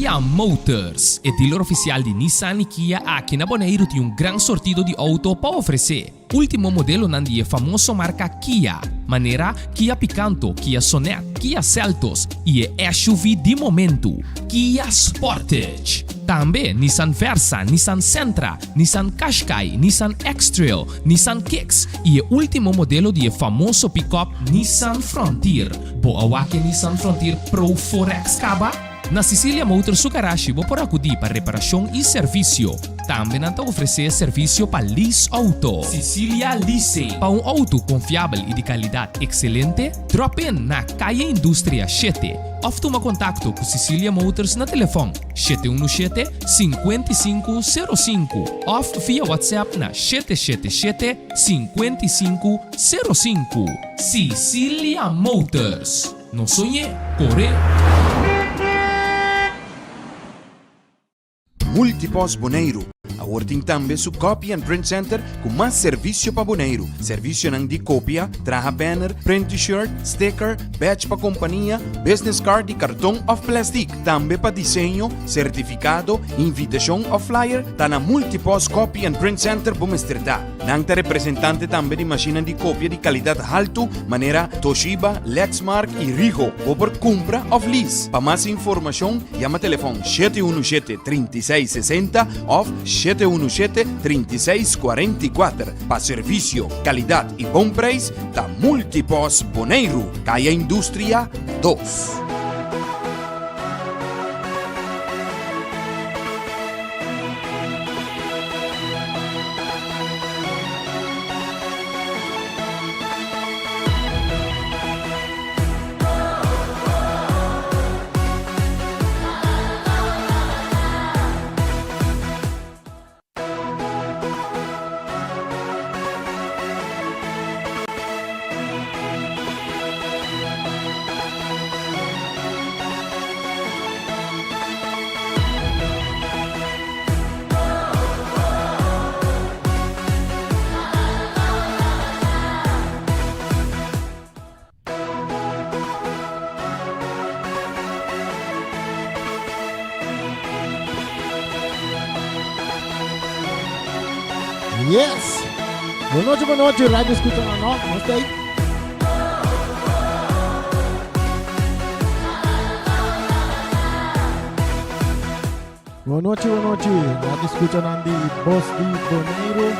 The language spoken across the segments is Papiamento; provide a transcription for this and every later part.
Cecilia Motors, e dealer oficial di Nissan y Kia aki na Boneiru tin un gran sortido di auto pa ofrece. Ultimo modelonan di e famoso marca Kia, manera Kia Picanto, Kia Sonet, Kia Seltos y e SUV di momento, Kia Sportage. Tambe Nissan Versa, Nissan Sentra, Nissan Qashqai, Nissan X-Trail, Nissan Kicks y e ultimo modelo di e famoso pick-up Nissan Frontier. Bo a wak e Nissan Frontier Pro 4X caba? Na Cecilia Motors su garashi bo por acudi pa reparacion y servicio. Tambe nan ta ofrece servicio pa lease auto. Cecilia Leasing. Pa un auto confiabel y di calidad excelente, drop in na Calle Industria shete of tuma contacto cu Cecilia Motors na telefon 717 5505 of via WhatsApp na 777 5505. Cecilia Motors. No soñ'é, cor'é! Multipost Boneiru awor tin tambe su Copy and Print Center ku mas servisio pa Boneiru. Servisionan di kopia, traha banner, print t-shirt, sticker, badge pa kompania, business card di karton òf plèstik. Tambe pa diseño, sertifikado, invitashon òf flyer ta na Multipost Copy and Print Center bo mester ta. Nan ta representante tambe di mashinnan di kopia di kalidat haltu manera Toshiba, Lexmark i Ricoh. Bo por kumpra òf lease. Pa mas informashon yama telefòn 717 36 60 òf 717 36 44. Pa servisio, kalidat i bon preis ta Multipost Boneiru, Kaya Industria 2. Yes! Bon nochi, bon nochi, Radio Escucha na no, nos ta ahí. Bon nochi, bon nochi, Radio Escucha nan di Bos di Boneiru.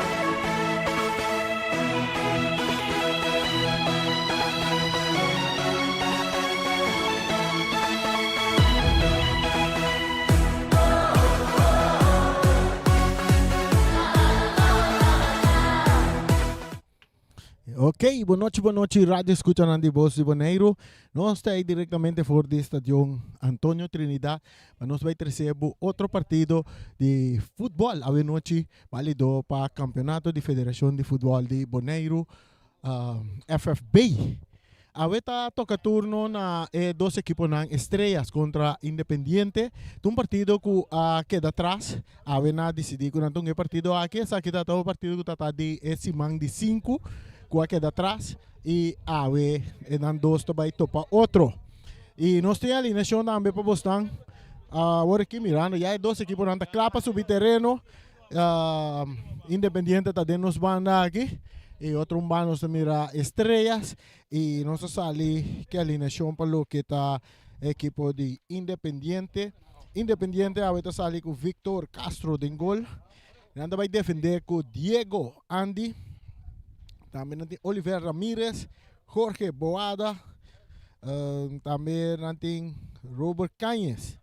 Ok, bon nochi, bon nochi, radio escuchanan di Voz di Boneiru. Nos ta ahí directamente for di Stadion Antonio Trinidad. Pa nos bai trece bo otro partido di futbol awe nochi, válido pa campeonato di Federacion di Futbol di Boneiru, uh, FFB. Awe ta toca turno na e dos equiponan Estrellas contra Independiente. Ta un partido cu a keda atras. Awe nan a dicidi cu nan ta un e partido aki. Esaki ta un partido cu ta ta di e siman di sinku cu a keda atras. Y awe e nan dos ta bay topa otro. Y nos tin alineacion tambe pa bosnan. Awor aki mirando ya e dos equiponan ta cla pa subi tereno. Independiente ta den nos banda aki y otro un banda nos ta mira Estrellas y nos a sali ke alineacion pa loke ta ekipo di Independiente. Independiente awe ta sali ku Victor Castro den gol. Nan ta bai defende ku Diego Andy. Tambe nan tin Oliver Ramirez, Jorge Boada, tambe nan tin Robert Cañez.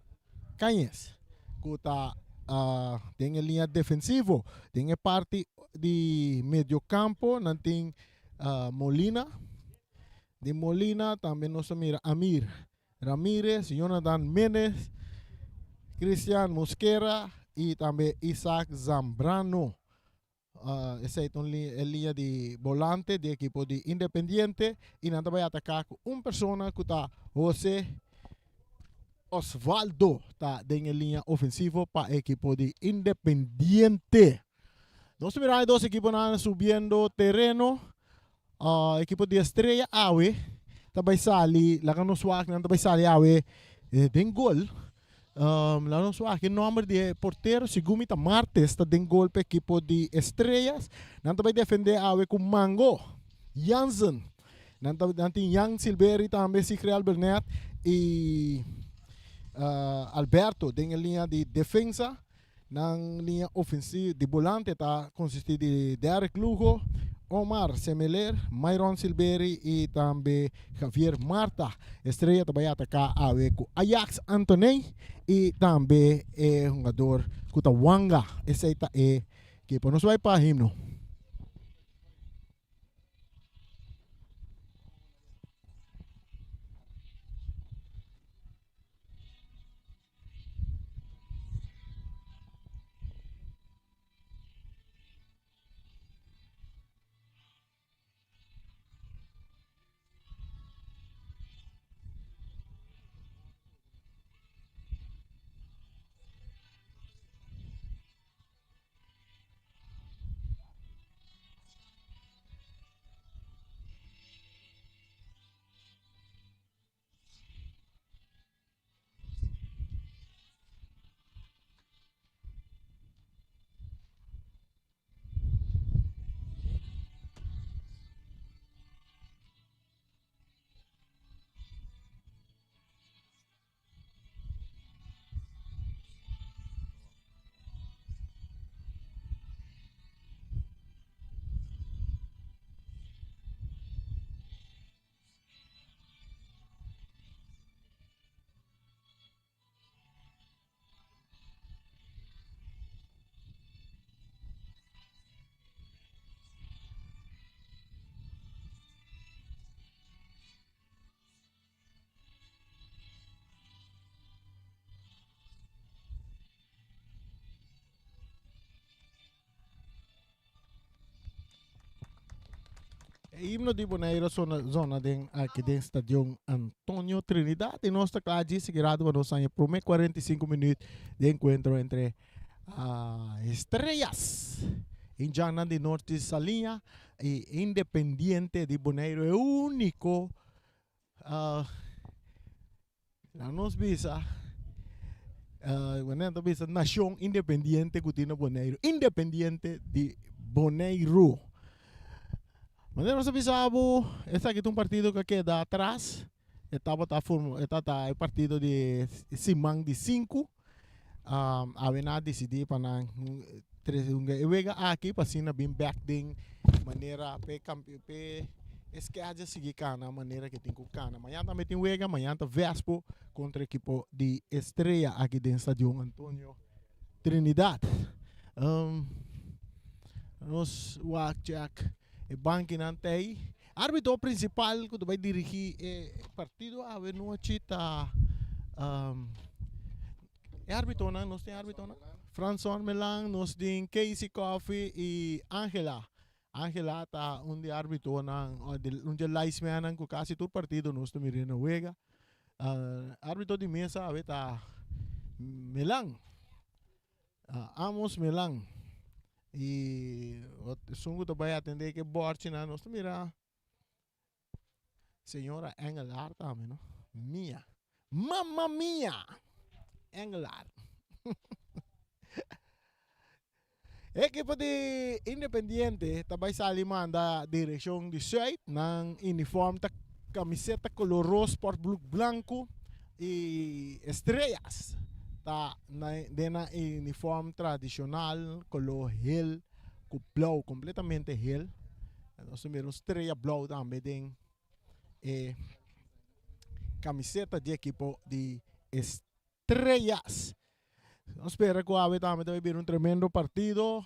Cañez ku ta den e liña defensivo. Den e parti di mediocampo nan tin Molina. Den Molina tambe nos ta mira Amir Ramirez, Jonathan Menez, Christian Mosquera y tambe Isaac Zambrano. Esei ta un e liña di bolante di ekipo di Independiente y nan ta bai ataka ku un persona ku ta Jose Osvaldo ta den e liña ofensivo pa ekipo di Independiente. Nos ta mira e dos ekiponan subiendo tereno. Ekipo di Estrella awe ta bai sali, laga nos wak nan ta bai sali awe den gol. Um, la nos wak e nomber di e portero, segun mi ta Martes, ta den gol pa ekipo di Estrellas. Nan ta bai defende awe ku Mango, Jansen. Nan, ta, nan tin Jan Silveri tambe, Sigre Albernet i uh, Alberto den e linea di defensa. Nan liña ofensivo di bolante ta konsistí di Derrick Lugo, Omar Semeler, Myron Silberi i tambe Javier Marta. Estrella ta bai ataká awe ku Ajax Antoney i tambe e hungador ku ta Wanga. Esei ta e ekipo. Nos bai pa himno. E himno di Bonaire sona zona den aki den Stadion Antonio Trinidad y nos ta kla djis sigui rato pa nos haña prome 45 minuut di encuentro entre ah, Estrellas Indiannan di Norte Saliña y Independiente di Bonaire e unico ah, Na nos bisa, wanneer ta bisa nashon independiente ku tin na Boneiru, independiente di Boneiru. Wanneer nos a bisa bo, esaki ta un partido ku a keda atras, e tabata forma, e tabata e partido di siman di sinku, awe nan a disidí pa nan trese un e wega aki pa asina bin bek den manera p'e kampe p'e e schedule sigui kana manera ke tin ku kana. Mañan tambe tin wega, mañan ta Vespo kontra ekipo di Estrella aki den Stadion Antonio Trinidad. Nos wak check e bankinan ta ei. Arbitro prinsipal ku ta bai dirigí e partido awe nochi ta e arbitonan, nos tin arbitonan? Franson Melan, nos tin Casey Coffey i Angela. Angela ta un di arbitonan, un di e linesmannan ku kasi tur partido nos ta mira na wega. Arbitro di mesa awe ta Melan. Amos Melan y esun cu ta bay atende ke borchinan nos ta mira señora Engelhard tambe no mia mama mia Engelhard ekipo di Independiente ta bay sali manda direccion di zuid nan uniform ta camiseta color roos sportbroek blanco y estrellas ta den nan uniform tradicional color hel cu blauw completamente hel nos ta mira un strella blauw tambe den e camiseta di ekipo di estrellas nos spera cu awe tambe ta bay bira un tremendo partido.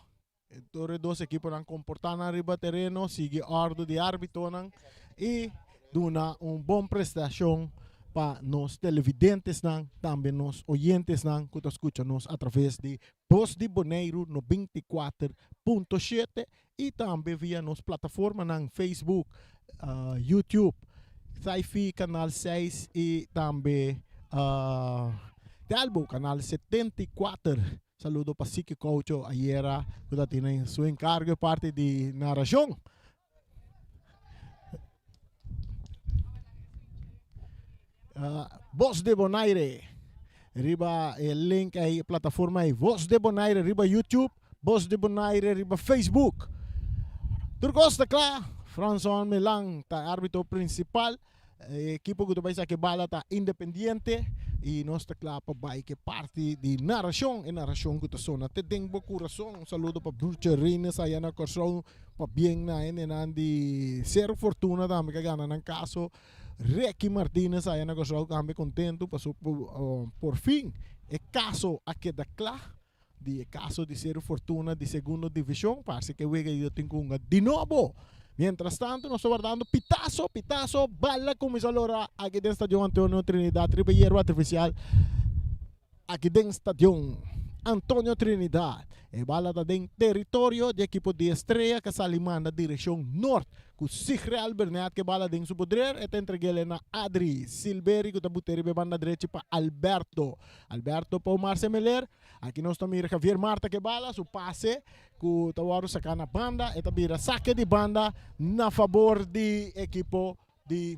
Tur e dos ekiponan komportá nan riba tereno, sigui òrdu di árbitonan i duna un bon prestashon pa nos televidentesnan, tambe nos oyentesnan ku ta skucha nos atraves di Bos di Boneiru 94.7 i tambe via nos plataformanan Facebook, YouTube, Sci-Fi Kanal 6 i tambe Telbo Kanal 74. Saludo pa Siki Coucho ayera ku ta tene su enkargo e parti di narashon. Bos de Bonaire. Riba e link ei, e plataforma ei, Voz de Bonaire riba YouTube, Voz de Bonaire riba Facebook. Tur kos ta kla, Franson Milan ta e arbitro prinsipal, e ekipo ku ta bai saka e bala ta Independiente i nos ta kla pa bai ku e parti di narashon, e narashon ku ta sona te den bo kurason. Un saludo pa Bruce Rines aya na Kòrsou, pabien na hendenan di Cerro Fortuna tambe ku a gana nan kaso. Ricky Martinez aya na Kòrsou tambe kontentu paso por fin e kaso a keda kla di e kaso di Seru Fortuna di segundo divishon. Parse ku e wega ei lo tin ku hunga di nobo. Mientras tanto nos ta wardando pitaso, pitaso, bala kuminsá lora aki den Stadion Antonio Trinidad riba yerba artifisial aki den Stadion Antonio Trinidad. E bala ta den teritorio di ekipo di Estrella ku a sali manda direkshon nort ku Sigreal Bernet ku e bala den su podrer e ta entreg'el na Adri Silberi ku ta bute riba e banda drechi pa Alberto. Alberto pa Omar Semeler. Aki nos ta mira Javier Marta ku e bala, su pase ku ta wòrdu saká na banda e ta bira sake di banda na fabor di ekipo di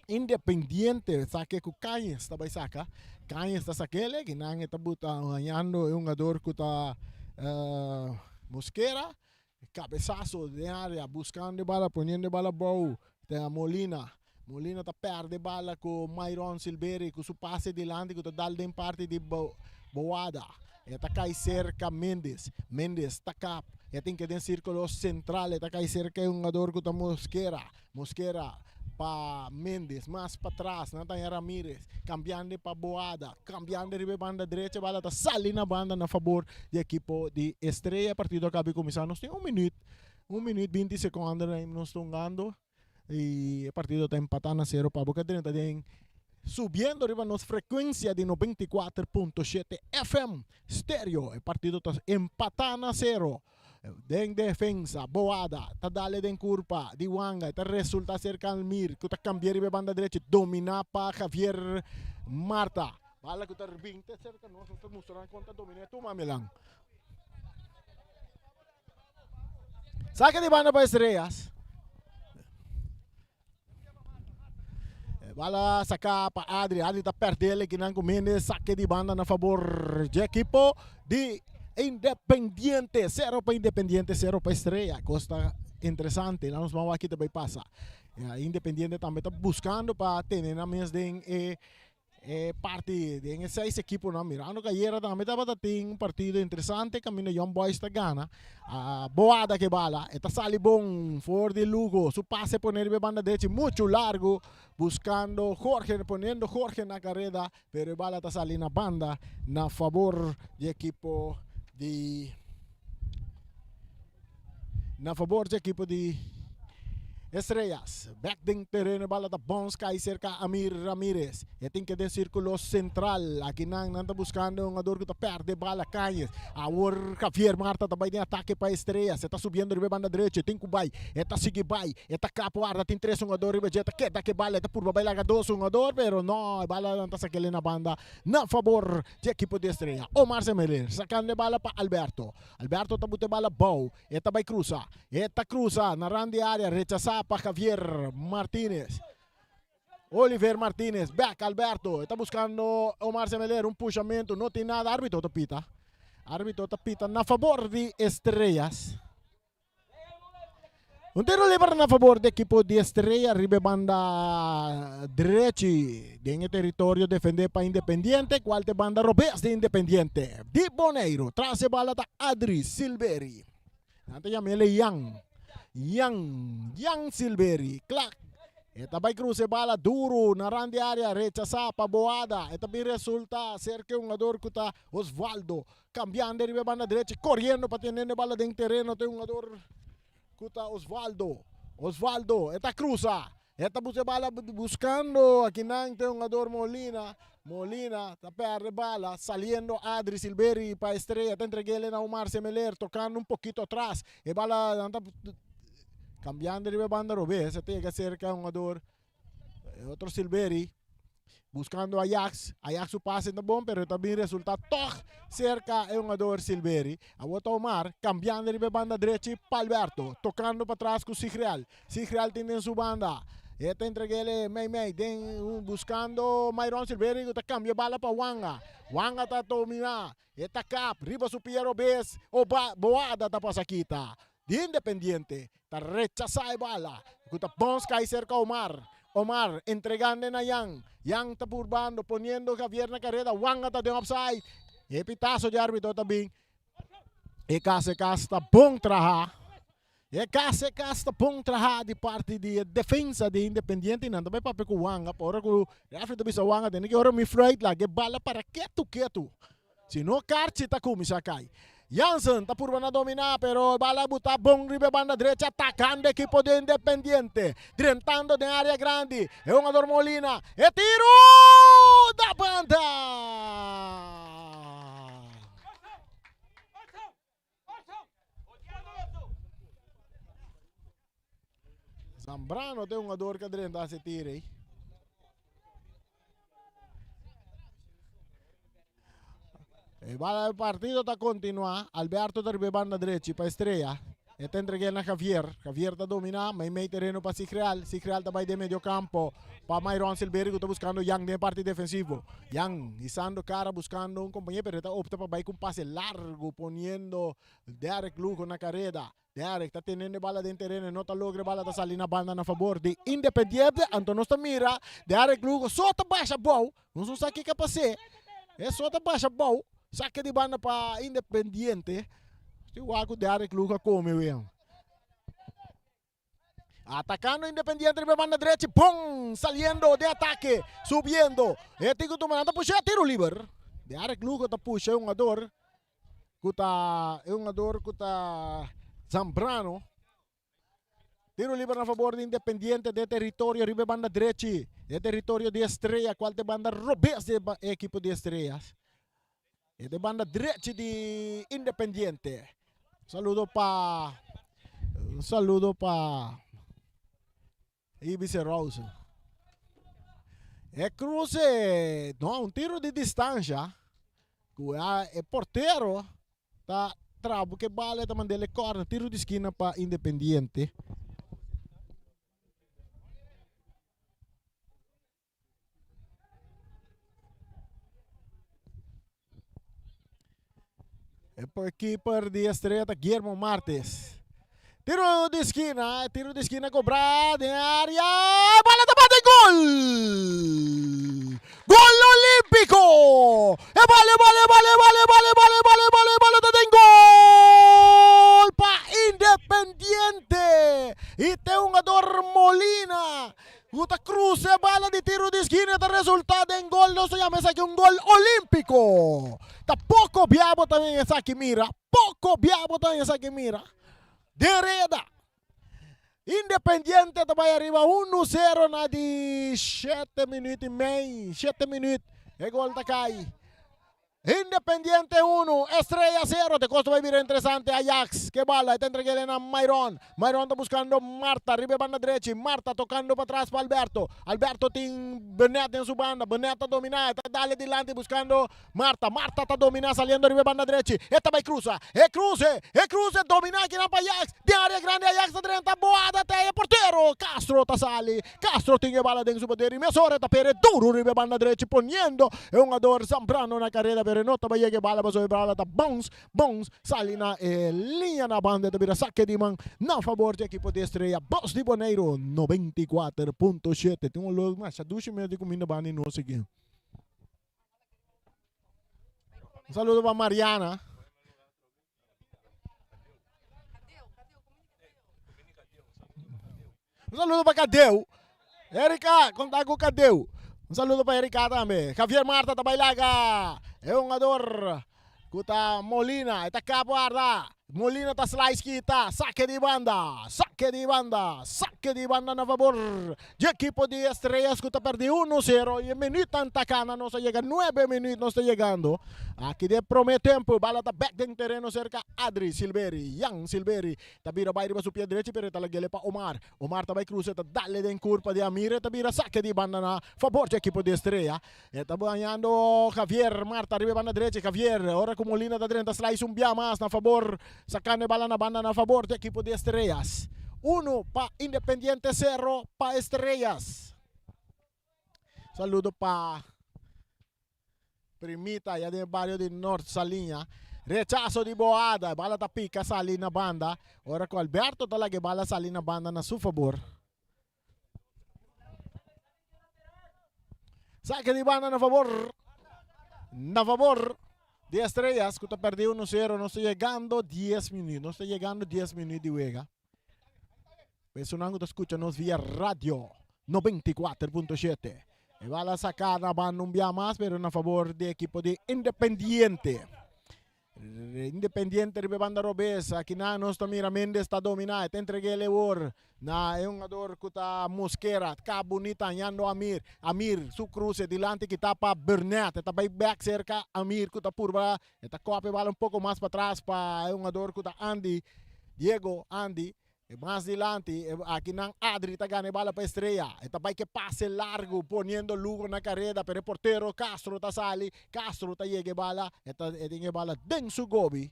Independiente. Sake ku Cañez ta bai saka. Cañez ta sak'el, kinan e ta buta hañando e hungador ku ta Mosquera. Cabesazo den area buscando e bala poniendo e bala abou ta Molina. Molina ta perde e bala cu Myron Silveri cu su pase dilanti cu ta dal den parti di Boada. E ta cay cerca Mendes. Mendes ta kap. E tin ke den circulo central. E ta cay cerca e hungador cu ta Mosquera. Mosquera pa Mendes, mas patras nan ta haña Ramirez, cambiando pa Boada, cambiando riba e banda derecha, bala ta sali na banda na fabor di ekipo di Estrella. E partido a caba di cuminsa, nos tin un minuut, un minuut binti secondo nos ta hungando y e partido ta empata na cero pa Boca Drenta den subiendo riba nos frecuencia di 94.7 FM stereo. E partido ta empata na cero. Den defensa, Boada ta dale den kurpa di Wanga. E ta resulta ser Calmir ku ta kambia riba e banda drechi. Dominá pa Javier Marta. Bala ku ta rbinte serka nos. Nos ta mustra nan kon ta dominá e tuma Milan. Sake di banda pa Estrellas. Bala saká pa Adri. Adri ta pèrdè el ekinan ku Mendes. Sake di banda na fabor dje ekipo di Independiente. Sero pa Independiente, sero pa Estrella. Kos ta interesante. Laat nos ban wak ki ta bai pasa. Independiente tambe ta buskando pa tene nan mes den e E parti den e seis ekiponan mirando ku ayera tambe tabata tin un partido interesante kaminda Young Boys ta gana. Boada ke bala e ta sali bon for di Lugo su pase pone riba e banda derechi muchu largu buskando Jorge poniendo Jorge na kareda pero e bala ta sali na banda na fabor di ekipo di Na fabor dje ekipo di Estrellas. Bek den tereno e bala ta bounce kai serka Amir Ramirez. E tin ke den sirkulo sentral. Aki nan nan ta buskando e hungador ku ta perde bala Cañez. Awor Javier Marta ta bai den atake pa Estrellas. E ta subiendo riba e banda drecho. E tin ku bai. E ta sigui bai. E ta kap warda. Tin tres hungador riba dje. E ta keda ke bala. E ta purba bai laga dos hungador pero no e bala nan ta sak'el na banda na fabor dje ekipo di Estrella. Omar Semeler sakando e bala pa Alberto. Alberto ta buta e bala bou, e ta bai krusa, e ta krusa na rand di area, rechasá pa Javier Martinez. Oliver Martinez, bek Alberto, e ta buskando Omar Semeler, un pushamentu, no tin nada, arbitro ta pita. Arbitro ta pita na fabor di Estrellas. Un tiro liber na fabor di ekipo di Estrella riba e banda drechi den e teritorio defende pa Independiente, cual ta e banda robes di Independiente di Boneiru. Tras e bala ta Adri Silveri. Nan ta yam'el e Yan. Yan, Yan Silveri. Klak. E ta bai cruza e bala duro na rand di area, rechasa pa Boada. E ta bin resulta cerca e hungador cu ta Osvaldo. Cambiando riba e banda drechi, coriendo pa teniendo e bala den tereno ta e hungador cu ta Osvaldo. Osvaldo, e ta cruza, e ta busca e bala buscando akinan ta e hungador Molina. Molina ta perde bala, saliendo Adri Silveri pa Estrella, ta entreguele na Omar Semeler, tocando un poquito atras. E bala nan ta cambiando riba e banda robes, e ta yega cerca e hungador E otro Silveri buscando Ajax. Ajax su pase no bon, pero ta bin resulta toch cerca e hungador Silveri. Awor ta Omar cambiando riba e banda drechi pa Alberto. Tocando pa tras cu Sigreal. Sigreal tin den su banda. E ta entreg'é mei mei den buskando Myron Silverio ku ta kambia bala pa Wanga. Wanga ta dominá. E ta kap riba su pia robes. Oba Boada ta pasa kita. Di Independiente ta rechasá e bala ku ta bons kai serka Omar. Omar entregando na Yan. Yan ta purbando poniendo Javier na kareda. Wanga ta den opside. E pitaso di arbitro ta bin. E kas e kas ta bon traha. E kas e kas ta bon traha di parti di e defensa di Independiente y nan ta bai papia ku Wanga pa ora ku refri ta bisa Wanga tene ki ora mi fluit laga e bala para ketu ketu si no karchi ta kuminsá kai. Jansen ta purba na dominá pero e bala buta bon riba e banda drecha atakando ekipo di Independiente drentando den área grandi e hungador Molina e tiru da banda. Zambrano ta e hungador ku a drenta hasi tiro ei. E bala e partido ta kontinuá. Alberto ta riba e banda drechi pa Estrella. E ta entreg'é na Javier. Javier ta dominá mei mei tereno pa Sigreal. Sigreal ta bai den medio kampo pa Myron Silverio ku ta buskando Jan den e parti defensivo. Jan hisando kara buskando un kompañero pero e ta opta pa bai ku un pase largu poniendo Derek Lugo na kareda. Derek ta teniendo e bala den tereno e no ta logra e bala ta sali na banda na fabor di Independiente. Anto nos ta mira Derek Lugo so ta basha bou. Nos no sa kiko a pas'é. E so ta basha bou. Sake di banda pa Independiente. Sti wak ku Derek Lugo a kome wea. Atakando Independiente riba e banda drechi. Bon! Saliendo den atake. Subiendo. E tin ku tuma nan ta pusha tiro liber. Derek Lugo ta pusha e hungador ku ta e hungador ku ta Zambrano. Tiro liber na fabor di Independiente den territorio riba e banda drechi. Den territorio di Estrella cual ta e banda robes di e ekipo di Estrellas. E ta e banda drechi di Independiente. Saludo pa un saludo pa Ibice Rose. E cruce, no, un tiro di distancia cu e portero Ta trabo ke bala e ta mand'el e corner, tiro di skina pa Independiente. E keeper di Estrella ta Guillermo Martes. Tiro di skina, tiro di skina cobrá den área. Bala ta bate gol! Gol olímpico! E bala, e bala, e bala, e bala, e bala, e bala, e bala, e bala, e bala ta den gol pa Independiente! I te hungador Molina ku ta cruza e bala di tiro di skina ta resulta den gol. Nos ta yama esaki un gol olímpico. Ta poko bia bo ta den esaki mira, poko bia bo ta den esaki mira. Den reda. Independiente ta bai ariba 1-0 na di 7 minuut y mei. 7 minuut. E gol ta kai. Independiente 1, Estrella 0. Te kosto bai bira interesante. Ajax ke bala. E ta entreg'é na Myron. Myron ta buskando Marta riba e banda drechi. Marta tokando patras pa Alberto. Alberto tin Benet den su banda. Benet ta dominá. E ta dale dilanti buskando Marta, Marta ta domina saliendo riba e banda drechi, e ta bai cruza, e cruze, e cruze, domina akinan pa Ajax, den area grandi Ajax ta drenta, boada te e portero, Castro ta sali, Castro tin e bala den su poder y mesora e ta pere duro riba e banda drechi poniendo e hungador Zambrano na careda pero e no ta bai yega e bala pasobra e bala ta bounce, bounce, sali na e liña na banda e ta bira saque di man na favor di ekipo di Estrella, Bos di Boneiru, 94.7, tin un olor masha dushi mes di cuminda banda di nos aki. Un saludo pa Mariana. Un saludo pa Cadeu. Erika, conta cu Cadeu. Un saludo pa Erika tambe. Javier Marta ta bailaga. E hungador cu ta Molina. E ta capo arda. Molina ta slice kita, sake di banda, sake di banda, sake di banda na fabor di ekipo di Estrellas ku ta perdi uno sero i e minuutnan ta kana nos a yega nuebe minuut nos ta yegando aki den prome tempo bala ta bek den tereno serka Adri Silveri Jan Silveri ta bira bai riba su pie drechi pero e ta lagele pa Omar Omar ta bai krusa e ta dale den kurpa di Amir e ta bira sake di banda na fabor di ekipo di Estrella. E ta bañando Javier Marta riba e banda drechi. Javier, ora ku Molina ta drenta slice un bia mas na fabor, sakando e bala na banda na fabor di ekipo di Estrellas. Uno pa Independiente sero pa Estrellas. Saludo pa Primita ya den bario di Noord Saliña. Rechazo di Boada. Bala ta pica sali na banda. Ora cu Alberto ta laga e bala sali na banda na su fabor. Saque di banda na fabor. Na fabor di Estrellas cu ta perdi 1-0. Nos ta yegando 10 minuut. Nos ta yegando 10 minuut di wega. Personan ku ta skucha nos via radio 94.7. E bala saká na banda un bia mas, pero na favor di ekipo di Independiente. Independiente riba e banda robes. Aki na nos ta mira Mendes ta dominá. E ta entreg'é Lewor na e hungador ku ta Mosquera. Ka bunita hañando Amir. Amir su kruse dilanti kita pa Burnett. E ta bai bèk serka Amir ku ta purba E ta kopi e bala un poko mas patras pa e hungador ku ta Andy, Diego Andy. E mas dilanti, e akinan Adri ta gana e bala pa Estrella. E ta bai ke pase largu poniendo Lugo na kareda, pero e portero Castro ta sali. Castro ta yega e bala, e ta e tin e bala den su gobi.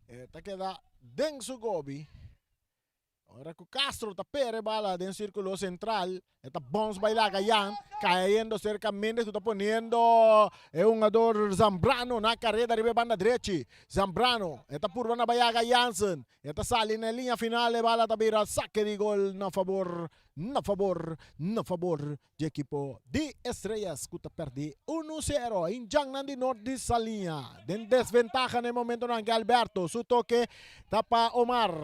E ta keda den su gobi. Ora ku Castro ta pere bala den sirkulo sentral, e ta bons bai laga Jan, kayendo serka Mendes ku ta poniendo e hungador Zambrano na kareda riba e banda drechi. Zambrano, e ta purba na bayaga Jansen, e ta sali na e liña final, e bala ta bira sake di gol na fabor, na fabor, na fabor di ekipo di Estrellas ku ta pèrdí unu sero. Indjannan di Nort di Saliña den desventaha na e momentonan ke Alberto su toke ta pa Omar.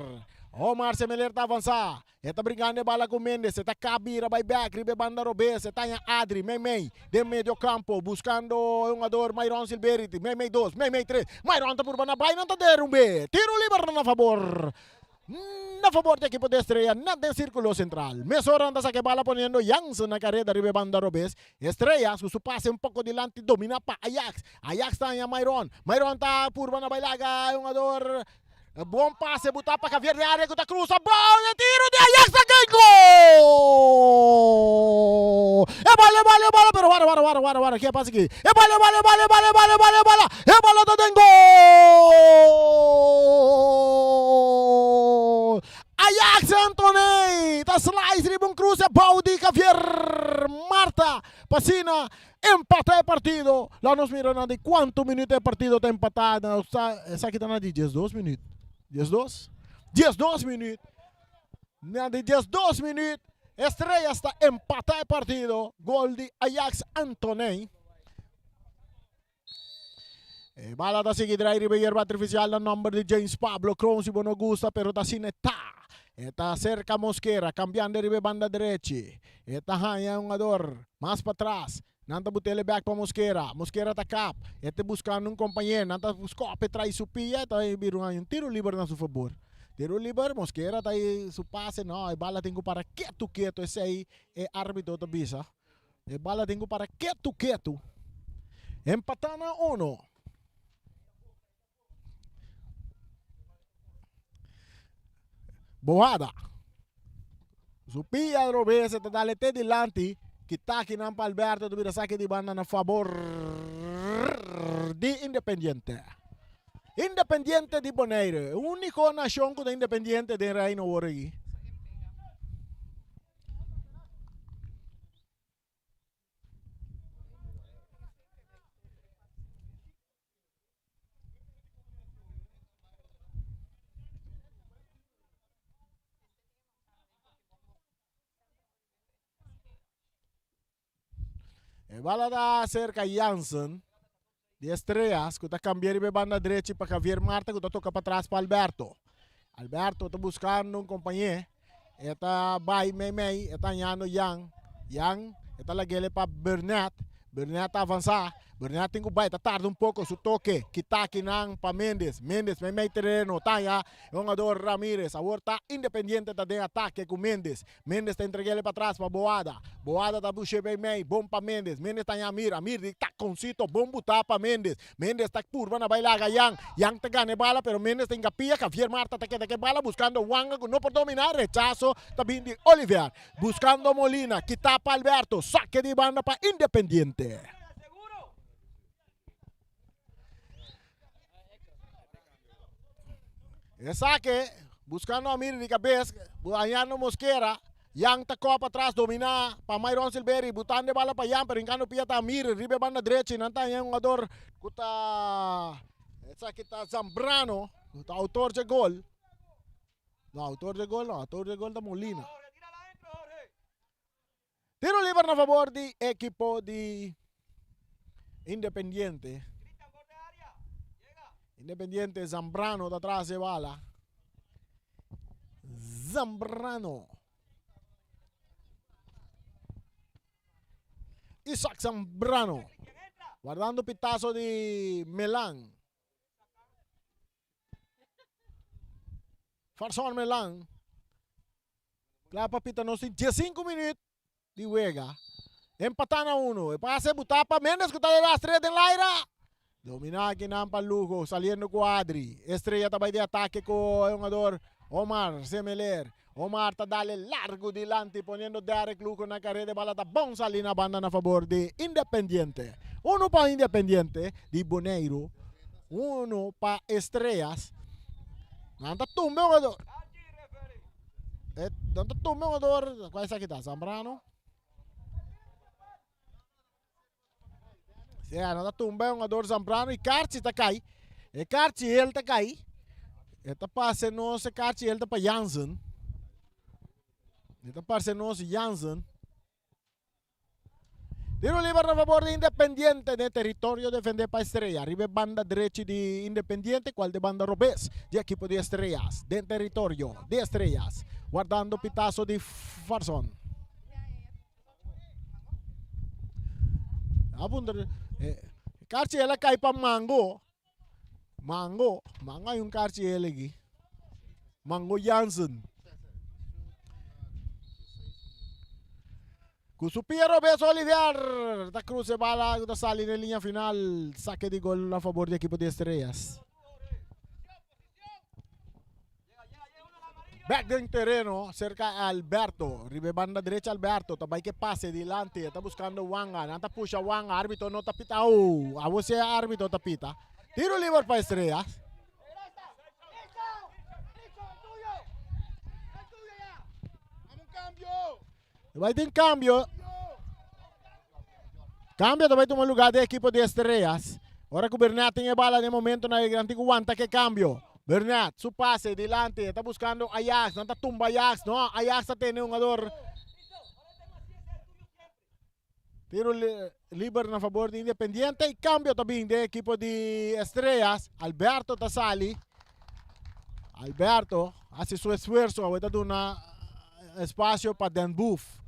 Omar Semeler ta avansá. E ta bringando e bala ku Mendes. E ta kap bira bai bèk riba e banda robes. E ta haña Adri meimei den medio kampo buskando e hungador Myron Silveri. Meimei dos, meimei tres. Myron ta purba na bai nan ta derumbe. Tiro liber na fabor na fabor di ekipo di Estrella net den sirkulo sentral. Mesora nan ta saka e bala poniendo Jansen na kareda riba e banda robes. Estrella ku su pase un poko dilanti domina pa Ajax. Ajax ta haña Myron. Myron ta purba na bai laga e hungador. Bon pase buta pa Javier de área ku ta krusa bou e tiro di Ajax ta kai gol! E bala e bala e bala pero wara wara wara wara wara ke pasa aki? E bala e bala e bala e bala e bala e bala e bala e bala ta den gol! Ajax Anthony ta slice riba un kruse bou di Javier Marta pa asina Empatá e partido. Laat nos mira na di cuanto minuut e partido ta empatá. Esaki ta na di diesdos minuut. Diesdos? Diesdos minuut. Na di diesdos minuut Estrellas ta empatá e partido. Gol di Ajax Antoney. E bala ta sigui drai riba yerba artificial na nomber di James Pablo Kroon si bo no gusta pero ta asina e ta. E ta cerca Mosquera cambiando riba e banda drechi. E ta haña e hungador mas patras. Nan ta butele bek pa Mosquera. Mosquera ta kap. E ta buscando un compañero. Nan ta scope trai su pia. E ta bira un haña un tiro liber na su fabor. Tiro liber Mosquera ta su pase no e bala tin cu para ketu ketu esey e arbitro ta bisa. E bala tin ku para ketu ketu. Empatá na uno. Boada. Su pia robes ta dale te dilanti. Kita kinan pa Alberto ta bira saki di banda na fabor di Independiente. Independiente di Bonaire. Úniko nashon ku ta independiente den Reino awor aki. E bala ta cerca Jansen di Estrellas ku ta cambia riba e banda drechi pa Javier Marta ku ta toca patras pa Alberto. Alberto ta buscando un compañé. E ta bai mei mei, e ta hañando Jan. Jan e ta lag'ele pa Burnett. Burnett ta avansa. Burnett tin ku bai, ta tarda un poko su toke. Kita kinan pa Mendes. Mendes mei mei tereno ta haña e hungador Ramirez. Awor ta Independiente ta den atake ku Mendes. Mendes ta entreg'ele patras pa Boada. Boada ta bush'e mei mei, bon pa Mendes. Mendes ta haña Amir. Amir di takoncito, bon butá pa Mendes. Mendes ta purba na bai laga Jan. Jan ta gana e bala pero Mendes ta ingapia. Javier Marta ta keda ku e bala buskando Wanga ku no por dominá. Rechaso ta bin di Oliver. Buskando Molina. Kitá pa Alberto. Sake di banda pa Independiente. Esaki buscando Amiri di cabes, hañando Mosquera. Jan ta kop atras domina pa Myron Silveri, butando e bala pa Jan pero hincando pia ta Amiri riba e banda drechi. Nan ta haña un hugador cu ta esaki ta Zambrano cu ta autor dje gol. No, autor dje gol no, autor dje gol ta Molina. Tiro liber na favor di ekipo di Independiente. Independiente Zambrano ta tras e bala. Zambrano. Isaac Zambrano. Guardando pitazo di Melan. Farson Melan. Kla pa pita nos tin diesinku minüt di wega. Empatá na uno. E pase butá pa Mendes ku ta de lastre den laira. Dominá akinan pa Lugo saliendo ku Adri. Estrella ta bai di atake ku e hungador Omar Semeler. Omar ta dale largu dilanti poniendo Derek Lugo na kareda. E bala ta bon sali na banda na fabor di Independiente. Uno pa Independiente di Boneiru. Uno pa Estrellas. Nan ta tumba e hungador. E nan ta tumba e hungador. Cual esaki ta? Zambrano? Sea, nan ta tumba e hungador Zambrano y Karchi ta kai. E Karchi el ta kai. E ta pase nos e Karchi el ta pa Jansen. E ta pase nos Jansen. Tiro liber na favor di Independiente den teritorio defende pa Estrella. Riba e banda drechi di Independiente cual de banda robes di ekipo di Estrellas den teritorio di Estrellas. Wardando pitazo di Farson. Apunta eh, karchi el a kai pa Mango. Mango, Mango hay un karchi el aquí. Mango Jansen. Ku su pia robes Oliver ta cruza e bala ku ta sali den linea final. Saque di gol a favor di ekipo di Estrellas. Bek den tereno cerca Alberto. Riba e banda derecha Alberto ta bai ke pase dilanti. E ta buscando Wanga. Nan ta pusha Wanga. Arbitro no ta pita. Oh, awo si e arbitro ta pita. Tiro liber pa Estrellas. Bai tin cambio. Cambio ta bai tuma lugar di equipo di Estrellas. Ora cu Bernat tin e bala den momento na e gran tin cu wanta ke cambio. Bernat su pase dilanti ta buscando Ajax. Nan ta tumba Ajax. No, Ajax ta tene un jugador. Tiro liber na favor di Independiente y cambio ta bin den equipo di Estrellas. Alberto ta sali. Alberto hace su esfuerzo. Awor ta duna espacio pa Den Boef.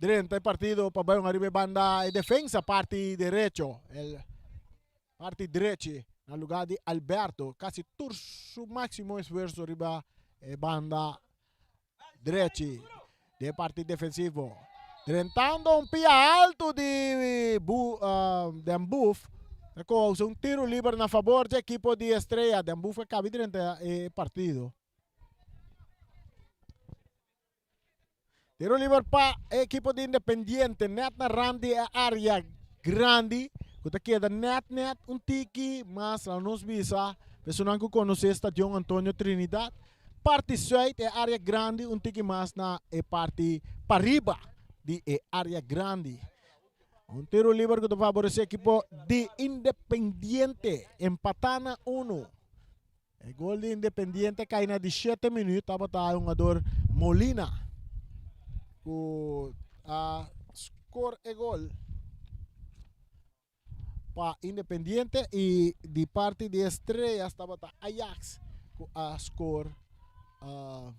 Drenta e partido pa bai un ariba e banda e defensa parti derecho. El parti drechi na lugar di Alberto. Casi tur su maximo esfuerzo riba e banda Drechi den parti defensivo. Drentando un pia alto di Bu, uh, Den Boef. Ta causa un tiro liber na favor di equipo di Estrella. Den Boef a cabi drenta e partido. Tiro liber pa equipo di Independiente. Net na rand di e area grandi. Ku ta keda net net un tiki mas la nos bisa. Personan ku konosé Stadion Antonio Trinidad. Parti suit e area grandi un tiki mas na e parti pariba di e area grandi. Un tiro liber ku ta faboresé ekipo di Independiente. Empatá na uno. E gol di Independiente kai na di shete minuut. Tabata e hungador Molina ku a skor e gol. Pa Independiente y di parti di Estrellas tabata Ajax cu a score uh,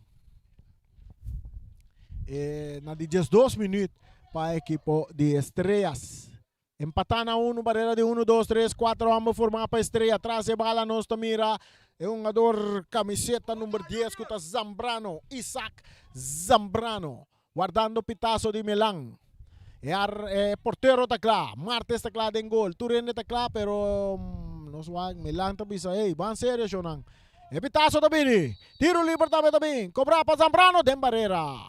eh, na di 12 minuut pa equipo di Estrellas. Empata na uno, barrera di 1, 2, 3, 4, ambos forma pa Estrella. Tras e bala nos ta mira e hungador camiseta number 10 cu ta Zambrano, Isaac Zambrano. Wardando pitazo di Milan. E ar e portero ta kla. Martes ta kla den gol. Tur hende ta kla pero nos wak Milan ta bisa hey ban serio shownan. E pitazo ta bini. Tiro liber tambe ta bin. Kobra pa Zambrano den barera.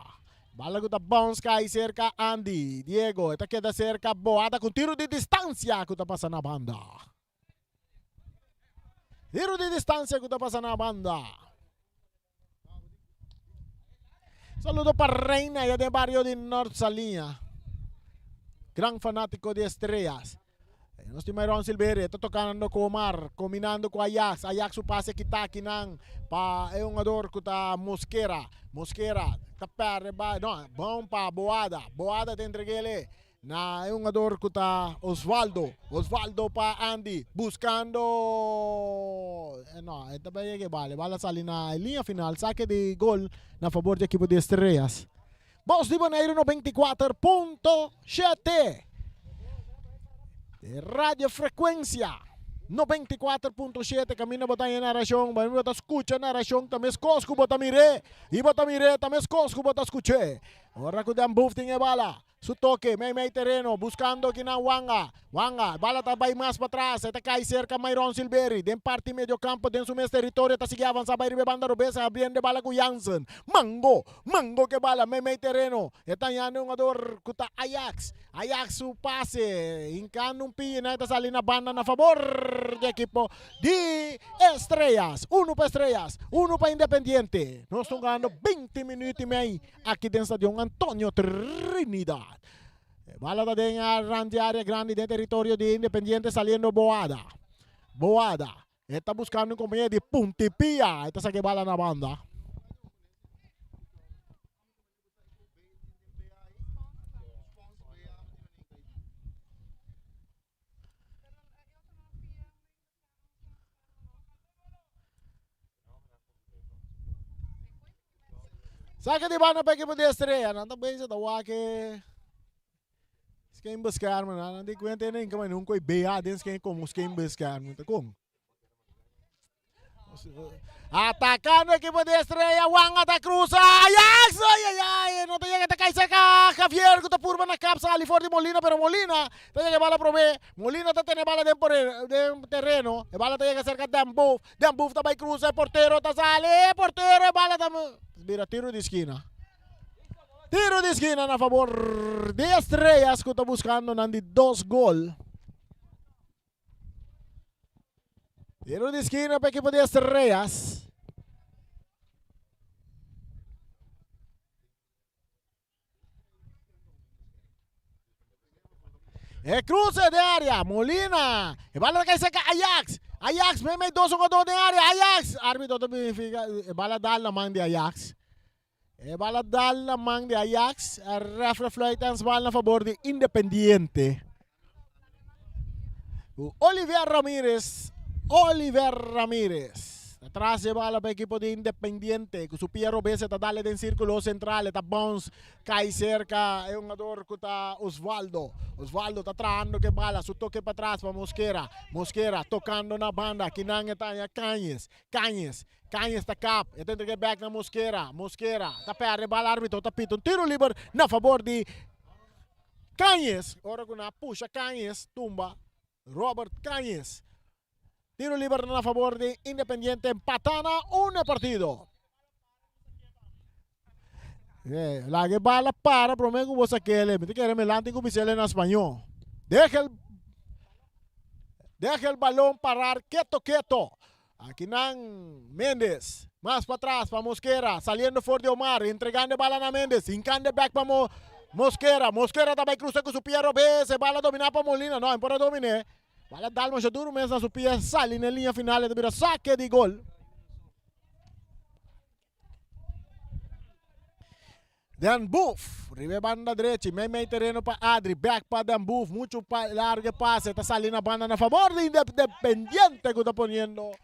Bala ku ta bounce kai serka Andy. Diego e ta keda serka Boada ku tiro di distancia ku ta pasa na banda. Tiro di distancia ku ta pasa na banda. Saludo pa Reina allá den bario di Nort Saliña. Gran fanático di Estrellas. Nos tin Myron Silverio, ta tocando cu Omar, combinando cu Ajax. Ajax su pase kita akinan pa e hungador cu ta Mosquera. Mosquera ta perde ba, no, bon pa Boada. Boada ta entregele na e hungador cu ta Osvaldo. Osvaldo pa Andy, buscando, no, e ta bay yega e bala. E bala sali na e linea final, sake di gol na favor di ekipo di Estrellas. Bos di Boneiru 94.7. Radio Frecuencia 94.7 kaminda bo ta haña narashon, bo ta skucha narashon ta meskos ku bo ta mir'é i bo ta mir'é ta meskos ku bo ta skuch'é. Ora ku Den Boef tin e bala, su toke mei mei tereno buskando kinan Wanga. Wanga, bala ta bai mas patras, e ta kai serka Myron Silveri den parti medio kampo den su mes teritorio ta sigui avansa bai riba e banda robes habriendo e bala ku Jansen. Mango! Mango ke bala mei mei tereno. E ta hañando e hungador ku ta Ajax. Ajax su pase hinkando un pina e ta sali na banda na fabor di ekipo di Estrellas. Uno pa Estrellas, uno pa Independiente. Nos ta hungando binti minuut i mei aki den Stadion Antonio Trinidad. E bala ta den a rand di area grandi den teritorio di Independiente saliendo Boada. Boada. E ta buscando un compañero di puntipia. E ta saca e bala na banda. Saca di banda pa equipo di Estrella. Nan ta bezig ta wak e scheenbeschermer. Nan di cuenta e nunca nunca e BA den scheen como scheenbeschermer. Ta con? Atacando equipo de Estrella, Wanga ta cruza, Ajax, ay ay ay, no ta llega, ta cae cerca, Javier cu ta purba na kap sali for di Molina, pero Molina ta llega bala prome, Molina ta tene bala den poder, den terreno, e bala ta llega cerca Dan Boef, Dan Boef ta bay cruza, e portero ta sali, e portero, e bala ta bira tiro di esquina. Tiro di esquina na favor di Estrellas cu ta buscando nan di dos gol. Tiro di esquina pa equipo di Estrellas. E cruce de área, Molina. E bala ta cae cerca Ajax. Ajax, mei mei dos jugador den área. Ajax. Arbitro ta significa e bala dal na man di Ajax. E bala dal na man di Ajax. E ref ta fluit en bal na favor di Independiente. Oliver Ramirez. Oliver Ramirez. Atrás e bala pa equipo di Independiente. Ku su pia robes ta dale den círculo central. Ta bounce. Cai cerca e jugador ku ta Osvaldo. Osvaldo ta trahando ke bala. Su toque pa atras pa Mosquera. Mosquera tocando na banda. Kinan e ta Cañez. Cañez. Cañez ta kap. E ta entrega back na Mosquera. Mosquera ta perde bala. Arbitro ta pita un tiro liber na favor di Cañez. Ora ku na pusha Cañez tumba Robert Cañez. Tiro liber na favor di Independiente empata na un e partido. Eh, laga e bala para prome ku bo sakele. Mi ta kere Melan tin ku bisele na spañó. Deja el, deja el balón parar keto keto. Aki nan Mendes, mas patras pa Mosquera, saliendo for di Omar, entregando e bala na Mendes, hincando e back pa Mo, Mosquera, Mosquera ta bay cruza cu su pia robes, e bala domina pa Molina, no, e por a domine, bala dal masha duro mes na su pia, sali na e linea final, e ta bira saque di gol. Den Boef, riba e banda drechi, mei mei tereno pa Adri, back pa Den Boef, mucho pa largo e pase, ta sali na banda na favor di Independiente ku ta poniendo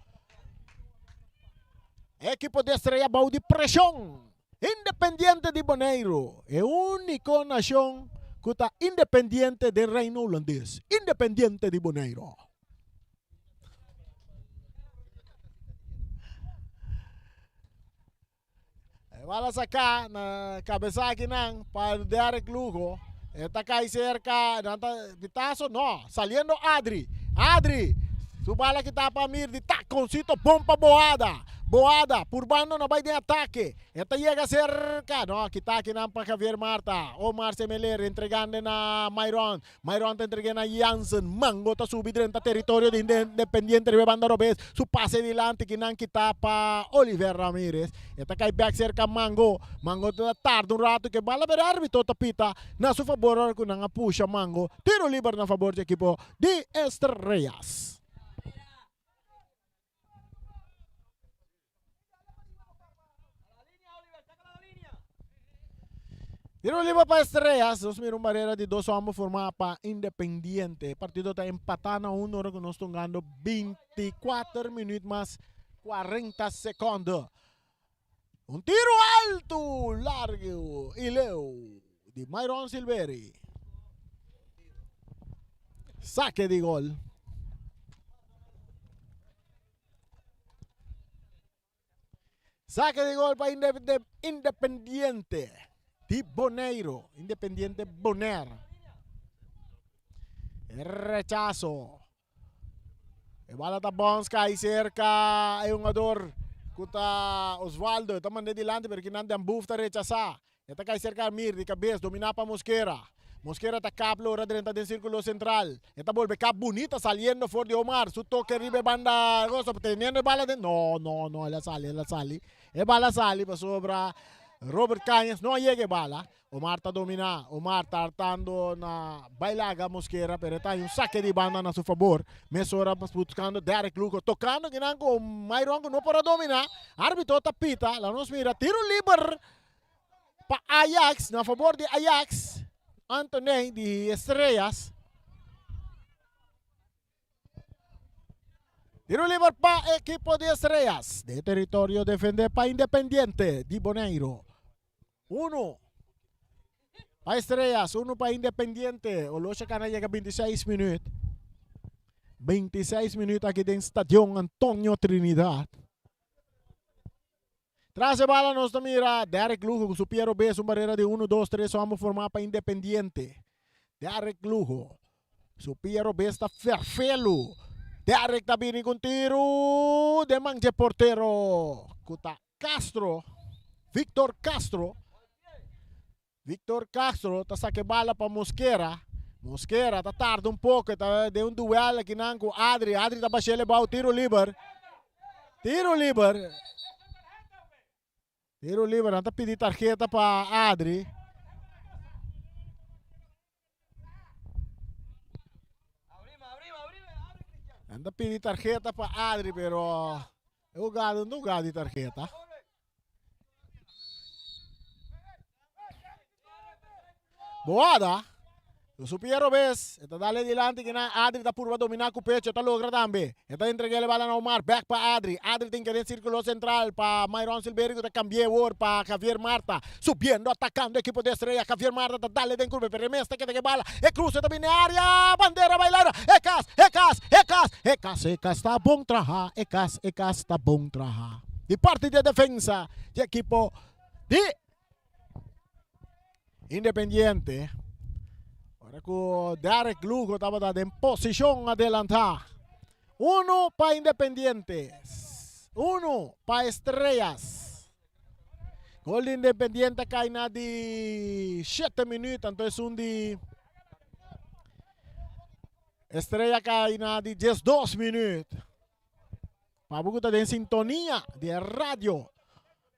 ekipo di Estrella bou di preshon. Independiente di Boneiru, e úniko nashon ku ta independiente den Reino Hulandes, Independiente di Boneiru. E bala saká na kabesa akinan pa Derek Lugo. E ta kai serka, nan ta pitazo no, saliendo Adri. Adri, su bala kita pa Mirdi, takoncito bon pa Boada. Boada, purbando na bai den atake. E ta yega serka. No, kita akinan pa Javier Marta. Omar Semeler entregando na Myron. Myron ta entreg'é na Jansen. Mango ta subi drenta teritorio di Independiente riba e banda robes. Su pase dilanti kinan kita pa Oliver Ramirez. E ta kai bek serka Mango. Mango ta tarda un ratu ke bala pero e arbitro ta pita na su fabor ora ku nan a pusha Mango. Tiro liber na fabor di ekipo di Estrellas. Tiro liber pa Estrellas. Nos mira un barrera di dos homber formá pa Independiente. E partido ta empatá na un ora ku nos tungando 24 minuut mas 40 sekondo. Un tiro alto, largo y leu di Myron Silveri. Saque di gol. Saque di gol pa Independiente di Boneiro. Independiente Bonaire. Rechazo. E bala ta bons kai cerca e hungador ku ta Osvaldo. E ta manda dilanti pero kinan Den Boef ta rechasá. E ta kai cerca Amir di kabes dominá pa Mosquera. Mosquera ta kap lora drenta den sirkulo sentral. E ta bolbe kap bunita saliendo for di Omar. Su toke riba e banda rosa teniendo e bala den. No, no, no, el a sali, el a sali. E bala a sali pasobra Robert Cañas no a yega e bala. Omar ta dominá. Omar tartando na bai laga Mosquera, pero e ta hay un saque di banda na su fabor. Mesora buscando Derek Lugo, tocando kinan cu Myron cu no por a dominá. Arbitro ta pita, la nos mira tiro liber pa Ajax, na fabor di Ajax. Anthony di Estrellas. Tiro liber pa equipo di Estrellas. De territorio defende pa Independiente di Boneiro. Uno pa Estrellas, uno pa Independiente. Oloshi a cana yega 26 minuut. 26 minuut aki den Stadion Antonio Trinidad. Tras e bala nos ta mira Derek Lugo cu su pie robes, un barrera di 1, 2, 3 homber forma pa Independiente. Derek Lugo, su pie robes ta ferfelu. Derek ta bini cu un tiro den man dje portero cu ta Castro, Victor Castro. Victor Castro ta saca e bala pa Mosquera. Mosquera ta tarda un poco, ta den un duel akinan cu Adri. Adri ta bashel e bou, tiro liber. Tiro liber. Tiro liber, nan ta pidi tarjeta pa Adri. Nan ta pidi tarjeta pa Adri, pero e hugado no hugado di tarjeta. Boada. Su pie robes. E ta dale dilanti ki nan Adri ta purba domina ku pecho. E ta logra tambe. E ta entrega e bala na Omar. Back pa Adri. Adri tin keda den sirkulo sentral pa Myron Silverio ku ta kambia e wor pa Javier Marta. Subiendo atakando ekipo di Estrella. Javier Marta ta dale den kurva pero e mes ta keda ku e bala. E kruse ta bini den area. Bandera bai laira. E kas, e kas, e kas, e kas, e kas ta bon traha. E kas, e kas ta bon traha. Di parti di e defensa di ekipo di Independiente. Ora ku Derek Lugo tabata den posishon adelantá. Uno pa Independiente. Uno pa Estrellas. Gol di Independiente kai na di 7 minuut, anto esun di Estrella kai na di 12 minuut. Pa bo ku ta den sintonia di radio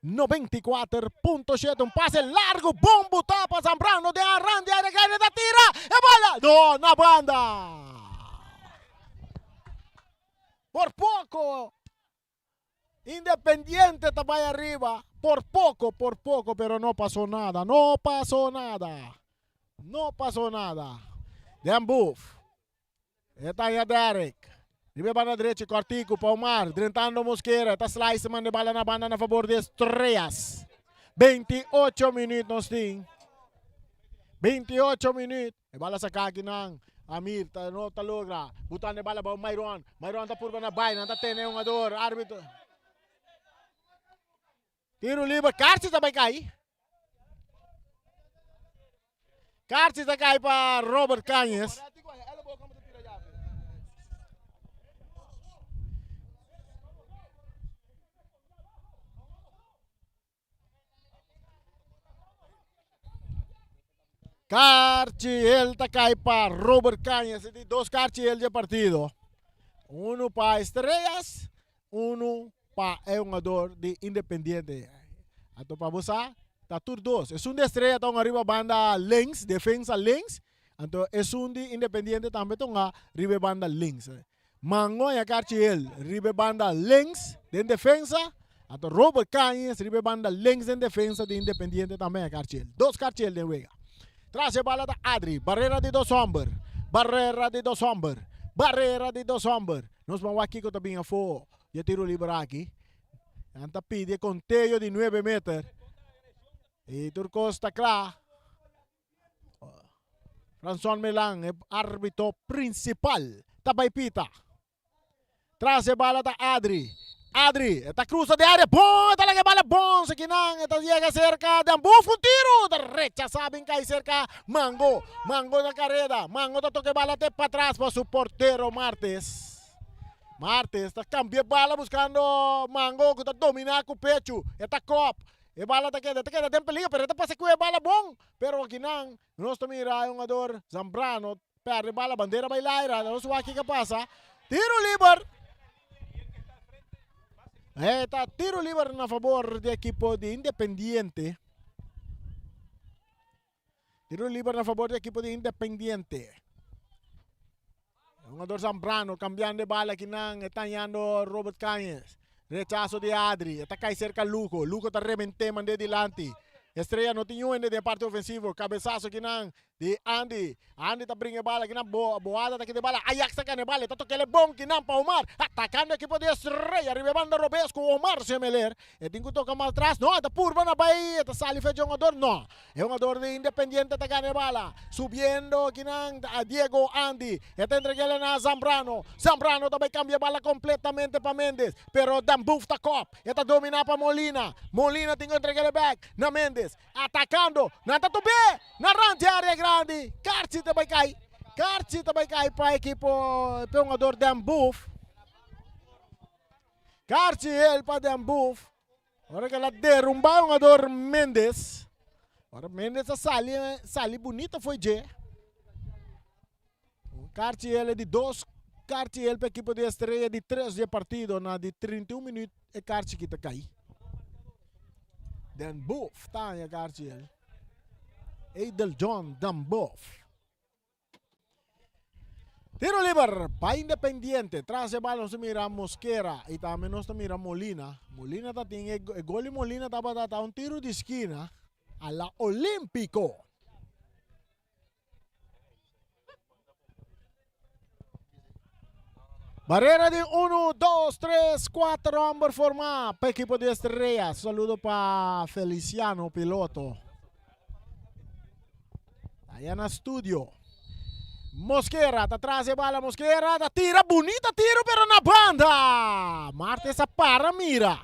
94.7, un pase largo, bon butá pa Zambrano den arran di aire grande ta tira e bala, no, na banda. Por poco Independiente ta bai ariba, por poco, por poco, pero no pasó nada, no pasó nada, no pasó nada. Den Boef. E ta haña Derek. Riba e banda drechi kòrtiku pa Omar. Drentando Mosquera. E ta slice manda e bala na banda na fabor di Estrellas. 28 minüt nos tin. 28 minüt. E bala saka akinan. Amir ta no ta logra. Butando e bala bou Myron. Myron ta purba na bai. Nan ta tene e hungador. Arbitro. Tiro liber. Karchi ta bai kai. Karchi ta kai pa Robert Cañez. Karchi hel ta kai pa Robert Cañas. E di dos karchi hel dje partido. Uno pa Estrellas, uno pa e hungador di Independiente. Anto pa bo sa, ta tur dos. Esun di Estrella ta hunga riba banda links, defensa links. Anto esun di Independiente tambe ta hunga riba e banda links. Mango haña karchi hel riba e banda links den defensa. Anto Robert Cañez riba e banda links den defensa di Independiente tambe haña karchi hel. Dos karchi hel den wega. Tras e bala ta Adri. Barrera di dos homber. Barrera di dos homber. Barrera di dos homber. Nos ban wak kiko ta bin afó di e tiro liber aki. Nan ta pidi e konteo di nuebe meter. I tur kos ta kla. Franson Milan, e arbitro principal, ta bay pita. Tras e bala ta Adri. Adri, e ta cruza de area, bon, e ta laga e bala bon, sekinan, e ta yega cerca den buf, un tiro, ta rechaza, bin cay cerca Mango. Mango na careda, Mango ta toca e bala te patras pa su portero Martes. Martes ta cambia e bala buscando Mango cu ta domina cu pecho, e ta kop. E bala ta keda, ta keda den peligro, pero e ta pasa ku e bala bon. Pero akinan nos ta mira e hungador Zambrano perde bala, bandera bai laira, nos wak kiko a pasa. Tiro liber! E ta tiro liber na fabor di ekipo di Independiente. Tiro liber na fabor di ekipo di Independiente. Hungador Zambrano cambiando e bala akinan, e ta hañando Robert Cañez. Rechazo di Adri, e ta kai cerca Lugo. Lugo ta remente mande dilanti. Estrella no tin niun hende den e parti ofensivo. Cabezazo akinan di Andy. Andy ta bringa e bala akinan, Boada ta kita e bala. Ajax ta gana e bala, e ta toca e bon kinan pa Omar. Atacando ekipo di Estrella riba e banda robes cu Omar Semeler. E tin cu toca mas atras, no, e ta purba na bay, e ta sali fe dje hungador, no. E hungador di Independiente ta gana e bala. Subiendo kinan ta Diego Andy. E ta entreg'el na Zambrano. Zambrano ta bay cambia e bala completamente pa Mendes. Pero Dan Boef ta kop. E ta domina pa Molina. Molina tin cu entreg'el e bek na Mendes. Atacando. Nan ta tub'e na rand di area grandi. Karchi ta bay cay. Karchi ta bay cay pa ekipo, pa e hungador Dan Boef. Karchi el pa Dan Boef. Ora que el a derumba e hungador Mendes. Ora Mendes a sali, sali bunito foi dje. Un karchi el di dos karchi el pa ekipo di Estrella di tres di e partido na di 31 minuut e karchi kita kai. Den Boef ta haña karchi el. Edel John Den Boef. Tiro liber pa Independiente. Tras e bal nos ta mira Mosquera y tambe nos ta mira Molina. Molina ta tin e gol di Molina tabata ta un tiro di skina a la Olimpico. Barrera di 1, 2, 3, 4 homber forma pa equipo di Estrella. Saludo pa Feliciano Piloto. Allá na studio. Mosquera ta tras e bala. Mosquera ta tira. Bonita tiro, pero na banda. Martes a para mira.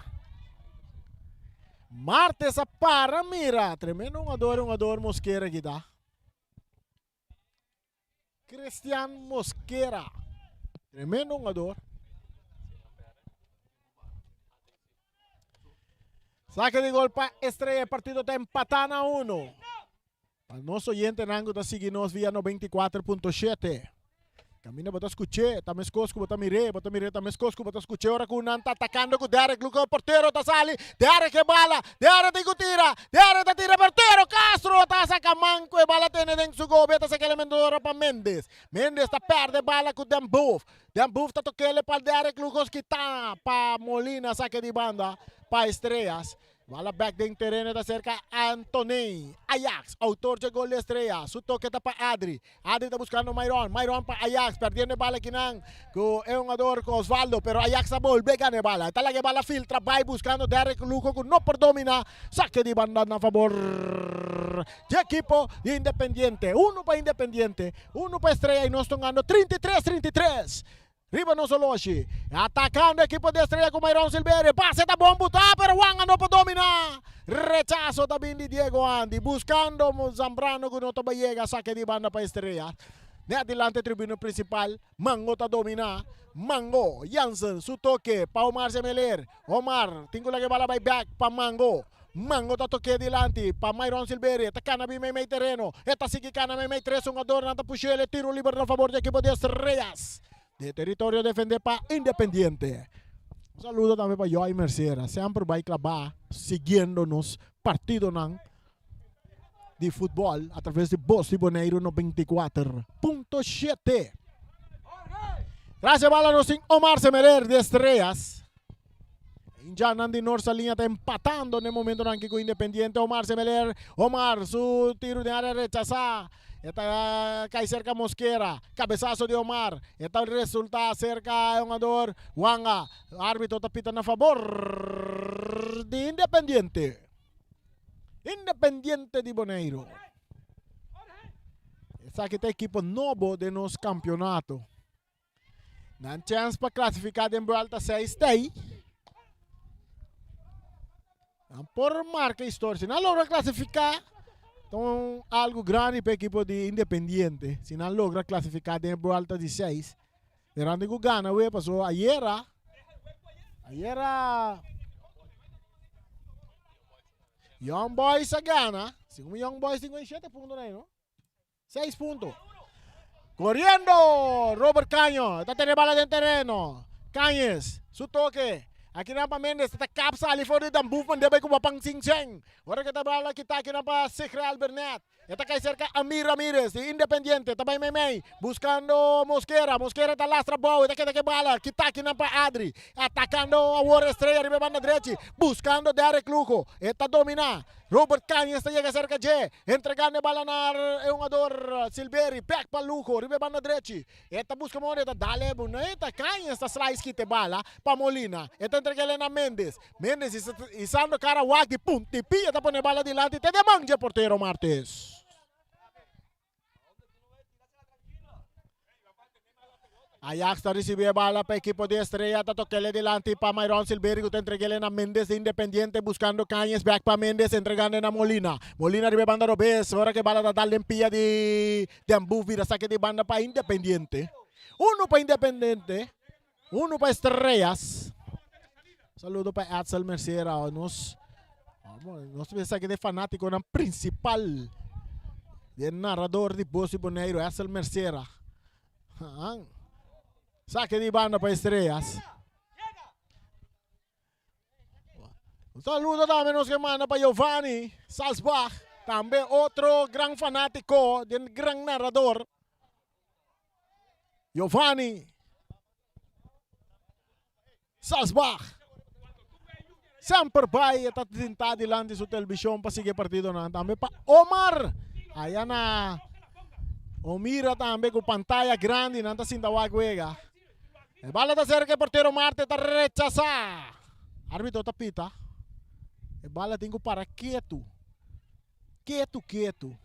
Martes a para mira. Tremendo jugador, jugador Mosquera aquí ta. Cristian Mosquera. Tremendo jugador. Saque de gol pa Estrella. El partido ta empatá na uno. Pa nos oyentenan ku ta sigui nos via 94.7. Kaminda bo ta skuch'é, ta meskos ku bo ta mir'é, bo ta mir'é ta meskos ku bo ta skuch'é ora ku nan ta atakando ku Derek Lugo, portero ta sali, Derek e bala, Derek tin ku tira, Derek ta tira, portero Castro ta saka man ku e bala tene den su gobe, ta saka elemento pa Mendes, Mendes ta pèrdè bala ku Den Boef, Den Boef ta tok'é pa Derek Lugos kita pa Molina sake di banda pa Estrellas. Bala bek den tereno ta serka Anthony Ajax, autor dje gol di Estrella. Su toke ta pa Adri. Adri ta buskando Myron. Myron pa Ajax, perdiendo e bala kinan ku e hungador ku Osvaldo, pero Ajax ta bolbe gana e bala. E ta laga e bala filtra bai buskando Derrick Lugo ku no por domina. Sake di banda na fabor dje ekipo di Independiente. Uno pa Independiente, uno pa Estrella i nos ta hungando 33, 33. Riba nos oloshi. Atacando equipo di Estrella cu Myron Silverio. Pase ta bon buta, pero Juan no por domina. Rechazo ta bin di Diego Andy. Buscando Zambrano cu no ta yega. Saque di banda pa Estrella. Net dilante tribuna principal. Mango ta domina. Mango. Jansen su toque pa Omar Semeler. Omar tin cu laga e bala bay back pa Mango. Mango ta tok'é dilanti pa Myron Silveria. E ta kana bin meimei tereno. E ta sigui kana meimei tres hungadornan ta push'el e tiro liber na fabor di ekipo di Estrellas. Den teritorio defendé pa Independiente. Un saludo tambe pa Joy Mercera. Semper bai klabá siguiendo nos partidonan di futbòl a traves di Bos di Boneiru 94.7. Gracias bala nos tin Omar Semerer di Estrellas. Indiannan di Noord Saliña ta empatando n'e momentonan aki ku Independiente. Omar Semeler, Omar su tiru den área rechasá. E ta kai serka Mosquera. Kabesaso di Omar. E ta resultá serka e hungador Wanga. Árbitro ta pita na fabor di Independiente. Independiente di Boneiru. Esaki ta ekipo nobo den nos kampeonato. Nan chèns pa klasifiká den buèlta seis ta ei. Nan por marka historia. Si nan logra klasifiká, ta un algu grandi pa e ekipo di Independiente. Si nan logra klasifiká den e buèlta di seis. Pero nan tin ku gana awe pasobra ayera, ayera Young Boys a gana. Segun mi Young Boys tin ku shete punto na ei, no? Seis punto. Coriendo Robert Caño. Ta tene bala den tereno. Cañez. Su toque. Aki nan pa Mendes. Ta kap sali for di Dan Boefman. Debe ku Bapang Sing Cheng. Ora ke ta bala kita aki nan pa Sigre Albernet. E ta kai serka Amir Ramirez di Independiente. Ta bai meimei. Buscando Mosquera. Mosquera ta lastra bou. E ta keda ke bala. Kita aki nan pa Adri. Atacando awor Estrella riba e banda drechi. Buscando Derek Lugo. E ta domina. Robert Cañez ta yega serka dje. Entregando e bala na e hungador Silveri. Bek pa Lugo riba e banda drechi. E ta buska moda, e ta dale bunita. Cañez ta slice kita e bala pa Molina. E ta entreg'el na Mendes. Mendes isando kara wak di punta i pia ta pone e bala dilanti te den man dje portero Martes. Ajax ta ricibi e bala pa equipo di Estrella, ta tokele dilanti pa Myron Silverio cu ta entregele na Mendes di Independiente buscando Cañez, back pa Mendes entregando na Molina. Molina riba e banda robes, ora cu e bala ta dal den pia di Den Boef bira sake di banda pa Independiente. Uno pa Independiente, uno pa Estrellas. Saludo pa Edsel Mercera, nos nos pensa que de fanaticonan principal de narrador di Bos di Boneiru, Edsel Mercera. Saque di banda pa Estrellas. Un saludo tambe nos que manda pa Giovanni Salzbach, tambe otro gran fanatico, den gran narrador. Giovanni Salzbach. Semper bai e ta sintá dilanti su televishon pa sigui e partidonan. Tambe pa Omar. Aya na Omira tambe ku pantaya grandi nan ta sinta wak wega. E bala ta serka e portero Marte ta rechasá. Arbitro ta pita. E bala tin ku para ketu. Ketu ketu.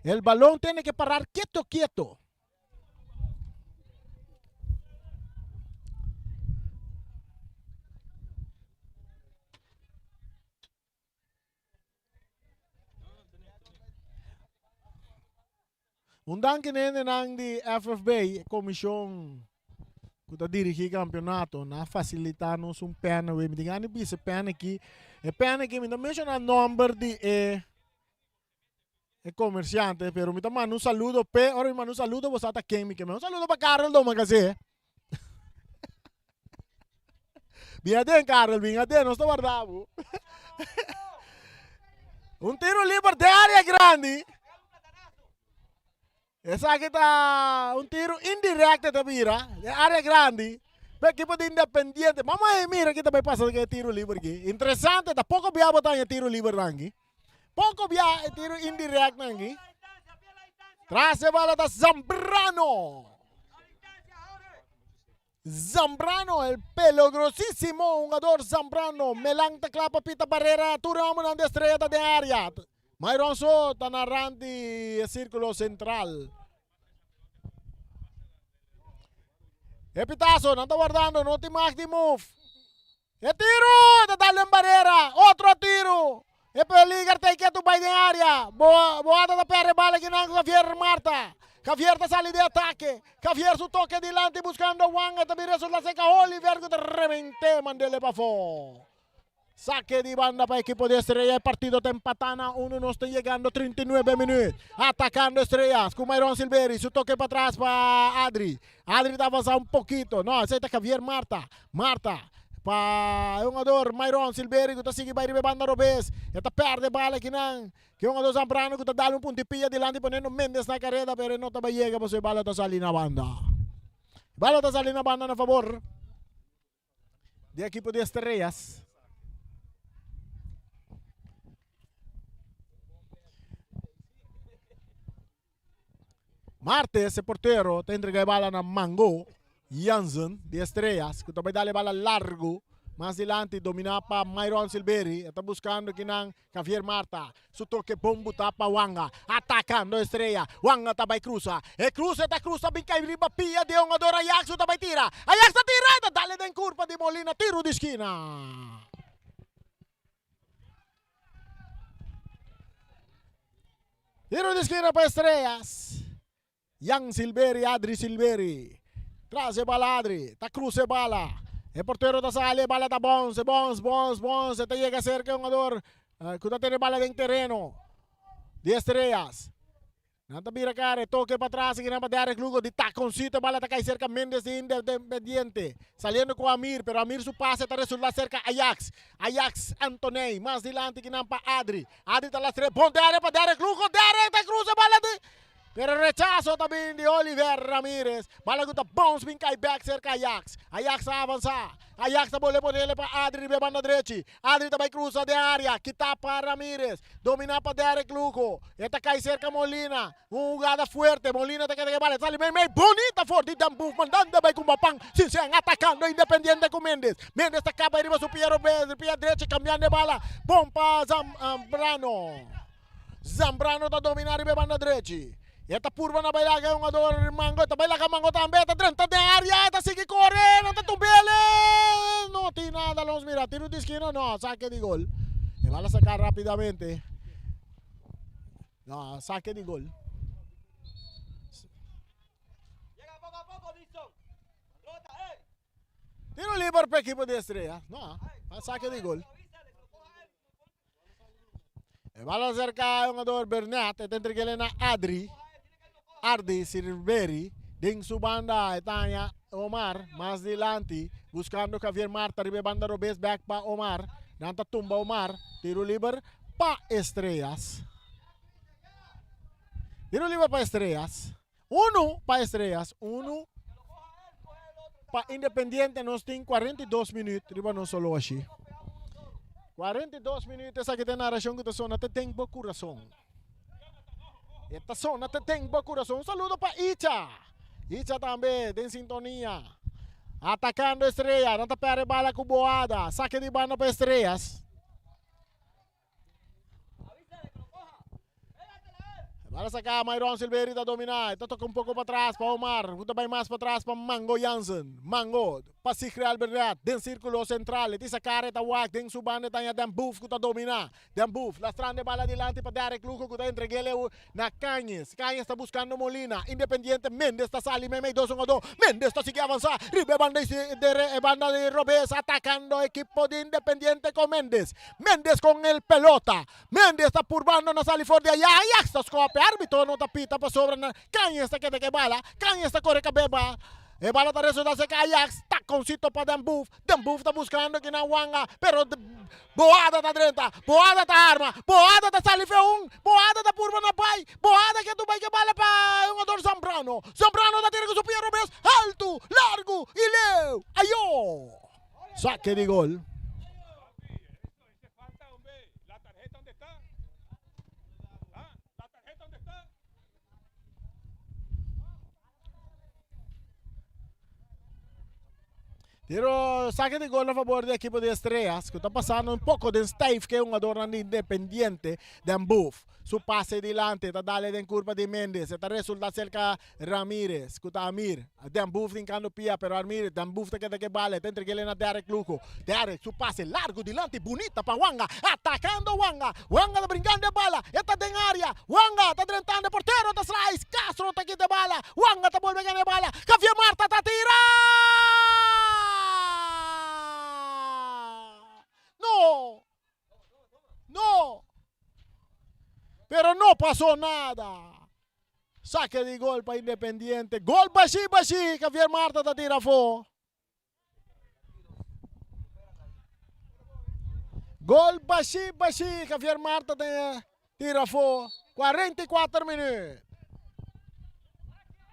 El balon tiene que parar quieto quieto. Un danki na hendenan di FFB, komishon ku ta dirigí kampionato, nan a fasilitá nos un pèn awe. Mi tin gana di bisa e pèn aki. E pèn aki mi ta menshoná nòmber di e e komersiante, pero mi ta manda un saludo p'e. Ora mi manda un saludo bo sa ta ken mi ke. Un saludo pa Karel Domacassé. Bin aden Karel, bin aden, nos ta warda bo. Un tiro liber den área grandi. Esaki ta un tiro indirecto ta bira den área grandi. Pa ekipo di Independiente. Vamos a mira ki ta bai pasa ku e tiro liber aki. Interesante, ta poko bia bo ta haña tiro liber nan aki. Poko bia e tiro indirect nan aki. Tras e bala ta Zambrano. Zambrano, el peligrosísimo jugador Zambrano. Melan ta kla pa pita barrera. Tur homennan di Estrella ta den área. Myron So ta na rand di e sírkulo sentral. E pitazo, nan ta wardando, no tin mag di move. E tiru, ta dal den barera. Otro tiru. E peliger ta ketu bai den área. Bo Boada ta perde bala aki nan ku Javier Marta. Javier ta sali den atake. Javier su toke dilanti buskando Wanga ta bira su la seka Oliver ku ta remente mandele pafó. Sake di banda pa ekipo di Estrella. E partido ta empatá na unu. Nos ta yegando 39 minuut. Atakando Estrellas ku Myron Silveri. Su toke patras pa Adri. Adri ta avansá un pokito. No, esei ta Javier Marta. Marta pa e hungador Myron Silveri ku ta sigui bai riba e banda robes. E ta pèrdè bala akinan. Ke hungador Zambrano ku ta dal un puntipia dilanti poniendo Mendes na kareda pero e no ta bai yega pasobra e bala ta sali na banda. E bala ta sali na banda na fabor di ekipo di Estrellas. Martes e portero ta entrega e bala na Mango Jansen di Estrellas ku ta bai dal e bala largu mas dilanti dominá pa Myron Silveri e ta buskando kinan Javier Marta su toke bon butá pa Wanga atakando Estrella Wanga ta bai krusa e krusa e ta krusa bin kai riba pia di e hungador Ajax ku ta bai tira Ajax ta tira e ta dal e den kurpa di Molina tiro di skina. Tiro di skina pa Estrellas. Jan Silveri, Adri Silveri. Tras e bala Adri. Ta cruza e bala. E portero ta sali, e bala ta bounce, bounce, bounce, bounce. E ta yega cerca e hungador cu ta tene bala den tereno di Estrellas. Nan ta bira kara, e toke patras aki nan pa Derek Lugo di takoncito, e bala ta kai serka Mendes di Independiente. Saliendo ku Amir, pero Amir su pase ta resulta serka Ajax. Ajax Antoney, mas dilanti ki nan pa Adri. Adri ta lastre, bon Derek pa Derek Lugo, Derek ta krusa e bala di. Pero rechaso ta bin di Oliver Ramirez. Bala ku ta bounce bin kai bek serka Ajax. Ajax ta avansa. Ajax ta bole ponele pa Adri riba e banda drechi. Adri ta bai cruza den area, kita pa Ramirez, domina pa Derek Lugo, e ta cay cerca Molina, un hugada fuerte, Molina ta keda ke bala, sali mei mei, bonita for di Dan Boef, mandando bai cu Mapan, Sincen atacando Independiente cu Mendes, Mendes ta caba riba su pia robes, pia drechi cambiando e bala, bon pa Zambrano, Zambrano ta domina riba e banda drechi, e ta purba na bai laga e hungador Mango, e ta bai laga Mango tambe, e ta drenta den area, e ta sigui kore, nan ta tumb'el, no tin nada, los mira, tiro di skina, no, sake di gol, e bala saka rapidamente, no, sake di gol. Tiro liber pa ekipo di Estrella, no, sake di gol. E bala acerca e hungador Bernat, e ta entreg'el na Adri. Ardi Silveri den su banda e ta haña Omar mas dilanti buscando Javier Marta riba e banda robes bek pa Omar. Nan ta tumba Omar, tiro liber pa Estrellas. Tiro liber pa Estrellas. Uno pa Estrellas, uno pa Independiente. Nos tin 42 minuut riba nos oloshi. 42 minuut esaki ta e narashon ku ta sona te den bo kurason. E ta sona te den bo kurason. Un saludo pa Icha. Icha tambe den sintonia. Atakando Estrella. Nan ta perde bala ku Boada. Sake di banda pa Estrellas. Bala saca, Myron Silveri ta domina. Ta toca un poco pa tras pa Omar. Ku ta bay mas pa tras pa Mango Jansen. Mango pa Sigre Albernat den circulo central. E tisa cara e ta wak den su banda e ta haña Den Boef ku ta domina. Den Boef lastrando e bala dilanti pa Derek Lugo ku ta entreg'el na Cañez. Cañez ta buscando Molina. Independiente Mendes ta sali meimei dos hungador. Mendes ta sigui avansa riba e banda e banda di robes atacando ekipo di Independiente con Mendes. Mendes con el pelota. Mendes ta purbando na sali for di aya. Ajax ta scope. Arbitro no ta pita pasobra na Cañez ta keda ke bala. Cañez ta kore kabeba. E bala ta resulta serka Ajax. Taconcito pa Den Boef. Den Boef ta buscando kinan Wanga. Pero Boada ta drenta. Boada ta arma. Boada ta sali fe un. Boada ta purba na bai. Boada ke tu bai ke bala pa e hungador Zambrano. Zambrano ta tira ku su pia robes. Alto, largo y leu. Ayo! Saque di gol. Tiro saque di gol a favor di equipo di Estrellas, cu ta pasando un poco den stijf ke hungadornan di Independiente. Den Boef, su pase dilante ta dale den curpa di Mendes, e ta resulta cerca Ramirez, cu ta Amir. Den Boef tin cando pia, pero Amir, Den Boef ta keda ke bala, e ta entreg'el na Derek Lugo. Derek su pase largo dilanti, bunita pa Wanga, atacando Wanga. Wanga ta brincando e bala, e ta den area. Wanga ta drentando e portero ta slice, Castro ta kita e bala, Wanga ta bolbe gana e bala, Javier Marta ta tira! No! Pero no pasó nada. Sake di gol pa Independiente. Gol bashí bashí. Javier Marta ta tira afó. Gol bashí bashí. Javier Marta ta tira afó. 44 minuut.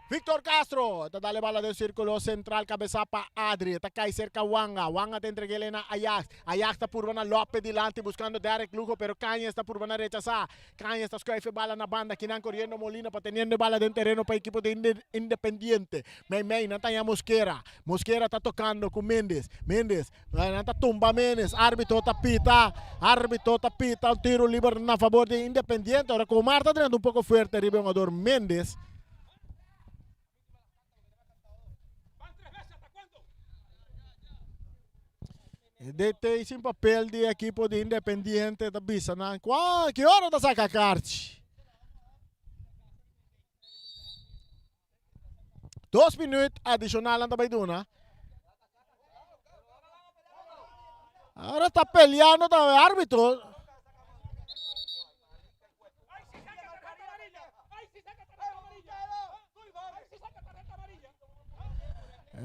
Victor Castro ta dale bala den círculo central cabeza pa Adri ta cai cerca Wanga Wanga ta entreguele na Ajax Ajax ta purba na Lope dilanti buscando Derek Lugo pero Cañez ta purba na rechaza Cañez ta scuif e bala na banda kinan coriendo Molina pa teniendo e bala den tereno pa equipo de Independiente mei mei nan ta haña Mosquera Mosquera ta tocando cu Mendes Mendes Nan ta tumba Menes, arbitro ta pita, arbitro ta pita un tiro liber na favor di Independiente. Ora cu Omar ta drenta un poco fuerte riba e hungador Mendes. E DT sin papel di equipo di Independiente ta bisa nan cua ki ora ta saca kaartje. Dos minuut adicional nan ta bay duna. Ahora está peleando también árbitro.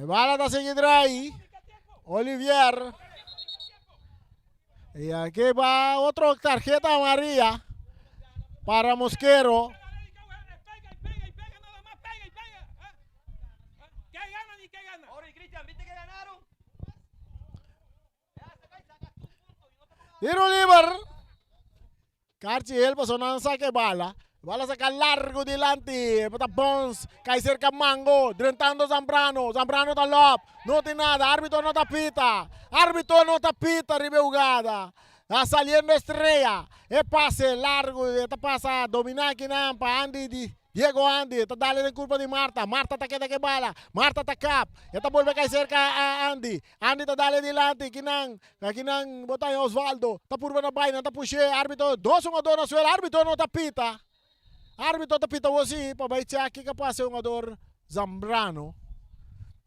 Bala ta seguir ahí. Olivier. Y aquí va otro tarjeta amarilla para Mosquero. Tiro liber. Carchi el pasó nan saque bala. Bala saca largo dilanti. Bota Bones. Cae cerca Mango. Drentando Zambrano. Zambrano ta lop. No tin nada. Arbitro no ta pita. Arbitro no ta pita riba e hugada. Ta saliendo Estrella. E pase largo. E ta pasa domina akinan pa Andy di Diego Andy. E ta dale den curpa di Marta. Marta ta keda ke bala. Marta ta kap. E ta bolbe kai cerca a Andy. Andy ta dale dilanti. Kinan akinan bo ta haña Osvaldo. Ta purba na bai. Nan ta push'é. Arbitro dos hungador na suela. Arbitro no ta pita. Arbitro ta pita wosi pa bai check kiko a pasa e hungador Zambrano.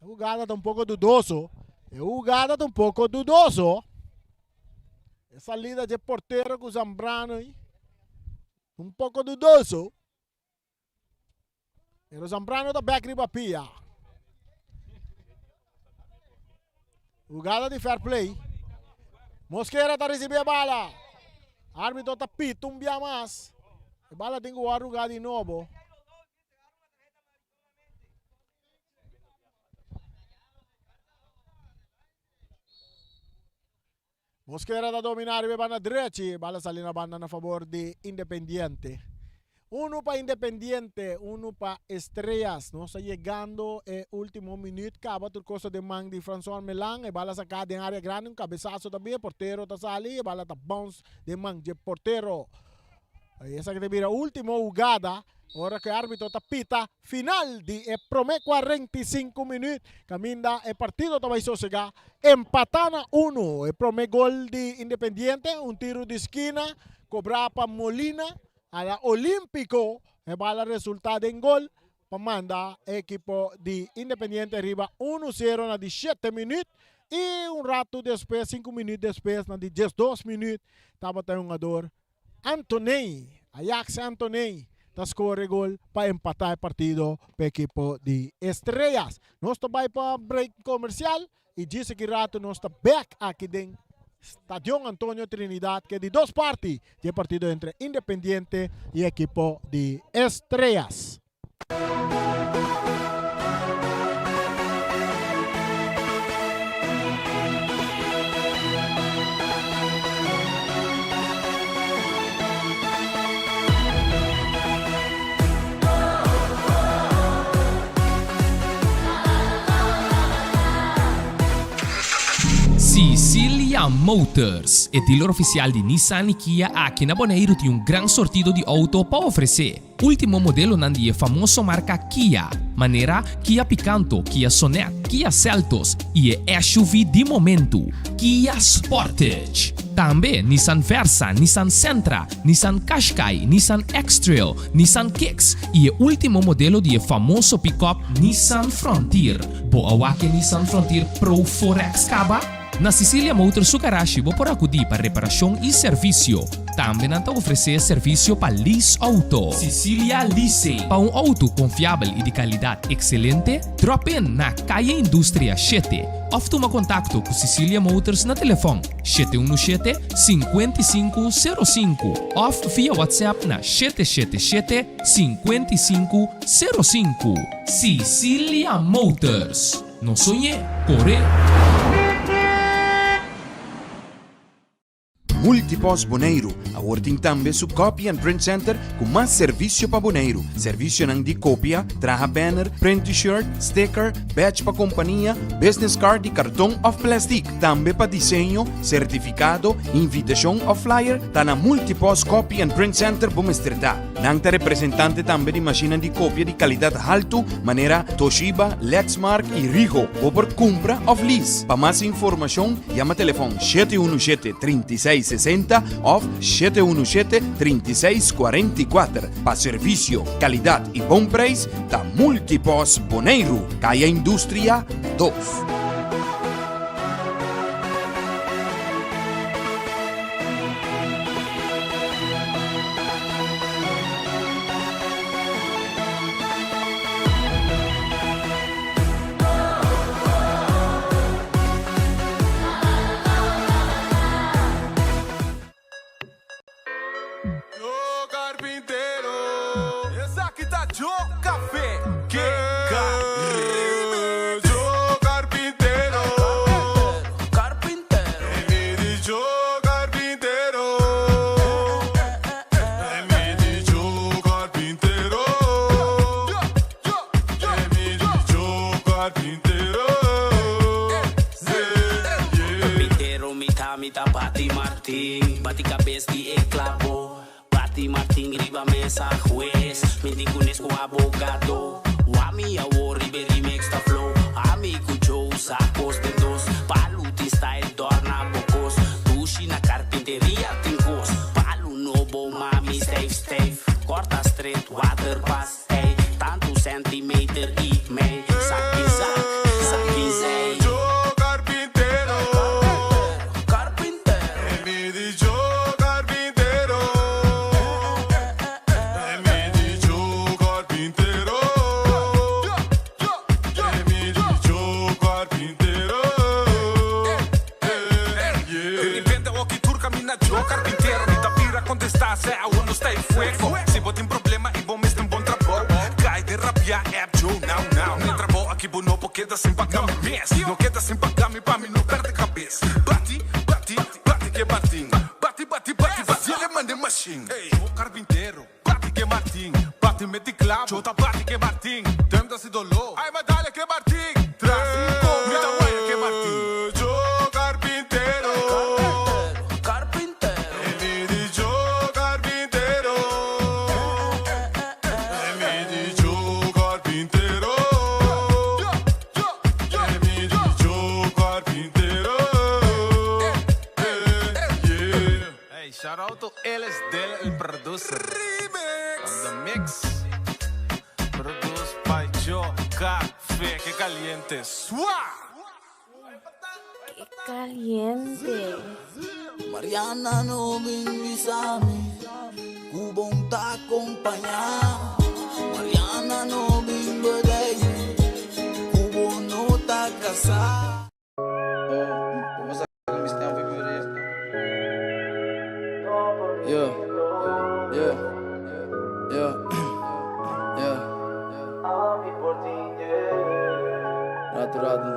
E hugada ta un poko dudoso. E hugada ta un poko dudoso. E salida dje portero ku Zambrano ei un poko dudoso. Pero Zambrano ta bek riba pia. Hugada di fair play. Mosquera ta recibi e bala. Arbitro ta pita un bia mas. E bala tin cu worde huga di nobo. Mosquera ta domina riba e banda drechi. Bala sali na banda na fabor di Independiente. Uno pa Independiente, uno pa Estrellas. Nos ta yegando e ultimo minuut. Caba tur cosa den man di Francois Melan. E bala saca den area grandi. Un cabezazo ta bin. E portero ta sali. E bala ta bounce den man dje portero. Esaki ta bira ultimo hugada. Ora ku e arbitro ta pita final di e prome 45 minuut, kaminda e partido ta bai sosega empatá na unu. E prome gol di Independiente, un tiru di skina kobrá pa Molina a la Olímpico. E bala resultá den gol pa manda e ekipo di Independiente riba unu sero na di shete minuut. I un ratu despues, sinku minuut despues, na di diesdos minuut, tabata e hungador Anthony, Ajax Anthony ta score gol pa empata e partido pa ekipo di Estrellas. Nos ta bai pa break comercial y djis aki rato nos ta back aki den Stadion Antonio Trinidad ke di dos parti di e partido entre Independiente y ekipo di Estrellas. Sicilia Motors, e dealer oficial di Nissan y Kia aki na Boneiru tin un gran sortido di auto pa ofrece. Ultimo modelonan di e famoso marka Kia, manera Kia Picanto, Kia Sonet, Kia Seltos i e SUV di momentu, Kia Sportage. Tambe Nissan Versa, Nissan Sentra, Nissan Qashqai, Nissan X-Trail, Nissan Kicks i e ultimo modelo di e famoso pickup Nissan Frontier. Bo a wak e Nissan Frontier Pro 4X kaba? Na Sicilia Motors su garashi bo por akudí pa reparashon i servisio. Tambe nan ta ofresé servisio pa lease outo. Cecilia Leasing. Pa un outo konfiabel i di kalidat ekselente, drop in na Kaya Industria shete òf tuma kontakto ku Cecilia Motors na telefòn 717 5505 òf via WhatsApp na 777 5505. Cecilia Motors. No soñ'é, kor'é! Multipost Boneiru awor tin tambe su Copy and Print Center ku mas servisio pa Boneiru. Servisionan di kopia, traha banner, print t-shirt, sticker, badge pa kompania, business card di karton òf plèstik. Tambe pa diseño, sertifikado, invitashon òf flyer ta na Multipost Copy and Print Center bo mester ta. Nan ta representante tambe di mashinnan di kopia di kalidat haltu manera Toshiba, Lexmark i Rigo. Bo por kumpra òf lease. Pa mas informashon yama telefòn 717 36 60 òf 717 36 44. Pa servisio, kalidat i bon preis ta Multipos Boneiru, Kaya Industria 2. Yo carpintero. Esaki ta Joe Café. Ke Caribe. Joe carpintero. Carpintero. Mi di Joe carpintero. Mi di Joe carpintero. Mi di Joe carpintero. Carpintero mi ta mi ta bati martin Bati cabes di e clavo Bati martin riba mesa hues Mi di cunes cu abogado Wami awor riba e remix ta flow Ami cu Joe sa cos den dos Palu tin style dorna bo cos Dushi na carpinteria tin cos Palu nobo mami stijf stijf Corta straight water pas ey Tantu centimeter y mei Saki zak, saki zei. Joe carpintero. Carpintero. Mi di Joe carpintero. Mi di Joe carpintero. Mi di Joe carpintero. De repente oki tur camina Joe carpintero Mi ta bira contesta se awo no sta e fuego Si bo tin problema y bo mester un bon trabou Cai den rabia app Joe now now Mi trabou aki bo no por keda sin paga mi mes No keda sin paga mi pa mi no perde cabes Bati, bati, bati ke Martin Bati, bati, bati, bati el e mande machine Joe carpintero Bati ke Martin Bati meti clavo Joe ta bati ke Martin Tem ta si dolor Ay ma dale ke Martin Tras Mi ta waya ke Martin. Joe carpintero. Carpintero. Mi di Joe carpintero. Mi di Joe carpintero. Mi di Joe carpintero. Yeah. Hey, shout out to Ellis Del, el producer. Remix. On the mix. Produced by Joe Café. Que caliente. Swa! Qué caliente. Mariana no bin bisami Ku bo n' ta acompaña Mariana no bin bedei Ku bo no ta casa. Yeah, yeah, yeah, yeah. Rato, rato.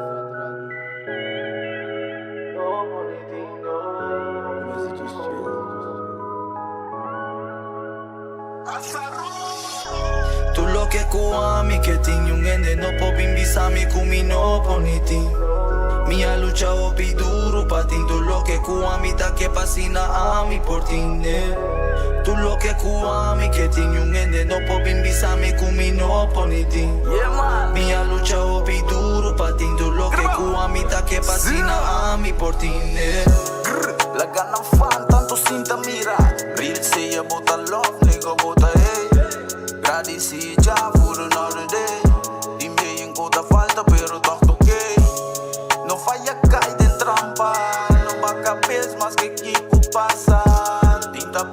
Message is chill. Tur loke ku ami ke tin un hende no por bin bisami ku mi no por ni tin. Mi a lucha hopi duru pa tin tur loke ku ami ta ke pa asina ami por tin. Tur loke ku ami ke tin un hende no por bin bisami ku mi no por ni tin. Mi a lucha hopi duru pa tin tur loke ku ami ta ke pa asina ami por tin. Laga nan fan tantu sinta mira. Real say bota love, nigga bota hey. Gradisi Jah for another day. Di mi ta falta, pero toch oké. No faya cai den trampa. No baka pes, mas ke kiko pasa. Tinta.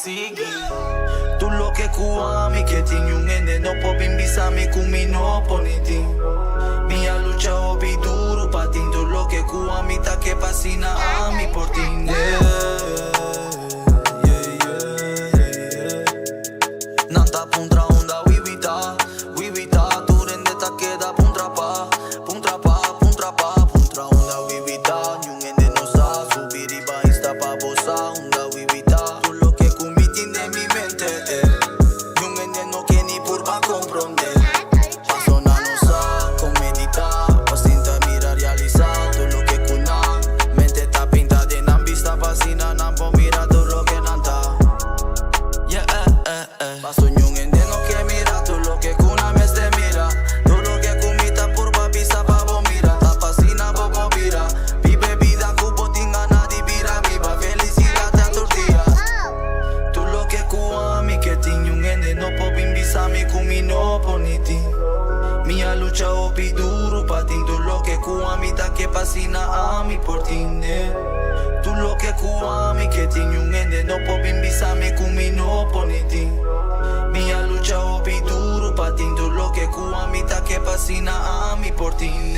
sigui. Tur loke ku ami ke tin niun hende no por bin bisa mi ku mi no por ni tin. Mi a lucha hopi duru pa tin tur loke ku ami ta ke pa asina ami por tin. Nan ta puntra unda Wiwi ta, Wiwi ta. Tur hende ta keda puntra pa, puntra pa, puntra pa. Puntra unda Wiwi ta, niun hende no sa. Subi riba Insta pa bo sa unda Wiwi ta. Tur loke ku mi tin den mi mente, eh. Niun hende no ke ni purba komprondé. Paso nan no sa kon meditá, pa sinta mira realisá tur loke ku nan mente ta pinta den nan bista pa asina nan por mira tur loke nan ta. Yeah, eh, eh, eh. Paso niun hende no ke mira tur loke ku nan mester mira. Tur loke ku mi ta purba bisa pa bo mira. Ta pa asina bo por bira. Biba e bida ku bo tin gana di bira. Biba felisidat ta tur dia. Tur loke ku ami ke tin niun hende no por bin bisa mi ku mi no por ni tin. Mi a lucha hopi duru pa tin tur loke ku ami ta ke pa asina ami por tin. Tur loke ku ami ke tin niun hende no por bin bisa mi ku mi no por ni tin. Mi a lucha hopi duru pa tin tur loke ku ami ta ke pa asina ami por tin.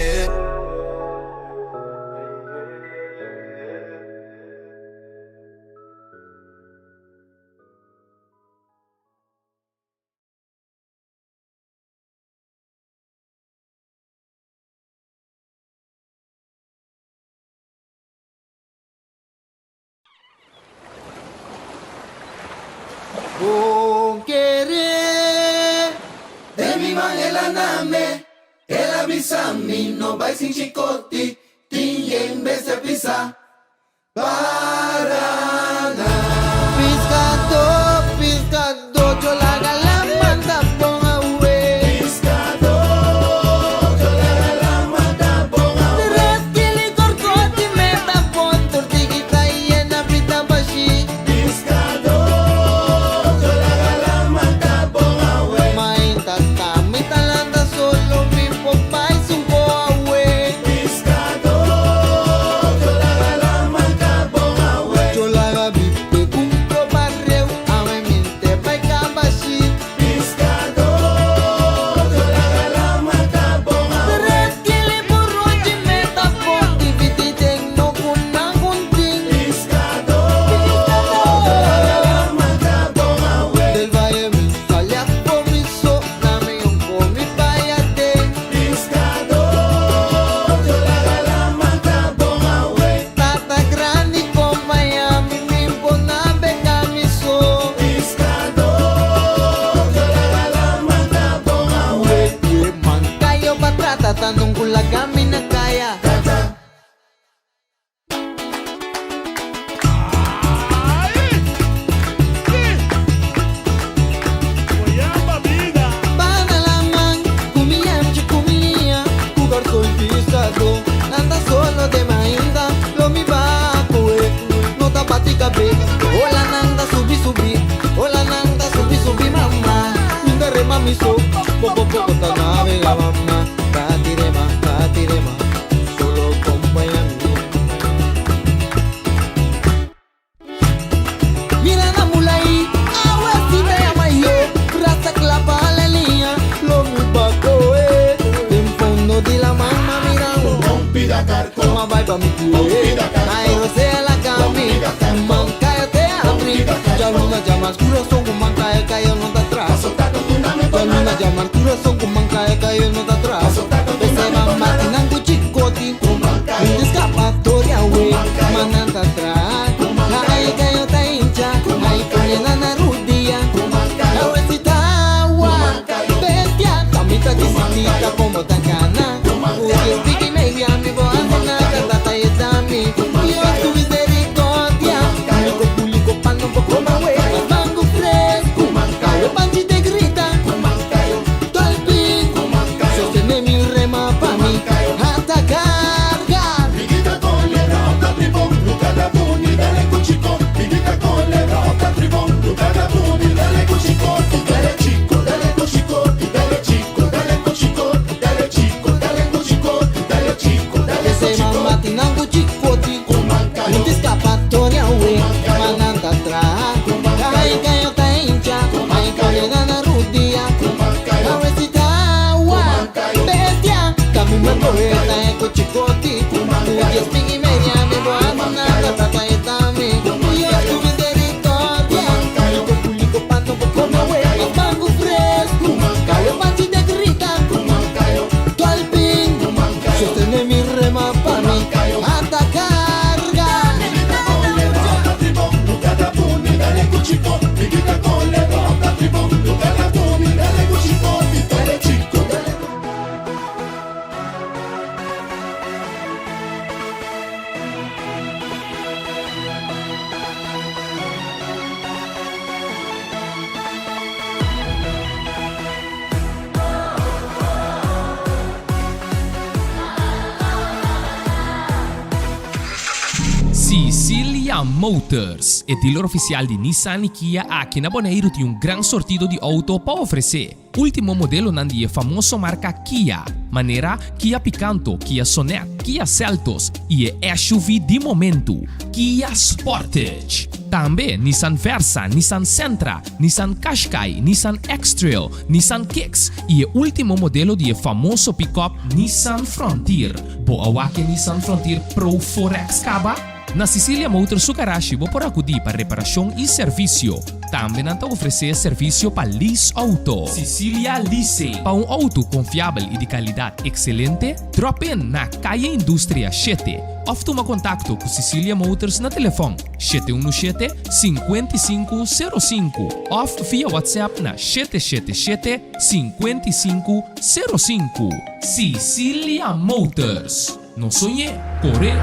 Bon kere Den mi man el a name El a bisa mi no bai sin chikoti Tin yen bestia pisa Paraná. Piskadó, piskadó, yo laga laman ta bon awe. Piskadó, yo laga laman ta bon awe. Tres kili korkoti me ta bon, tortiguita yena pita bashi. Piskadó, yo laga laman ta bon awe. Mainta ta mi ta lanta solo mi por bai sunko awe. Piskadó, yo laga laman ta bon awe. Yo laga bipe kumpro barreu, awe mente bai kabashi. Piskadó, yo laga laman ta bon awe. Tres kili buruchi me ta bon, dividi den no kunan kuntin. Piskadó, yo laga laman ta bon awe. Del valle mi sali a komi so, na mi un komi bayate. Piskadó, yo laga laman ta bon awe. Tata grandi kompañá mi, mi por nabegá mi so. Piskadó, yo laga laman ta bon awe. Mankayo pa trata tanong kulaga mi na kaya. Banda laman, ku mi yamchi ku mi liña, ku garson piskadó. Lanta solo te mainta, lo mi bakoe, no ta bati kabes. Olanan ta subi subi, olanan ta subi subi mama. Mi ta rema mi so, poko poko ta navega mama. Bati rema, bati rema, solo kompañá mi. Mira na mulai, awe si ta yama yo. Brasa kla pa hala liña, lo mi bakoe. Den fondo di laman m'a mira un M'a bai pa mi kue. Ai rosea laga mi, mankayo te abri. Djaluna djamars kurason ku mankayo kayo no ta tras. Djaluna djamars kurason ku mankayo kayo no ta tras. P'esei mama tinan ku chikoti, un eskapatoria we, ma nan ta tras. Ai kayo ta hincha, ai pone nan na rudia. Awe si ta awa, bestia, ta mi ta disitita komo ta kana. Ku dies tiki media mi bo hasi nada, tata yeda mi. Dios su misericordia, Liko puliko pa no por kome we, mas mango fresku, kayo panchi te grita, Dolphin, sostene mi rema pa mi, hasta carga. P'esei mama tinan ku chikoti, un escapatoria we, ma nan ta traha. kohe ta e ku chikoti Ku dies mil i media mi bo a duna tata e ta mi Dios ku misericordia Liko puliko pa no bo kome we Mas mango fresku Kawe panchi de grita Dolpin Sostene mi rema pa mi Ata karga. Sicilia Motors, e dealer oficial di Nissan y Kia aki na Boneiru tin un gran sortido di auto pa ofrece. Ultimo modelonan di e famoso marca Kia, manera Kia Picanto, Kia Sonet, Kia Seltos y e SUV di momento, Kia Sportage. Tambe Nissan Versa, Nissan Sentra, Nissan Qashqai, Nissan X-Trail, Nissan Kicks y e ultimo modelo di e famoso pick-up Nissan Frontier. Bo a wak e Nissan Frontier Pro 4X caba? Na Sicilia Motors su garashi bo por acudi pa reparacion y servicio. Tambe nan ta ofrece servicio pa lease auto. Sicilia Leasing. Pa un auto confiabel y di calidad excelente, drop in na Calle Industria shete of tuma contacto cu Sicilia Motors na telefon 717 5505 of via WhatsApp na 777 5505. Sicilia Motors. No soñ'é, cor'é!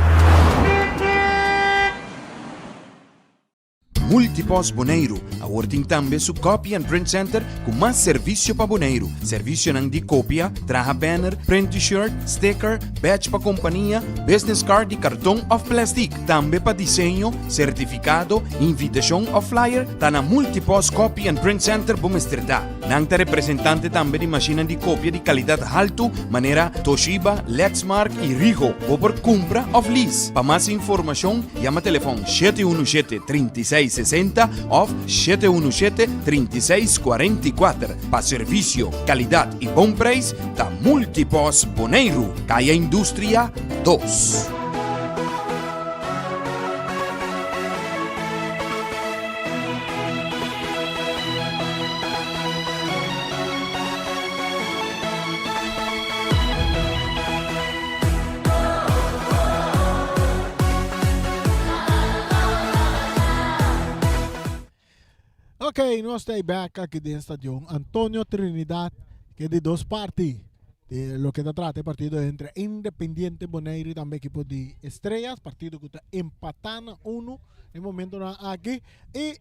Multipost Boneiru awor tin tambe su Copy and Print Center ku mas servisio pa Boneiru. Servisionan di kopia, traha banner, print t-shirt, sticker, badge pa kompania, business card di karton òf plèstik. Tambe pa diseño, sertifikado, invitashon òf flyer, ta na Multipost Copy and Print Center bo mester ta. Nan ta representante tambe di mashinnan di kopia di kalidat haltu manera Toshiba, Lexmark i Rigo. Bo por kumpra òf lease. Pa mas informashon yama telefòn 717 36 60 òf 717 36 44. Pa servisio, kalidat i bon preis ta Multipos Boneiru, Kaya Industria dos. Ok, nos ta back aki den stadion Antonio Trinidad, ke di dos parti. Di loke ta trata e partido entre Independiente Bonaire y tambe ekipo di Estrellas, partido ku ta empatá na uno e momentonan aki. Y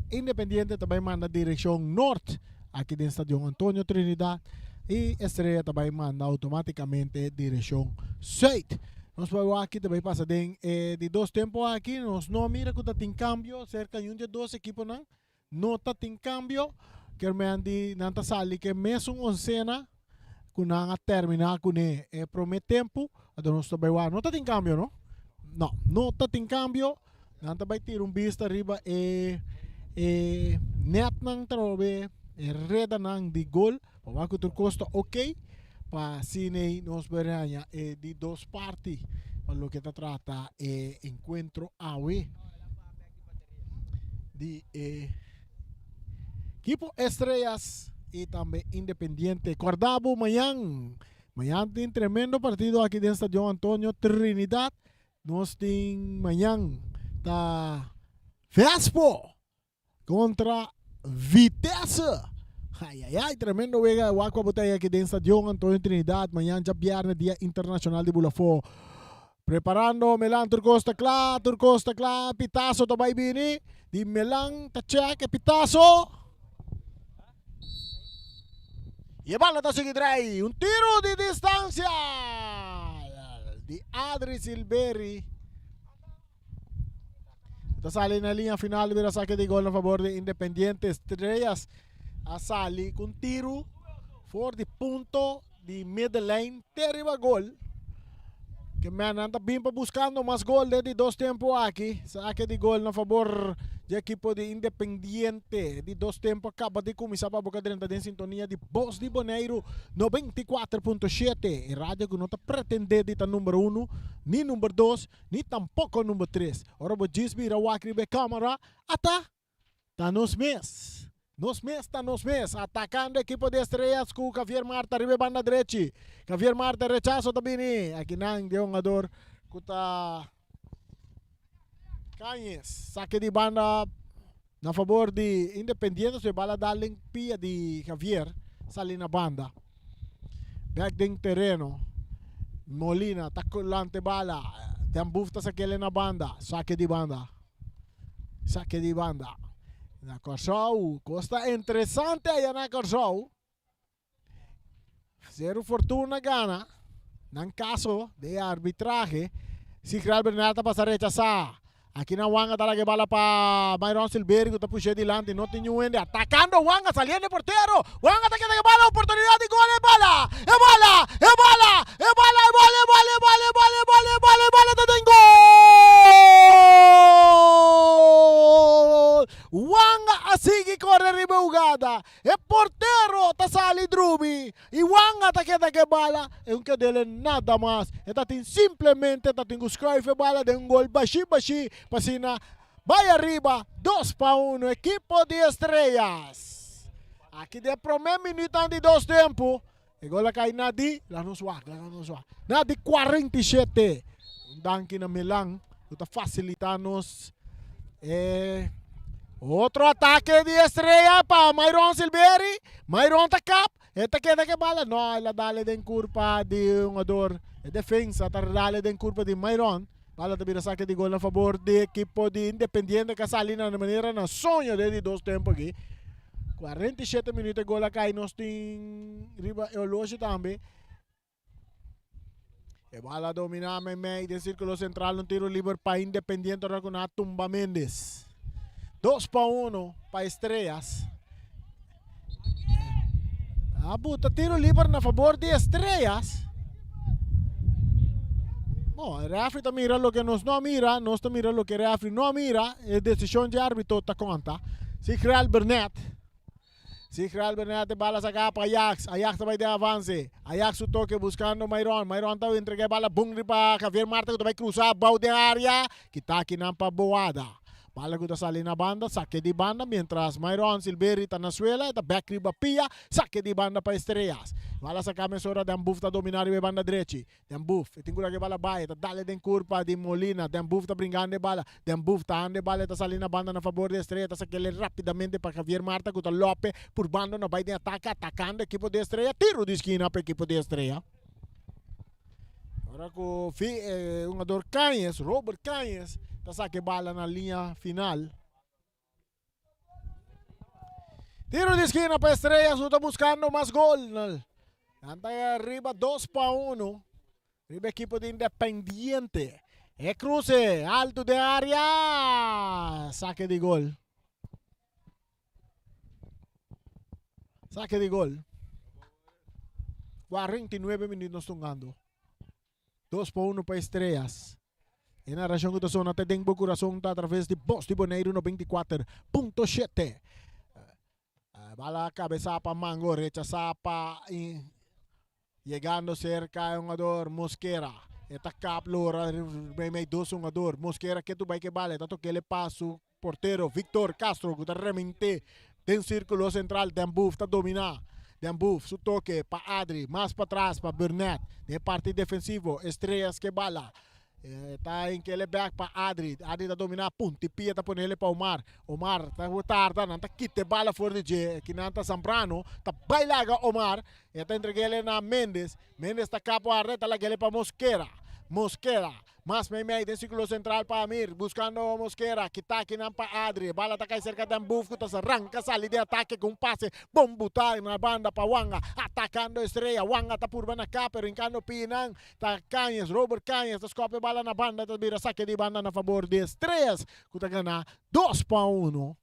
Independiente ta bai manda direkshon nort aki den stadion Antonio Trinidad y Estrella ta bai manda automáticamente direkshon zuid. Nos por wak aki ta bai pasa den e di dos tempo aki. Nos no a mira ku ta tin kambio serka di un di e dos ekiponan. No ta tin kambio. Kermen di nan ta sali ku e mesun oncena ku nan a terminá kuné e promé tempu. Anto nos ta bai wak. No ta tin kambio no. No, no ta tin kambio. Nan ta bai tira un bista riba e e netnan trobe, e redanan di gol. Pa wak ku tur kos ta ok. Pa asina nos por haña e di dos parti pa loke ta trata e enkuentro awe di e ekipo Estrellas y tambe Independiente. Korda bo mañan, mañan tin tremendo partido aki den Stadion Antonio Trinidad. Nos tin mañan ta Vespo kontra Vitesse. Ay, ay, ay, tremendo wega. Wak pa bo ta aki den Stadion Antonio Trinidad. Mañan djabièrnè, Dia Internashonal di Bulafó. Preparando Melan tur kos ta kla, tur kos ta kla. Pitazo ta bai bini. Di Melan ta check e pitazo. Y e bala ta sigui drai. Un tiro di distancia di Adri Silveri. Ta sali na linea final bira saque di gol na favor di Independiente. Estrellas a sali con tiro for di punto di middenlijn te riba gol. Ke men nan ta bin pa buskando mas gol den di dos tempo aki. Sake di gol na fabor di ekipo di Independiente. Di dos tempo a kaba di kuminsá pa boka drenta den sintonia di Bos di Boneiru 94.7. E radio ku no ta pretendé di ta number uno, ni number dos, ni tampoko number tres. Ora bo djis bira wak riba e kamera, ata Ta nos mes. Nos mes ta nos mes. Atacando equipo di Estrellas cu Javier Marta riba e banda drechi. Javier Marta rechazo ta bini. Aki nan di hungador cu ta Cañez. Saque di banda na favor di Independiente. Su e bala dal den pia di Javier. Sali na banda. Bek den tereno. Molina ta lante bala. Den Boef ta sakele na banda. Saque di banda. Sake di banda. Na Kòrsou. Kos ta interesante aya na Kòrsou. Seru Fortuna gana. Nan kaso de arbitrahe. Sigral Bernal ta pasa rechasá. Aki nan Wanga ta laga e bala pa Myron Silverio ku ta push'é dilanti. No tin niun hende. Atakando Wanga saliendo e portero. Wanga ta keda ku e bala. Oportunidat di gol. E bala! E bala! E bala! E bala! E bala! E bala! E bala! E bala! E bala! E bala! E bala ta den gol! Wanga a sigui kore riba e hugada. E portero ta sali drumi i Wanga ta keda ku e bala. E un kedele nada mas. E ta tin simplemente ta tin ku schuif e bala den un gol bashí bashí pa asina bai ariba 2-1 ekipo di Estrellas. Aki den promé minuutnan di dos tempu e gol a kai na di, laga nos wak, laga nos wak, na di 47. Un danki na Milan ku ta fasilitá nos e otro atake di Estrella pa Myron Silveri. Myron ta kap, e ta keda ke bala. No, el a dale den kurpa di hungador. E defensa ta dale den kurpa di Myron. Bala ta bira sake di gol na fabor di ekipo di Independiente ku a sali na manera na soño den di dos tempu aki. 47 minuut e gol a kai nos tin riba e oloshi tambe. E bala domina meimei den sirkulo sentral un tiro liber pa Independiente ora ku nan a tumba Mendes. 2-1 pa Estrellas. A buta tiro liber na fabor di Estrellas. Bon, e refri ta mira loke nos no a mira, nos ta mira loke e refri no a mira. E desishon di arbitro ta konta. Sigrel Bernet. Sigrel Bernet e bala saka pa Ajax. Ajax ta bai den avanse. Ajax su toke buskando Myron. Myron ta entrega e bala bon riba Javier Marta ku ta bai krusa abou den area. Kita akinan pa Boada. Bala ku ta sali na banda, sake di banda, mientras Myron Silveri ta na suela, e ta bek riba pia, sake di banda pa Estrellas. Bala saka mesora, Den Boef ta domina riba e banda drechi. Den Boef, e tin ku laga e bala bai, e ta dale den kurpa di Molina, Den Boef ta bringando e bala, Den Boef ta handa e bala, e ta sali na banda na fabor di Estrella, e ta sakele rapidamente pa Javier Marta ku ta lope purbando na bai den atake, atakando ekipo di Estrella, tiro di skina pa ekipo di Estrella. Ora ku e hungador Cañez, Robert Cañez, ta saka e bala na liña final. Tiro di eskina pa Estrellas ku ta buskando mas gol. Nan ta riba 2-1 riba ekipo di Independiente. E kruse altu den área. Sake di gol. Sake di gol. 49 minuut nos tungando. 2-1 pa Estrellas. E narracion ku ta sona te den bo kurason ta atraves di Bos di Boneiru 94.7. Bala kabesa pa Mango, rechasá pa Yegando serka e hungador Mosquera. E ta kap lora meimei dos hungador. Mosquera ketu bai ke bala. E ta tok'el e pas su portero Victor Castro ku ta remente den sirkulo sentral. Den Boef ta dominá. Den Boef su toke pa Adri. Mas patras pa Burnett. Den e parti defensivo Estrellas ke bala. E ta inkele bek pa Adri. Adri ta dominá punti pia ta ponele pa Omar. Omar ta tarda. Nan ta kita e bala for di dje. Kinan ta Zambrano ta bai laga Omar. E ta entreg'ele na Mendes. Mendes ta kap warda e ta lag'ele pa Mosquera. Mosquera mas meimei den sirkulo sentral pa Amir. Buskando Mosquera. Kita akinan pa Adri. E bala ta kai serka den Boef ku ta ranka sali den atake ku un pase bon buta na banda pa Wanga. Atakando Estrella. Wanga ta purba na kap pero hinkando pinan ta Cañez. Robert Cañez ta skòp e bala na banda ta bira sake di banda na fabor di Estrellas ku ta gana 2-1.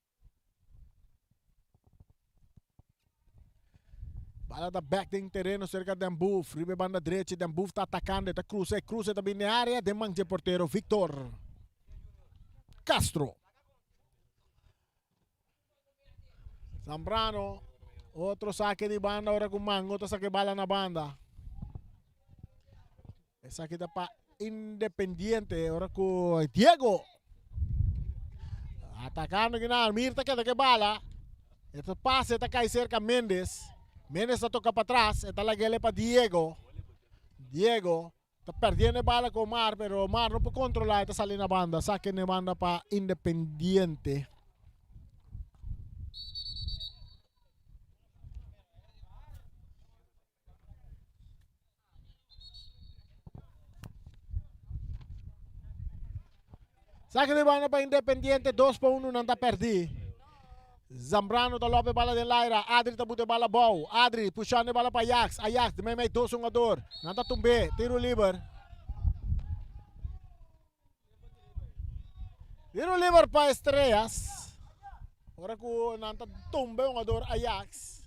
Bala ta bek den tereno serka Den Boef. Riba e banda drechi Den Boef ta atakando. E ta krusa, e krusa e ta bini den área den man dje portero Victor Castro. Zambrano, otro sake di banda ora ku Mango ta saka e bala na banda. Esaki ta pa Independiente ora ku Diego atakando kina Amir ta keda ke bala. E ta pase ta kai serka Mendes. Mendes ta toka pa tras, e ta lagele pa Diego. Diego ta perdiendo e bala ku Omar, pero Omar no por kontrola, e ta sali na banda. Sake na banda pa Independiente. Saque de banda pa Independiente, 2 pa 1 nan ta perdi. Zambrano ta lope bala den laira, Adri ta bute bala bou. Adri pushando e bala pa Ajax, Ajax de meimei dos hungador. Nan ta tumbe, tiro liber. Tiro liber pa Estrellas. Ora ku nan ta tumbe hungador Ajax.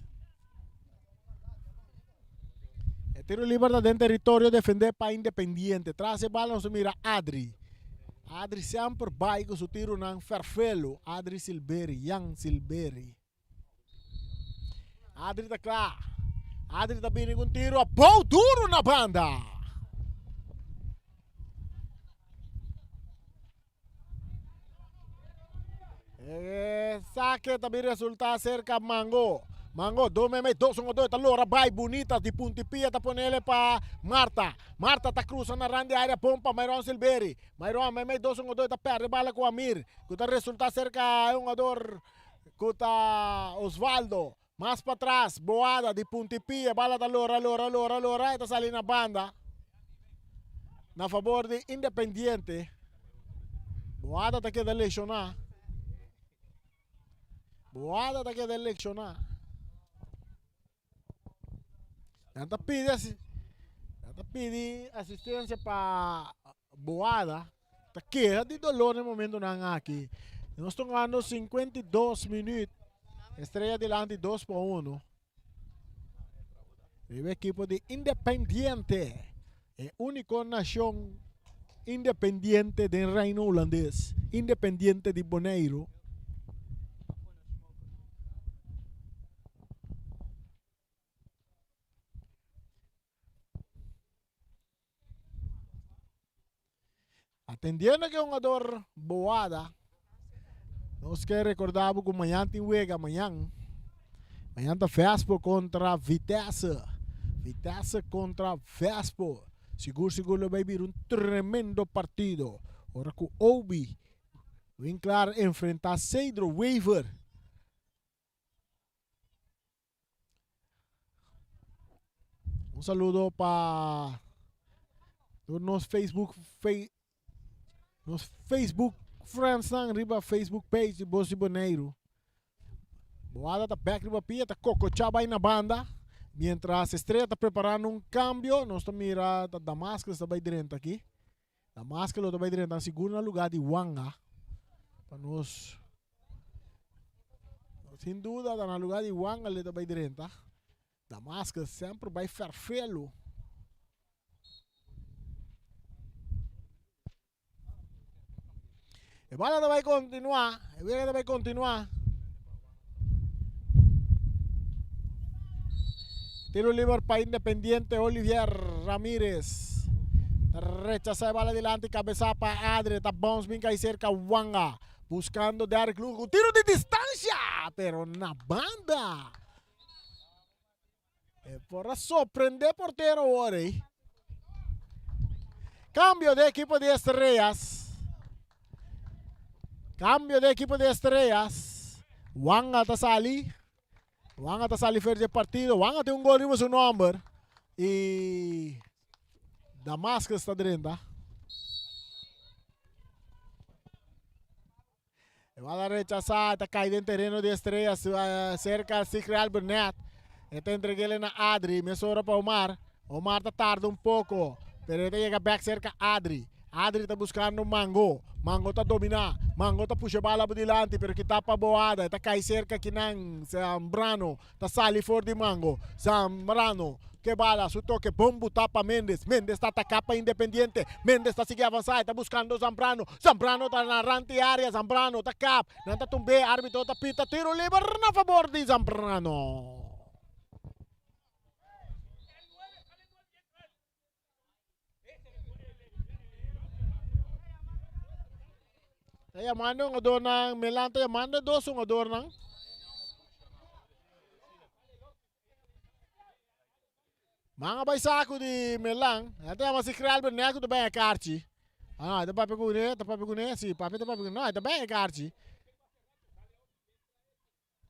E tiro liber ta den territorio defende pa Independiente. Tras e bala nos mira Adri. Adri semper bai ku su tironan ferfelo. Adri Silberi, Jan Silberi. Adri ta kla. Adri ta bini ku un tiro abou duro na banda. E saque ta bin resulta cerca Mango. Mango, do meme, dos un do, ta lora bai bonita di punti pia ta ponele pa Marta. Marta ta cruza na rand di area bon pa Myron Silveri. Myron meme, dos un do, ta perde bala cu Amir. Cu ta resulta cerca e hungador cu ta Osvaldo. Mas patras, Boada di punti pia, bala ta lora, lora, lora, lora, e ta sali na banda. Na favor di Independiente. Boada ta keda lesioná. Boada ta keda lesioná. Nan ta pidi asi, nan ta pidi asistencia pa Boada. Ta keha di dolor na e momentonan aki. Nos ta hungando 52 minuut. Estrella dilanti 2 pa 1. Riba ekipo di Independiente. E úniko nashon independiente den Reino Hulandes. Independiente di Boneiru. Atendiendo ke hungador Boada, nos ke recorda bo ku mañan tin wega, mañan. Mañan ta Vespo kontra Vitesse. Vitesse kontra Vespo. Sigur sigur lo bai bira un tremendo partido. Ora ku Obi Winklar enfrenta Cedro Wever. Un saludo pa tur nos Facebook fe, nos Facebook friends nan riba Facebook page di Bos di Boneiru. Boada ta back riba pia, ta kokochá bai na banda. Mientras Estrella ta preparando un cambio, nos ta mira ta Damascus ta bai drenta aki. Damascus lo ta bai drenta sigur na lugar di Wanga. Pa nos Sin duda ta na lugar di Wanga le ta bai drenta. Damascus semper bai ferfelo. E bala ta bai continua, e wega ta bai continua. Tiro liber pa Independiente Olivier Ramirez. Ta rechasa e bala dilanti, cabeza pa Adri, ta bounce bin kai cerca Wanga. Buscando Derrick Lugo, tiro di distancia, pero na banda. E por a sorprende portero awor ey. Cambio de equipo de Estrellas. Cambio de equipo de Estrellas. Wanga ta sali. Wanga ta sali ver de partido. Wanga tin un gol riba su nomber. Y Damascus ta drenta. E bala rechasá, ta kai den tereno di Estrella, serka Sigrid Albernet. E ta entreg'é na Adri, mesora pa Omar. Omar ta tarda un poko, pero e ta yega bèk serka Adri. Adri ta buskando Mango. Mango ta dominá. Mango ta pusha e bala bo dilanti, pero kita pa Boada. E ta kai serka kinan. Zambrano ta sali for di Mango. Zambrano ke bala, su toke bon butá pa Mendes. Mendes ta ataká pa Independiente. Mendes ta sigui avansá, e ta buskando Zambrano. Zambrano ta na rant di área. Zambrano ta kap. Nan ta tumb'é. Árbitro ta pita tiro liber na fabor di Zambrano. Ta yamando hungadornan, Melan ta yamando dos hungadornan. Man a bai saku di Melan. E ta yama si Krelber nek ku ta bai e karchi. Ah, e ta papia kuné, ta papia kuné, si, papia ta papia kuné. No, e ta bai e karchi.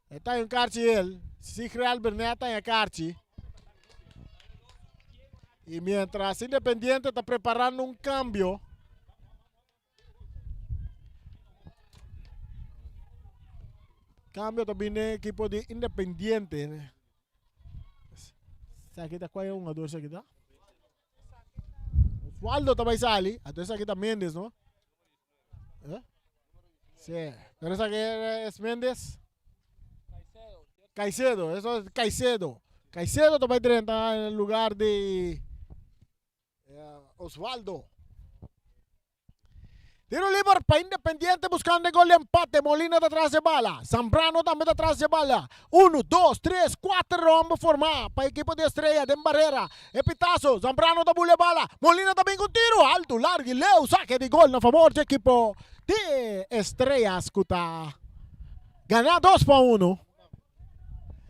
E ta un karchi el. Sigrel Bernet ta un karchi. Y mientras Independiente ta preparando un cambio. Cambio ta bini equipo di Independiente. Esaki ta cual jugador esaki ta? Oswaldo ta bay sali. Anto esaki ta Mendes, no? Eh? Sí. Pero esaki es Mendes? Caicedo, eso es Caicedo. Caicedo ta bay drenta en lugar di eh, Oswaldo. Tiro liber pa Independiente buscando e gol de empate. Molina ta tras de bala. Zambrano tambe ta tras de bala. Uno, dos, tres, cuater rombo forma pa equipo di Estrella den barrera. E pitazo, Zambrano ta bula e bala. Molina ta bin cu tiro alto, largo y leu. Saque di gol na favor di equipo di Estrellas cu ta gana 2-1.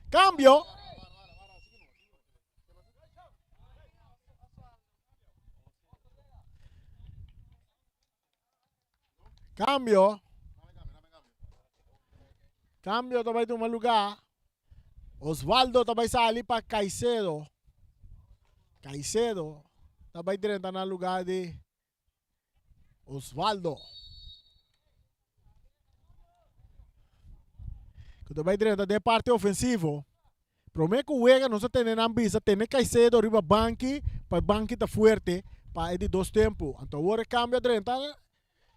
Cambio. Cambio. Cambio ta bai tuma lugar. Osvaldo ta bai sali pa Caicedo. Caicedo ta bai drenta na lugar di Osvaldo. Ku ta bai drenta den parti ofensivo. Prome ku wega nos a tene nan bisa tene Caicedo riba banki pa e banki ta fuerte pa e di dos tempu. Anto awor e kambio a drenta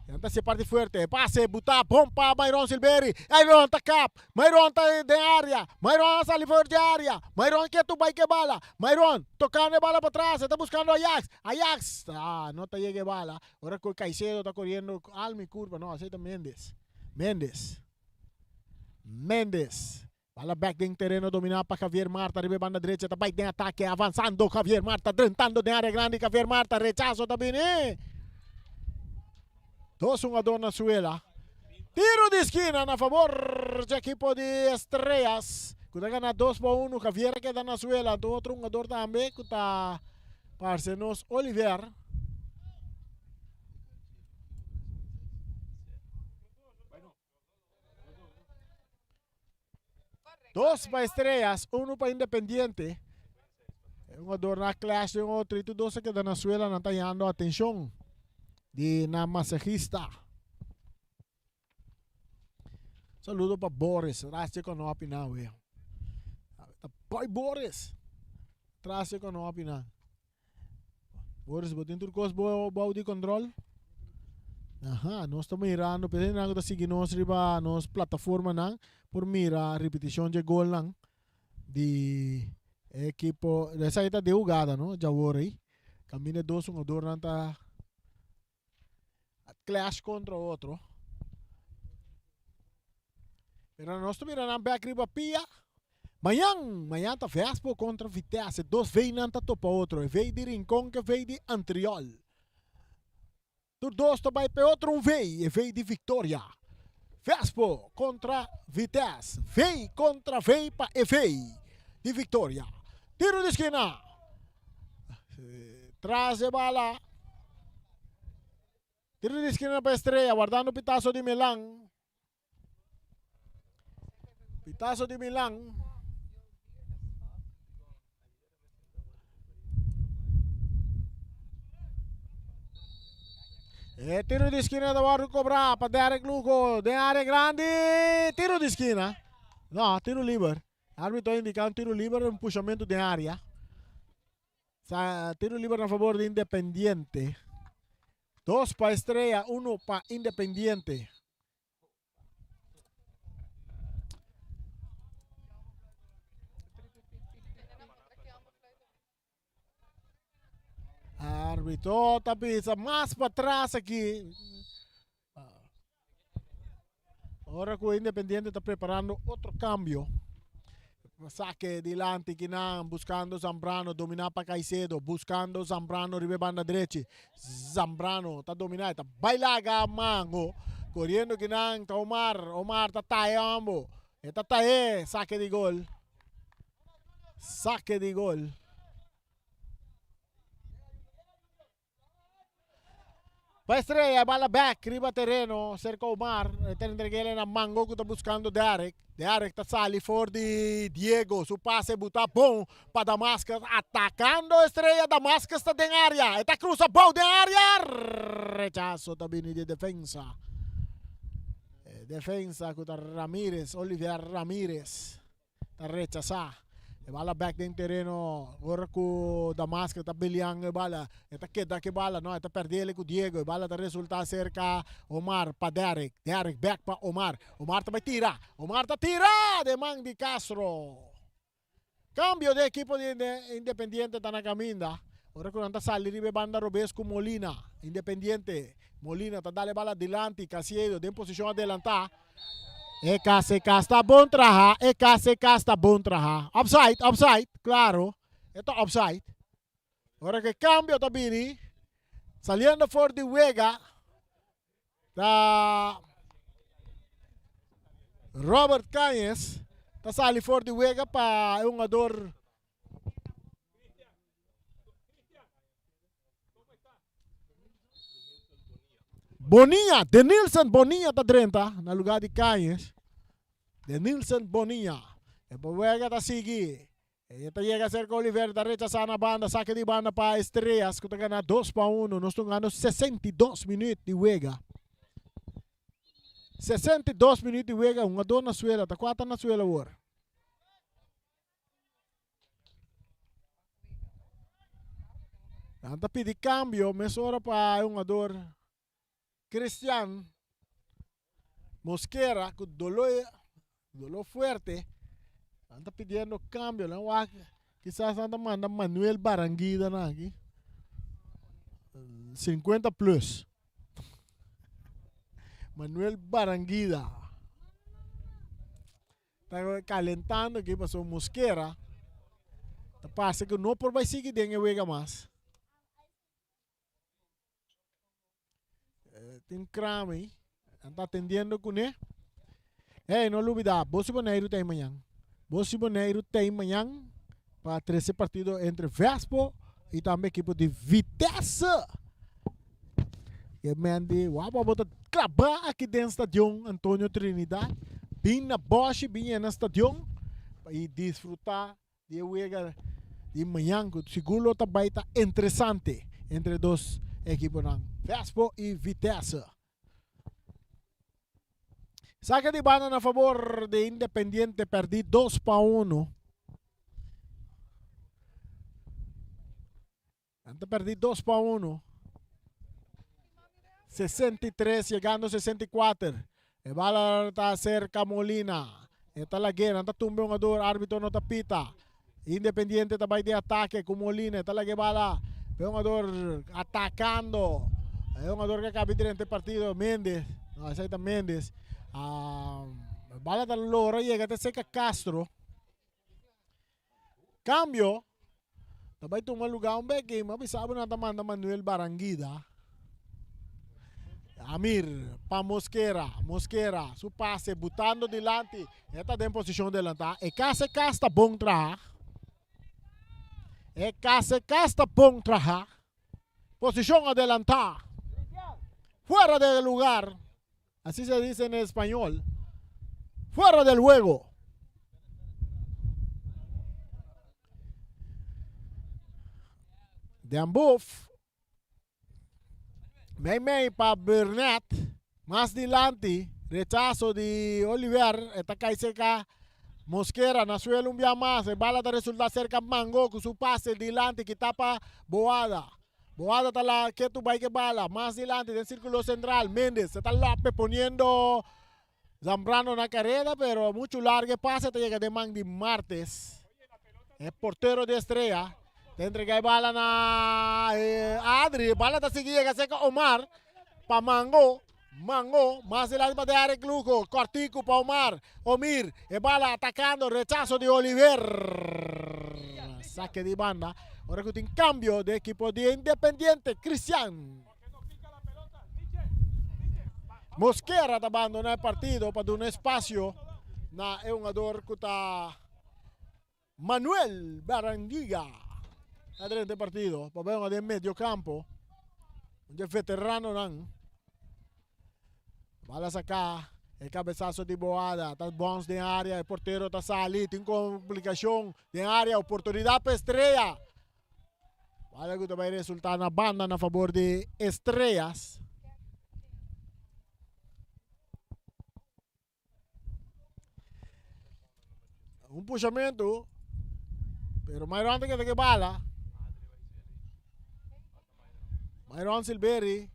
nan ta hasi e parti fuerte. E pase buta bon pa Myron Silveri. Myron ta kap. Myron ta den area. Myron a sali for di area. Myron ke tu bai ke bala. Myron tokando e bala patras. E ta buskando Ajax. Ajax ah no ta yega e bala. Ora ku Caicedo ta koriendo almi kurva no esei ta Mendes. Mendes. Mendes. Bala bek den tereno dominá pa Javier Marta riba e banda drecha ta bai den atake avansando Javier Marta drentando den área grandi Javier Marta rechaso ta bini. Dos hungador na suela. Tiro di skina na favor dje ekipo di Estrellas ku ta gana 2-1. Javier a keda na suela anto otro hungador tambe ku ta parse nos Oliver. Dos pa Estrellas, uno pa Independiente. E jugador na clash den otro y tur dos a keda na suela nan ta yando atencion di na masajista. Saludo pa Boris, Rasje konopi na we. Ta boy Boris. Trasje konopi na. Boris, bo tin tur kos bo bou di control? Aha, nos ta mirando, p'esei nan ku ta sigui nos riba nos plataformanan por mira ripetishon dje golnan di e ekipo. Esaki ta den hugada, no? Djawor ei. Kaminda e dos hungadornan ta clash contra otro. Pero nos ta mira nan bek riba pia. Mañan, mañan ta Vespo contra Vitesse. Dos V nan ta topa otro. E V di Rincon ke V di Antriol. Tur dos ta bai pe otro un V, e V di Victoria. Vespo contra Vitesse. V contra V pa e V di Victoria. Tiro di skina. Tras e bala. Tiro di skina pa Estrella, wardando pitazo di Milan. Pitazo di Milan. E tiro di skina ta wòrdu kobrá pa Derek Lugo den área grandi. Tiro di skina. No, tiro liber. Árbitro a indiká un tiro liber, un pushamentu den área. Sa tiro liber na fabor di Independiente. Dos pa Estrella, uno pa Independiente. Arbitro ta bisa mas patras aki. Ora ku Independiente ta preparando otro kambio. Saque dilanti kinan buscando Zambrano domina pa Caicedo buscando Zambrano riba banda drechi Zambrano ta domina ta bailaga mango corriendo kinan ta Omar Omar ta tae ambo e ta tae saque di gol saque di gol. Pa Estrella, bala back riba tereno cerca Omar. E ta entreg'el na Mango cu ta buscando Derek. Derek ta sali for di Diego. Su pase buta bon pa Damascus. Atacando Estrella. Damascus ta den area. E ta cruza bou den area. Rechazo ta bini di defensa. E defensa cu ta Ramirez, Oliver Ramirez. Ta rechasá. E bala bek den tereno ora ku Damasco ta peleando e bala. E ta keda ku e bala, no, e ta pèrdele ku Diego. E bala ta resultá serka Omar pa Derrick. Derrick bek pa Omar. Omar ta bai tira. Omar ta tira den man di Castro. Kambio den ekipo di Independiente ta na kaminda. Ora ku nan ta sali riba e banda robes ku Molina. Independiente. Molina ta dal e bala dilanti. Casiedo den posishon adelantá. E kas, e kas ta bon traha, e kas, e kas ta bon traha. Offside, offside, klaro, e ta offside. Ora ku e kambio ta bini, saliendo for di wega, ta Robert Cañez ta sali for di wega pa e hungador Bonilla, Denilson Bonilla ta drenta na lugar di Cañez. Denilson Bonilla. E wega ta sigui. E ta yega cerca Oliver, ta rechasa na banda, saque di banda pa Estrellas, ku ta gana 2 pa 1. Nos ta gana 62 minuut di wega. 62 minuut di wega, un a na suela, ta 4 na suela awor. Nan ta pidi cambio mesora pa e hungador Cristian Mosquera cu dolo dolo fuerte. Nan ta pidiendo cambio. Nan wak kisas nan ta manda Manuel Baranguida nan aki. 50 plus. Manuel Baranguida. Ta calentando aki pasobra Mosquera ta parse cu no por bay sigui den e wega mas. Tin kram ey, nan ta atendiendo cune. Hey, no lubida, Bosi Boneiru ta ey mañan. Bosi Boneiru ta ey mañan pa trece partido entre Vespo y tambe ekipo di Vitesse. E men di wou bo ta klabá aki den stadion Antonio Trinidad. Bin na bòshi, bin yena stadion i disfrutá di e wega di mañan ku sigur lo ta bai ta interesante entre e dos ekiponan, Vespo i Vitesse. Saka di banda na fabor di Independiente pèrdí 2-1. Nan ta perdí 2 pa 1. 63 yegando 64. E bala ta cerca Molina. E ta lag'é, nan ta tumba e hungador, arbitro no ta pita. Independiente ta bai den atake ku Molina, e ta lag'é bala pa e hungador atakando. E hungador ke kabi drenta e partido, Mendez. No, esei ta Mendez. E bala ta lora yega te cerca Castro. Cambio ta bai tuma lugar un bek ma bisa bo nan ta manda Manuel Baranguida. Amir pa Mosquera, Mosquera su pase butando dilanti, e ta den posicion delanta. E cas e cas ta bon traha. E cas e cas ta bon traha. Posicion adelanta. Fuera de lugar. Así se dice en español. Fuera del juego. Den Boef. Mei mei pa Burnett. Mas dilanti. Rechazo di Oliver. E ta kai cerca Mosquera. Na suelo un bia mas. E bala ta resulta cerca Mango ku su pase dilanti ki tapa Boada. Boada ta la ketu bai ke bala. Mas dilanti den sirkulo sentral. Mendes ta lope poniendo Zambrano na kareda pero muchu largo e pase ta yega den man di Martes. E portero di Estrella ta entrega e bala na Adri. E bala ta sigui yega serka Omar pa Mango. Mango mas dilanti pa Derek Lugo. Kortiku pa Omar. Omir e bala atakando rechaso di Oliver. Sake di banda. Ora ku tin kambio di ekipo di Independiente. Cristian. Mosquera ta bandona e partido pa duna espacio na e hungador cu ta Manuel Barandiga. Ta drenta e partido pa bay hunga den medio campo. Un dje veteranonan. Bala saca e cabezazo di Boada ta bounce den area e portero ta sali tin complicacion den area oportunidad pa Estrella. Bala ku ta bai resultá na banda na fabor di Estrellas. Un pushamentu, pero Myron ta keda ke bala. Myron Silveri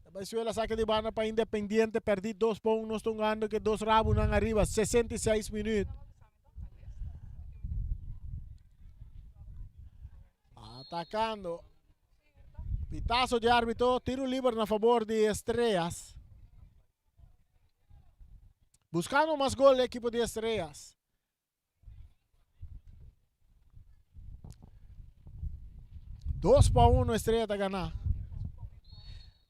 ta bai suela sake di banda pa Independiente, perdí 2 pa 1, nos ta hungando ke dos rabunan ariba, 66 minuut. Atacando. Pitazo di arbitro, tiro liber na favor di Estrellas. Buscando mas gol equipo di Estrellas. 2-1 Estrella ta gana.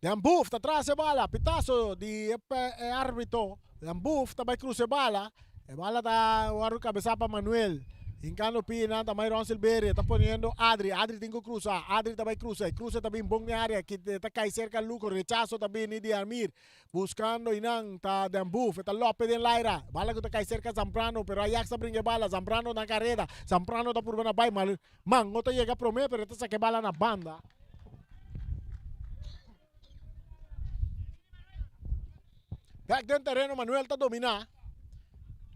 Den Boef ta tras e bala, pitazo di e arbitro. Den Boef ta bai cruza e bala. E bala ta wòrdu kabesá pa Manuel. Hinkando pia nan ta Myron Silveria ta poniendo Adri. Adri tin ku krusa. Adri ta bai krusa. E krusa ta bin bon den área. Ki ta kai serka Luco. Rechaso ta bini di Amir. Buskando einan ta Den Boef. E ta lope den laira. Bala ku ta kai serka Zambrano. Pero Ajax ta bringa e bala. Zambrano na kareda. Zambrano ta purba na bai. Mango ta yega promé pero e ta saka e bala na banda. Bek den tereno Manuel ta dominá.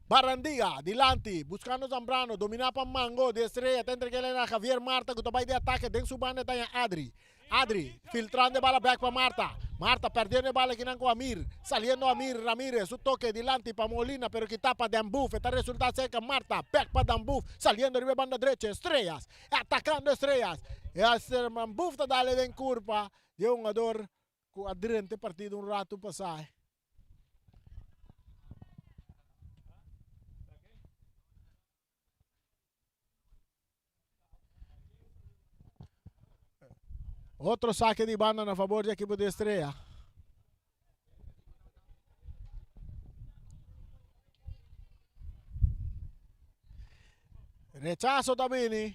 Barrandiga dilanti buskando Zambrano dominá pa Mango di Estrella ta entreg'é na Javier Marta ku ta bai di atake den su banda e ta haña Adri. Adri filtrando e bala bek pa Marta. Marta perdiendo e bala kinan ku Amir. Saliendo Amir Ramirez su toke dilanti pa Molina pero kita pa Dan Booth. E ta resulta serka Marta. Bek pa Dan Booth saliendo riba e banda drecho. Estrellas atakando Estrellas. E Dan Booth ta dale den kurpa di e hungador ku a drenta e partido un ratu pasa. Otro saque di banda na favor di equipo di Estrella. Rechazo ta bini.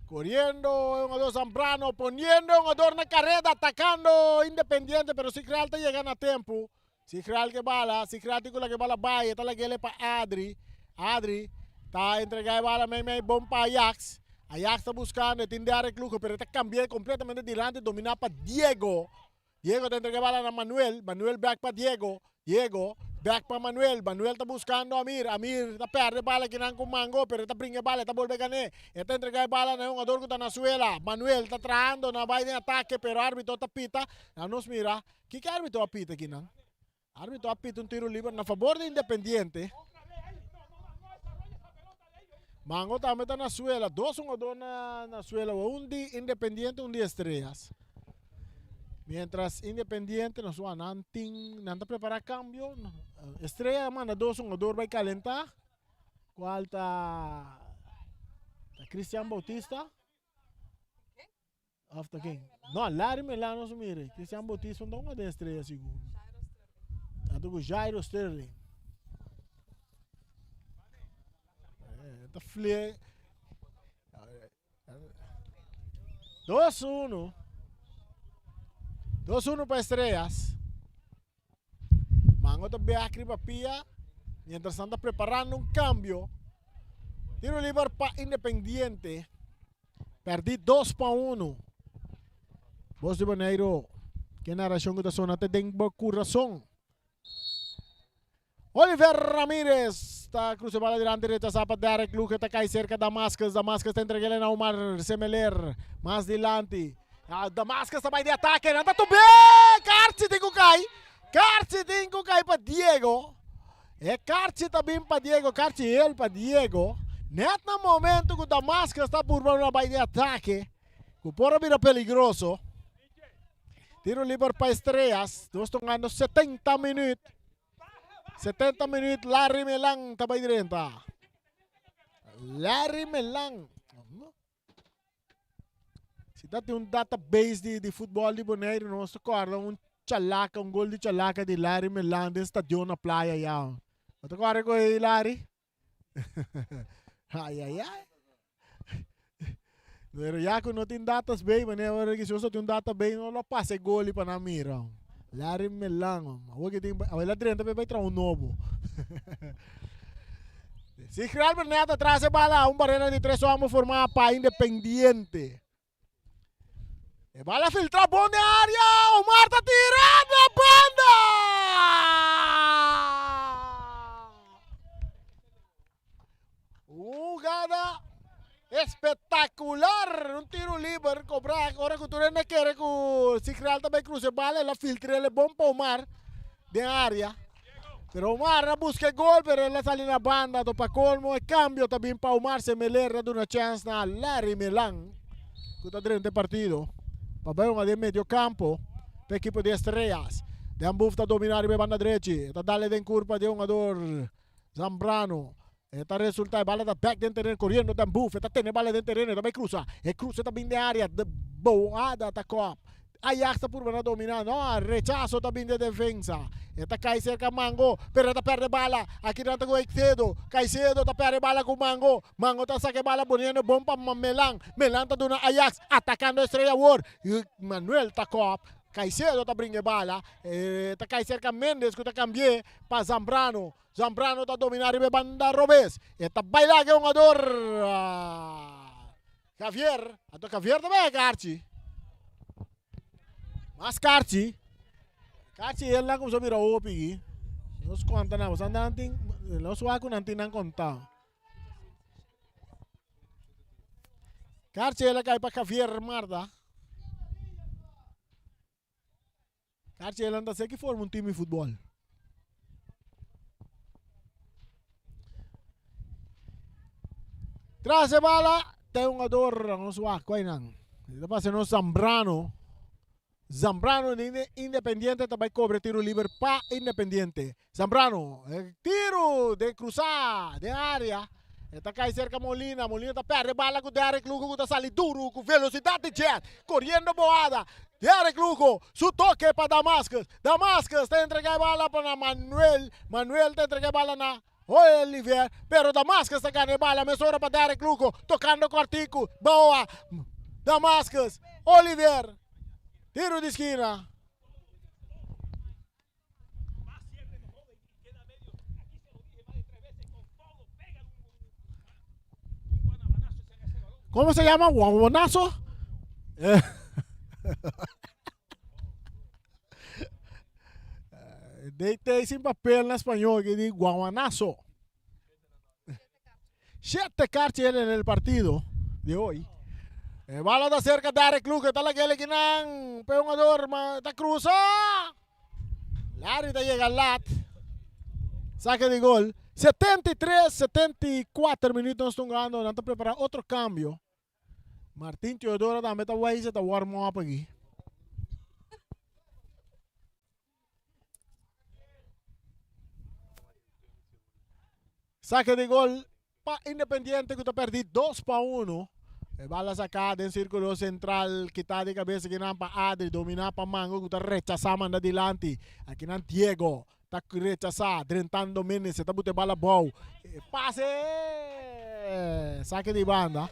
Corriendo un jugador Zambrano, poniendo un jugador na carrera, atacando Independiente, pero Sigreal ta llega na tempo. Sigreal ke bala, Sigreal tin ku laga e bala bai, e ta lag'ele pa Adri. Adri ta entregá e bala mei mei bon pa Ajax. Ajax ta buskando, e tin Derrick Lugo, pero e ta kambi'é kompletamente dilanti, dominá pa Diego. Diego ta entregá e bala na Manuel, Manuel bèk pa Diego, Diego bèk pa Manuel, Manuel ta buskando Amir, Amir ta pèrdè e bala kinan ku Mango, pero e ta bringa e bala, e ta bolbe gan'é. E ta entregá e bala na e hungador ku ta na suela. Manuel ta trahando na bai den atake, pero árbitro ta pita. Na nos mira. Kiko arbitro a pita akinan? Arbitro a pita un tiro liber na fabor di Independiente. Mango tambe ta na suela. Dos hungador na, na suela. Un di Independiente, un di Estrellas. Mientras Independiente nos wak nan tin, nan ta prepara cambio. Estrella a manda dos hungador bai calenta. Cual ta, ta Christian Bautista. Of ta ken? No, Larry Melano su mire. Christian Bautista no ta den estrella sigur. Anto ku Jairo Sterling. Eh, ta fle. 2-1. 2-1 pa Estrellas. Mango ta bek riba pia. Mientras nan ta preparando un cambio. Tiro liber pa Independiente. Perdi 2-1. Bos di Boneiro. Ke narracion ku ta sona te den bo kurason. Oliver Ramirez ta cruza bala dilanti rechasa pa Derek Luque ta kai cerca Damascus. Damascus ta entregele na Omar Semeler. Mas dilanti. Damascus ta bai di atake, nan ta tub'é! Karchi tin ku kai! Karchi tin ku kai pa Diego. E karchi ta bin pa Diego, karchi hel pa Diego. Net na momento ku Damascus ta purba na bai di atake, ku por a bira peligroso. Tiro liber pa Estrellas. Nos tongando 70 minuut. 70 minuut Larry Melan ta bai drenta. Larry Melan. Si ta tin un database di, di futbol di Boneiru, nos ta kòrda un chalaka, un gol di chalaka di Larry Melan den stadion na Playa ya. Bo ta kòrda ku ei, Larry? Ai, ai, ai. Pero ya ku no tin database, manera ora ki si nos tin un database, nos lo pasa e goli pa nan mira. Larry Melan, awor ki tin, awor el a drenta pe bai traha un nobo. Sigrid Albert atrás e bala, un barrera di tres hombre formada pa Independiente. E bala filtra bon den área, Omar ta tira na banda! Jugada espectacular, un tiro liber cobra ora cu tur hende kere cu Sigrid ta bay cruza e bala, el a filtra el bon pa Omar den área. Pero Omar a busca e gol, pero el a sali na banda. To pa colmo e cambio ta bin pa Omar Semeler ta duna chance na Larry Milan cu ta drenta e partido. Pa bay hunga den medio campo pa equipo di Estrellas. Den Boef ta domina riba e banda drechi. Ta dale den curpa di e hungador Zambrano. E ta resulta e bala ta bek den tereno coriendo Den Boef. E ta tene e bala den tereno e ta bay cruza. E cruza ta bin den area. Boada ta kop. Ajax ta purba na domina. No, rechazo ta bin de defensa. E ta cay cerca Mango, pero e ta perde bala. Aki nan ta cu Caicedo. Caicedo ta perde bala cu Mango. Mango ta saca e bala poniendo bon pa Melan. Melan ta duna Ajax, atacando Estrella awor. Manuel ta cop. Caicedo ta bringa e bala. E ta cay cerca Mendes cu ta cambie pa Zambrano. Zambrano ta domina riba e banda robes. E ta baila cu e hungador Javier. Anto Javier ta bay karchi. Mas karchi. Karchi el nan kumsa bira hopi aki. Nos konta nan. Boso nan tin, nos wak ku nan tin nan konta. Karchi el a kai pa Javier Marda. Karchi el ta seki forma un team di futbol. Tras e bala, ta un jugador, nos wak, kwai nan. Ta pasa nos Zambrano. Zambrano de Independiente ta bai cobre tiro liber pa Independiente. Zambrano, e tiro de cruzá den área. E ta kai cerca Molina. Molina ta perde bala ku Derek Lugo ku ta sali duro ku velocidad di jet. Corriendo boada. Derek Lugo, su toque pa Damascus. Damascus ta entrega e bala pa na Manuel. Manuel ta entrega e bala na Oliver. Pero Damascus ta gana e bala mesora pa Derek Lugo. Tocando cortico. Boa. Damascus. Oliver. Tiro di esquina. ¿Cómo se llama? ¿Guabonazo? DT sin papel na español que di guawanazo. Siete karchi en el partido de hoy. E bala ta cerca Derek Luke, ta la kele kinan, pe jugador ma ta cruza. Larry ta llega lat. Saque de gol. 73, 74 minutos nos tungando. Nan ta prepara otro cambio. Martin Teodoro tambe ta wijze, ta warm up aquí. Saque de gol pa Independiente que ta perdi 2 pa 1. E bala saca den círculo central, kita de cabeza kinan pa Adri, domina pa Mango que ta rechasa manda dilanti. Akinan Diego ta rechasa, drentando Mendes, ta bute bala bou. E pase! Saque di banda.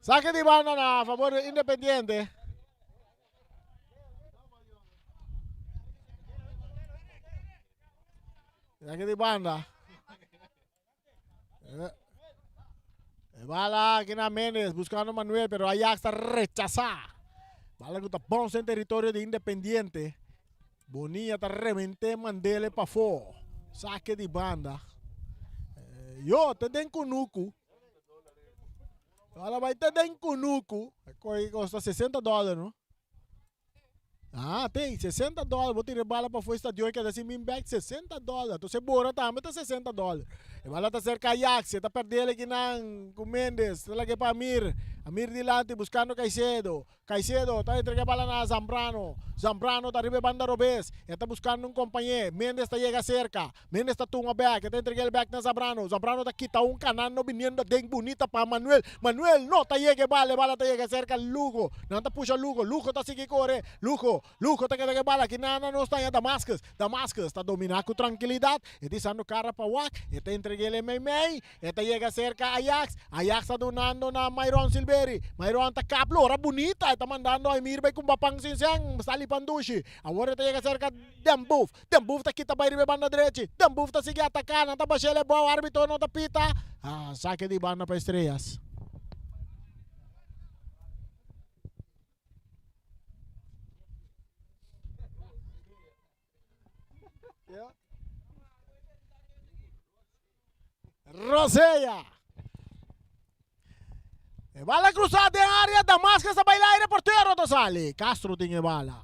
Saque di banda na favor de Independiente. Saque di banda. Eh. Bala aquí na Méndez buscando Manuel, pero Ajax está rechazada. Bala que está bounce en territorio de Independiente. Bonilla está reventé Mandele pa fo. Saque di banda. Yo, te den kunuku. Bala bai te den kunuku. Koi kosta 60 dòler, no? Ah, te, 60 dòler. Bo tira e bala pafó e stadion e keda sin bin bèk, 60 dòler. Entonces bora tambe ta 60 dòler. E bala ta serka Ajax, e ta pèrdè el akinan ku Mendes. Ta lag'é pa Amir. Amir dilanti buskando Caicedo. Caicedo ta entrega e bala na Zambrano. Zambrano ta riba e banda robes. E ta buskando un kompañé. Mendes ta yega serka. Mendes ta tuma bèk. E ta entrega el bèk na Zambrano. Zambrano ta kita un kanando biniendo aden bunita pa Manuel. Manuel no ta yega e bala. E bala ta yega serka Lugo. Nan ta pusha Lugo. Lugo ta sigui kore. Lugo, Lugo ta keda ku e bala. Kinan na nos ta haña Damascus. Damascus ta dominá ku trankilidat. E ta isando kara pa wak. E ta entreg'el e meimei. E ta yega serka Ajax. Ajax ta dunando na Myron Silveri. Myron ta kap lora bunita. E ta mandando Aymir bai kumba pan sin sen. Sali pan dushi. Awor e ta yega serka Den Boef. Den Boef ta kita bai riba e banda drechi. Den Boef ta sigui ataka. Nan ta bashel e bou. Arbitro no ta pita. Ah, sake di banda pa Estrellas. Rosella. E bala cruzada den área, Damascus ta baila aire, portero ta sali. Castro tin e bala.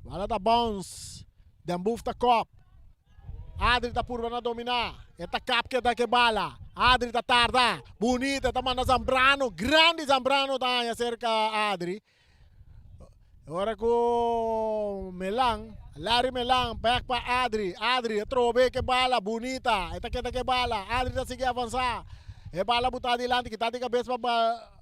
Bala ta bounce. Den Boef ta kop. Adri ta purba na domina. E ta kap keda ke bala. Adri ta tarda. Bunita ta manda Zambrano. Grandi Zambrano ta haña serka Adri. Ora ku Melan, Larry Melan, bek pa Adri. Adri a trobe ke bala, bunita. E ta keda ke bala. Adri ta sigui avansá. E bala butá dilanti, kita di kabes pa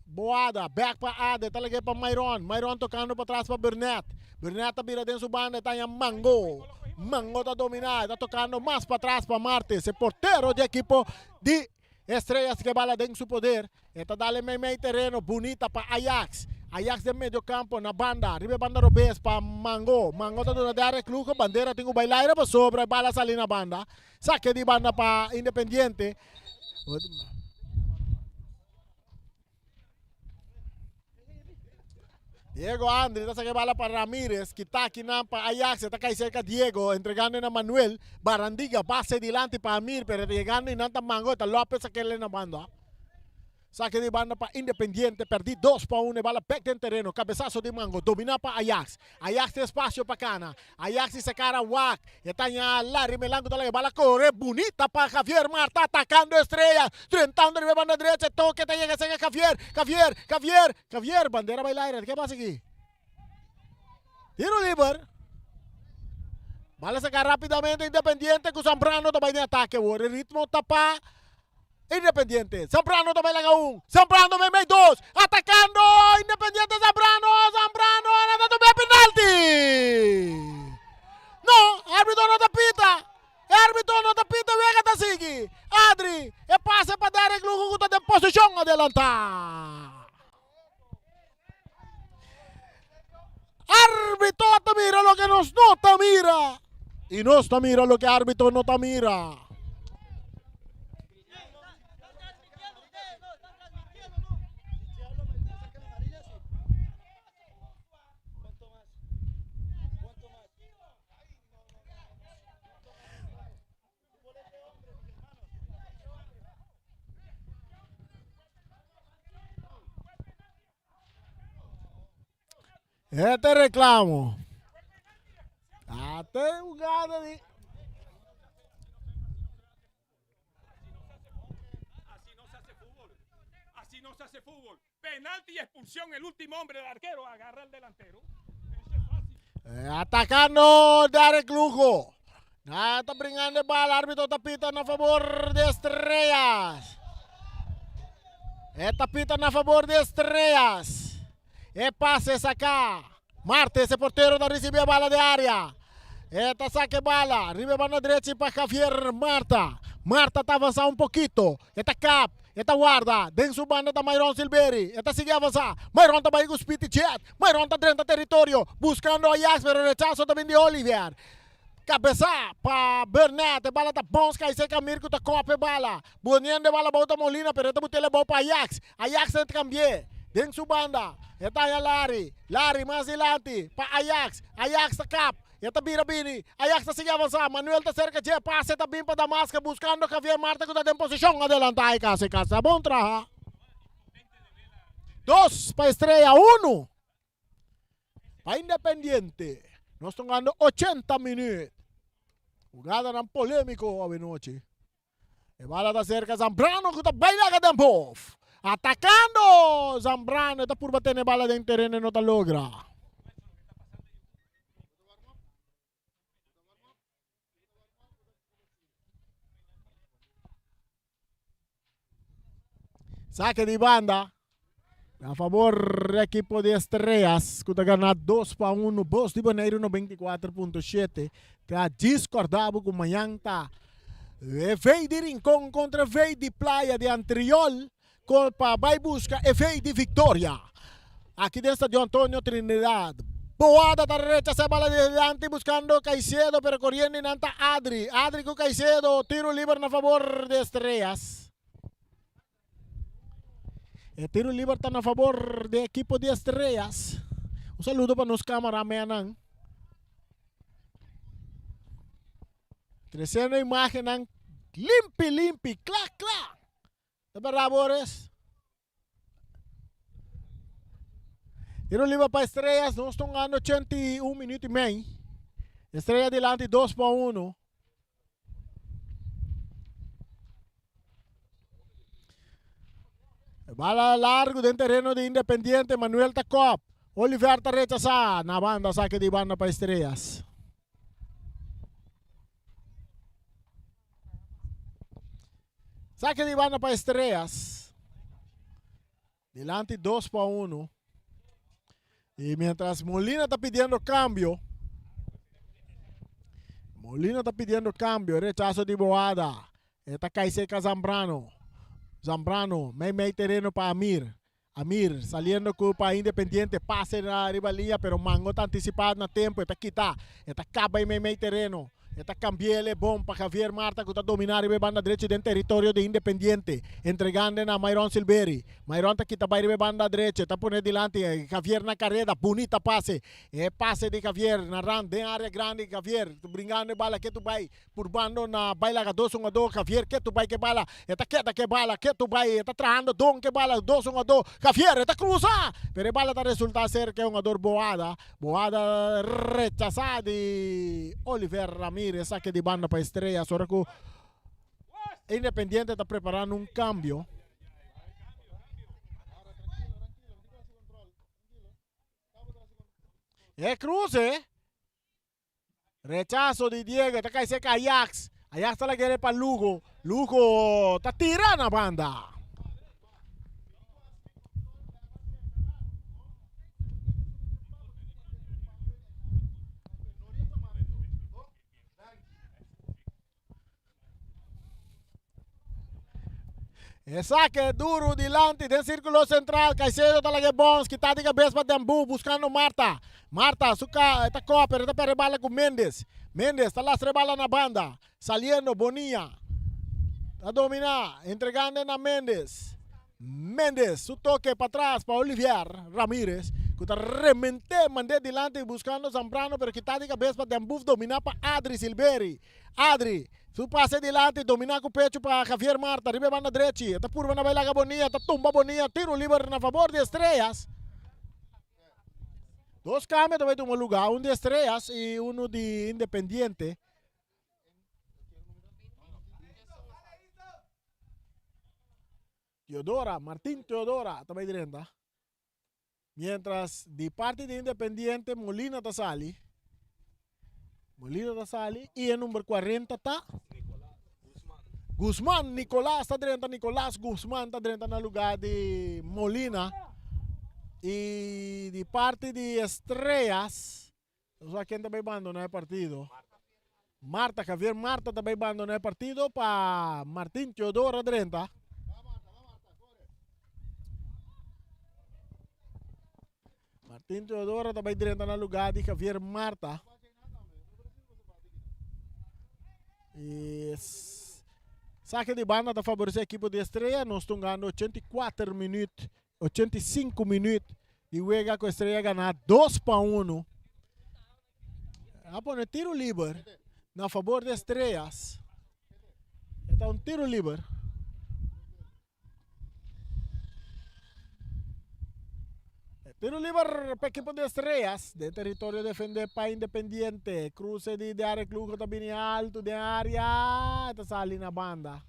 Boada. Bek pa Adri, ta lag'é pa Myron. Myron tokando patras pa Burnett. Burnett ta bira den su banda, e ta haña Mango. Mango ta dominá, e ta tokando mas patras pa Martes, e portero di ekipo di Estrellas ke bala den su poder. E ta dal e meimei tereno bunita pa Ajax. Ajax den medio campo na banda, riba e banda robes pa Mango. Mango ta duna Derek Lugo, bandera tin cu bay laira pasobra e bala sali na banda. Sake di banda pa Independiente. Diego Andri ta saka e bala pa Ramirez, kita akinan pa Ajax, e ta kai serka Diego, entregando na Manuel, Barandiga pase dilanti pa Amir, pero e ta yegando y nan ta mango, e ta Lopez sakele na banda. Sake di banda pa Independiente, perdi 2-1, e bala bek den tereno, cabezazo di Mango, domina pa Ajax. Ajax tin espacio pa cana. Ajax di secara wak. E ta ña Larry Melan cu ta laga e bala core bunita pa Javier Marta atacando Estrella. Drentando riba e banda derecha e toke ta yega cerca Javier. Javier, Javier, Javier. Bandera bay laira. Ke pasa aki? Tiro liber. Bala saca rapidamente Independiente cu Zambrano ta bay den atake awor. E ritmo ta pa Independiente. Zambrano ta bay laga un. Zambrano mei mei dos. Atacando Independiente Zambrano. Zambrano nan ta tuma e penalti. No, arbitro no ta pita. Arbitro no ta pita wega ta sigui. Adri e pase pa Derek Lugo cu ta den posicion adelanta. Arbitro ta mira loke nos no ta mira. Y nos ta mira loke arbitro no ta mira. Este reclamo. Ate jugada di. Así no se hace fútbol. Así no se hace fútbol. Penalti y expulsión. El último hombre del arquero agarra al delantero. Eh, atacando Derek Lugo. Nada ta bringando e bala. Arbitro ta pita na favor de Estrellas. E ta pita na favor de Estrellas. E pase saca. Martes, e portero ta ricibi e bala de area. E ta saca e bala. Riba e banda drechi pa Javier Marta. Marta ta avansa un poquito. E ta kap. E ta warda. Den su banda ta Myron Silveri. E ta sigui avansa. Myron ta bai ku Speedy Jet. Myron ta drenta teritorio. Buscando Ajax pero rechazo ta bin di Oliver. Cabeza pa Burnett. E bala ta bons kai serka Amir ku ta kop e bala. Boniendo e bala bou ta Molina pero e ta butel e bou pa Ajax. Ajax ta cambi'é. Den su banda e ta haña Larry. Larry mas dilanti pa Ajax. Ajax ta kap. E ta bira bini. Ajax ta sigui avansa. Manuel ta serka dje. Pase ta bin pa Damasca buscando Javier Marta cu ta den posicion adelanta e casi casi. Bon traha. Dos pa Estrella, uno pa Independiente. Nos ta hungando 80 minuut. Hugadanan polemico awenochi. E bala ta serka Zambrano ku ta bai laga den bof. Atakando Zambrano e ta purba tene bala den tereno e no ta logra. Sake di banda. Na favor ekipo di Estrellas ku ta gana 2 pa 1. Bos di Boneiru 94.7. Ta djis kòrda bo ku mañan ta EV di Rincon kontra EV di Playa di Antriol pa bai buska EV di Victoria. Aki den Stadion Antonio Trinidad. Boada ta rechasá e bala dilanti buskando Caicedo pero koriendo i nan ta Adri. Adri ku Caicedo tiro liber na favor di Estrellas. E tiro liber ta na favor di ekipo di Estrellas. Un saludo pa nos cameramannan. Treciendo imagennan limpi limpi, kla kla. Ta berdad Boris? Tiro liber pa Estrellas, nos ta hungando 81 minuut y mei. Estrella dilanti 2 pa 1. Bala largo den terreno de Independiente. Manuel ta kop. Oliver ta rechazá. Na banda, saque di banda pa Estrellas. Saque di banda pa Estrellas. Dilanti 2 pa 1. Y mientras Molina ta pidiendo cambio. Molina ta pidiendo cambio. Rechazo di Boada. Esta cai seca Zambrano. Zambrano, mei mei terreno pa Amir. Amir saliendo cu pa Independiente. Pase na riba linea, pero Mango ta anticipado na tempo. Esta kita. Esta caba mei mei terreno. E ta cambi'el e bon pa Javier Marta cu ta domina riba e banda drechi den territorio di Independiente, entregand'e na Myron Silveri. Myron ta kita bay riba e banda drechi, ta pone dilanti Javier na careda, bunita pase. E pase di Javier na rand den area grandi, Javier bringando e bala ketu bay purbando na bay laga dos un a dos, Javier ketu bay ke bala, e ta keda ke bala, ketu bay, e ta trahando don ke bala, dos un a dos, Javier e ta cruza, pero e bala ta resulta ser ke hungador Boada. Boada rechasá di Oliver Ramirez, sake di banda pa Estrellas ora ku Independiente ta preparando un kambio. E cruce. Rechazo di Diego, ta kai seca Ajax. Ajax ta lagere pa Lugo. Lugo ta tira na banda. E saque duro dilanti den círculo central. Caicedo ta laga e bons. Kita di cabeza pa Dembu buscando Marta. Marta su ka ta koper pero ta perde bala cu Mendes. Mendes ta lastra e bala na banda. Saliendo Bonilla. Ta domina entregando na Mendes. Mendes su toque pa atras pa Olivier Ramirez cu ta remente mande dilanti buscando Zambrano pero kita di cabeza pa Dembu domina pa Adri Silveri. Adri, su pase dilanti, dominá ku pechu pa Javier Marta riba e banda drechi. E ta purba na bai laga Bonilla, ta tumba Bonilla, tiro liber na fabor di Estrellas. Dos kambio ta bai tuma lugá, un di Estrellas i unu di Independiente. Teodora, Martin Teodora ta bai drenta. Mientras di parti di Independiente Molina ta sali. Molina ta sali y e number 40 ta Guzman. Nicolas ta drenta. Nicolas Guzman ta drenta na lugar di Molina. Y di parti di Estrellas, no sa ken ta bay bandona e partido. Marta, Javier Marta ta bay bandona e partido pa Martin Teodoro drenta. Martin Teodoro ta bay drenta na lugar di Javier Marta. Y saque di banda ta favorece equipo di Estrella. Nos ta hungando 84 minuut, 85 minuut di wega cu Estrella gana 2 pa 1. A pone tiro liber na fabor di Estrellas. E ta un tiro liber. Tiro liber pa ekipo di Estrellas. Den territorio defende pa Independiente. Cruce di Derek Lugo ta bini alto den area. E ta sali na banda.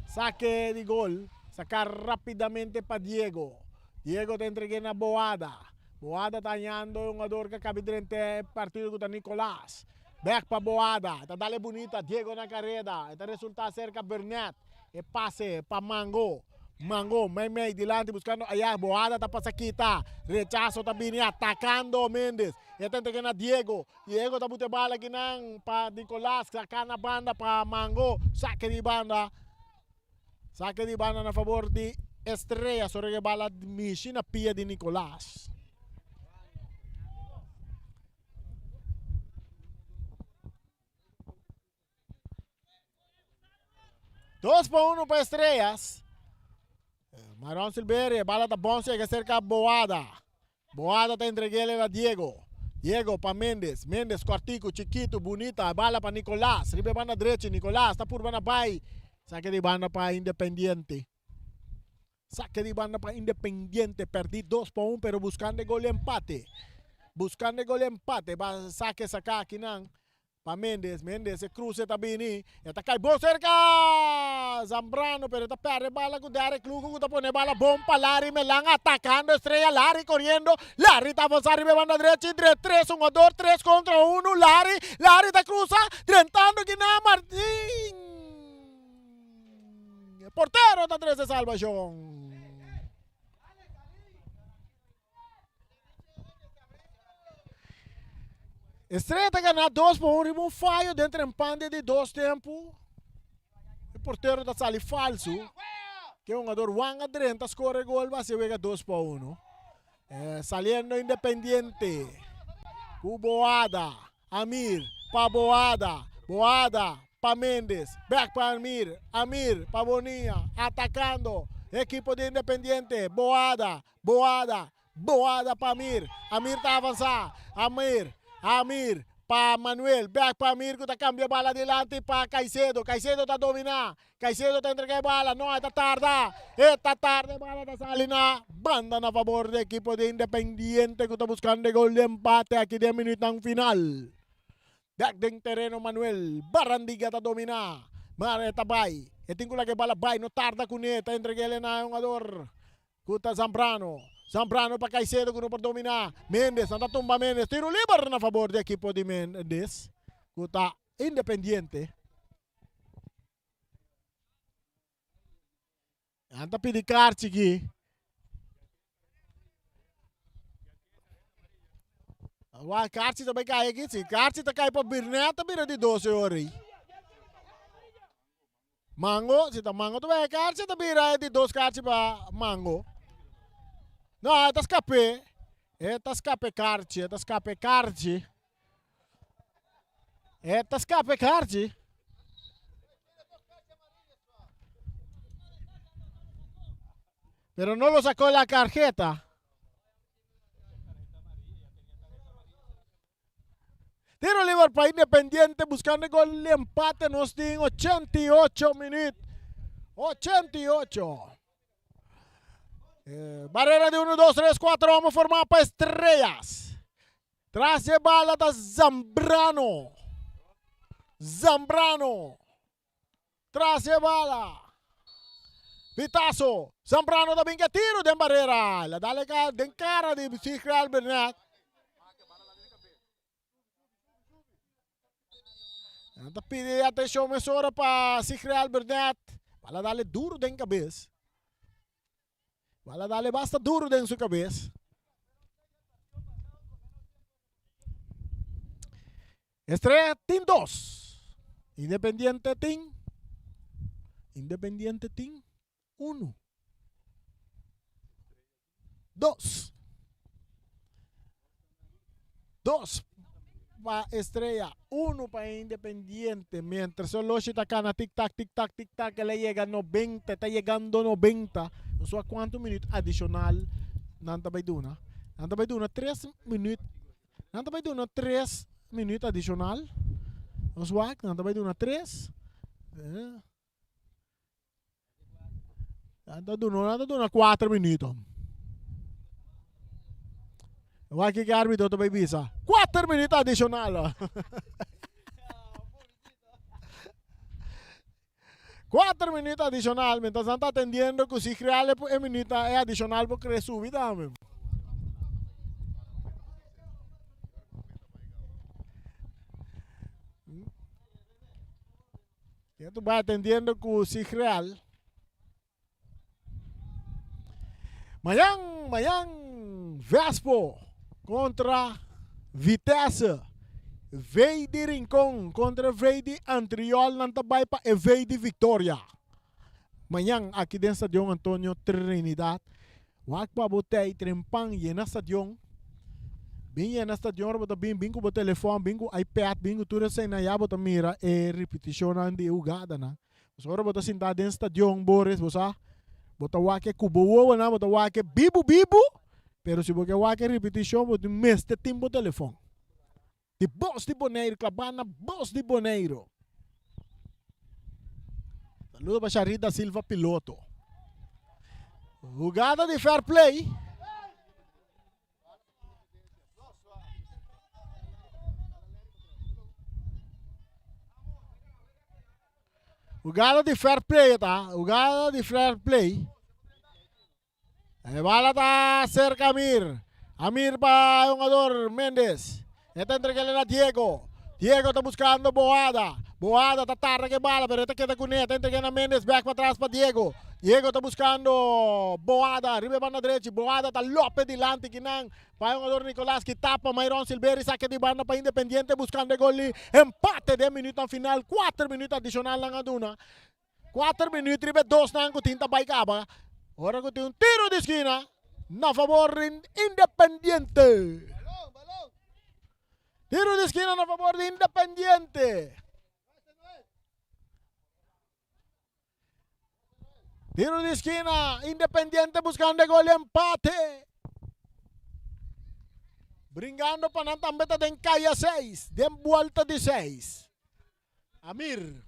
Sake di gol. Saka rapidamente pa Diego. Diego ta entregue na Boada. Boada ta hañando e hungador ku a kabi drenta e partido ku ta Nicolas. Bek pa Boada. E ta dale bunita. Diego na kareda. E ta resulta serka Burnett. E pase pa Mango. Mango mei mei dilanti buskando aya. Boada ta pasa kita. Rechaso ta bini atakando Mendes. E ta entrega na Diego. Diego ta buta e bala akinan pa Nicolas. Saka na banda pa Mango. Sake di banda. Sake di banda na fabor di Estrella. Sore ke bala mishi na pia di Nicolas. Dos pa uno pa Estrellas. Maron Silverio, bala ta bon chega cerca Boada. Boada ta entreguele na Diego. Diego pa Mendes. Mendes cortico, chiquito, bonita. Bala pa Nicolas. Riba banda derecha, Nicolas ta purba na bay. Saque di banda pa Independiente. Saque di banda pa Independiente. Perdi 2 pa 1, pero buscando gol empate. Buscando gol empate. Ba saque saca aki nan. Pa Mendes, Mendes e cruce ta bini, e ta cay bon cerca Zambrano pero e ta perde bala cu Derek Lugo cu ta pone bala bon pa Larry Melan atacando Estrella, Larry coriendo, Larry ta avanza riba e banda drechi, dre tres hungador, tres contra uno, Larry, Larry ta cruza, drentando kina Martin, e portero ta trece salvacion. Estrella ta gana dos pa un riba un fayo den trempante di dos tempu. E portero ta sali falsu. Ke hungador Juan a drenta score gol pa hasi wega dos pa uno. Eh, saliendo Independiente. Ku Boada. Amir pa Boada. Boada pa Mendes. Back pa Amir. Amir pa Bonilla. Atacando. Ekipo di Independiente. Boada. Boada, Boada pa Amir, Amir ta avansa, Amir, Amir pa Manuel, bek pa Amir ku ta kambia bala dilanti pa Caicedo, Caicedo ta domina, Caicedo ta entrega e bala, no e ta tarda, e ta tarda e bala ta sali na banda na fabor di ekipo di Independiente ku ta buskando e gol di empate aki den minütnan final. Bek den tereno Manuel Barandiga ta domina, mar e ta bai, e tin ku laga e bala bai, no tarda kuné, ta entreg'el na e hungador. Ku ta Zambrano. Zambrano pa Caicedo ku no por dominá. Mendes nan ta tumba Mendes. Tiro liber na fabor di ekipo di Mendes ku ta Independiente. Nan ta pidi karchi aki. Wa karchi ta bai kai aki. Si karchi ta kai pa Birnet ta bira di 12 ora ei. Mango, si ta mango ta bay karchi ta bira e di dos karchi pa mango. No, e ta skape. E ta skape karchi, e ta skape karchi. E ta skape karchi. Pero no lo sacó la tarjeta. Tiro liber pa Independiente buscando e gol di empate. Nos tin 88 minuut. 88. Eh, barrera di 1, 2, 3, 4 homo formá pa Estrellas. Tras de bala ta Zambrano. Zambrano. Tras e bala. Pitazo. Zambrano ta bin ke tiro den barrera. La dale ka den cara di Sigrid Albernet. Nan ta pidi atención mesora pa Sigrid Albernet. Bala dale duro den cabeza. Bala dale basta duro den su cabeza. Estrella tin dos. Independiente tin. Independiente tin uno. Dos. Dos pa Estrella, uno pa Independiente. Mientras Soloshi ta cana tic tac, tic tac, tic tac, el a yega 90, ta yegando 90. No sa cuanto minuut adicional nan ta bay duna. Nan ta bay duna tres minuut. Nan ta bay duna tres. minuut adishonal. Nos wak, nan ta bai duna tres. Nan ta duna, nan ta duna kuater minuut. Wak kiko e arbitro ta bai bisa. Kuater minuut adishonal. Kuater minuut adishonal, mientras nan ta atendiendo ku si real e minuut e adishonal por kre subi tambe. Ya tu bai atendiendo ku Sigreal. Mañan, mañan Vespo kontra Vitesse. V di Rincon kontra V di Antriol nan ta bai pa e V di Victoria. Mañan aki den Stadion Antonio Trinidad. Wak pa bo tei trempan yena stadion. Bin yena stadion ora bo ta bin, bin ku bo telefòn, bin ku iPad, bin ku tur eseinan ya bo ta mira e ripitishonnan di e hugadanan. Pasobra ora bo ta sintá den stadion Boris bo sa bo ta wak e ku bo wowonan bo ta wak e bibu bibu, pero si bo ke wak e ripitishon bo tin mester tin bo telefòn. Di bos di Boneiru, klabá na bos di Boneiru. Saludo pa Sharit da Silva piloto. Hugada di fair play. Hugada di fair play ta, hugada di fair play. E bala ta cerca Amir. Amir pa e hungador Mendes. E ta entregele na Diego. Diego ta buscando Boada. Boada ta tarda ke bala pero e ta keda cune. Ta entregue na Mendes back pa atras pa Diego. Diego ta buscando Boada riba e banda drechi. Boada ta lope dilanti kinan pa e hungador Nicolas ki tapa Myron Silveri sake di banda pa Independiente buscando e gol di empate den minuutnan final. Cuater minuut adicional nan a duna. Kuater minuut riba e dosnan ku tin ta bai kaba ora ku tin un tiro di skina na fabor di Independiente. Tiro di skina na fabor di Independiente. Tiro di skina, Independiente buskando e gol di empate. Bringando pa nan tambe ta den kaya seis, den buelta di seis. Amir.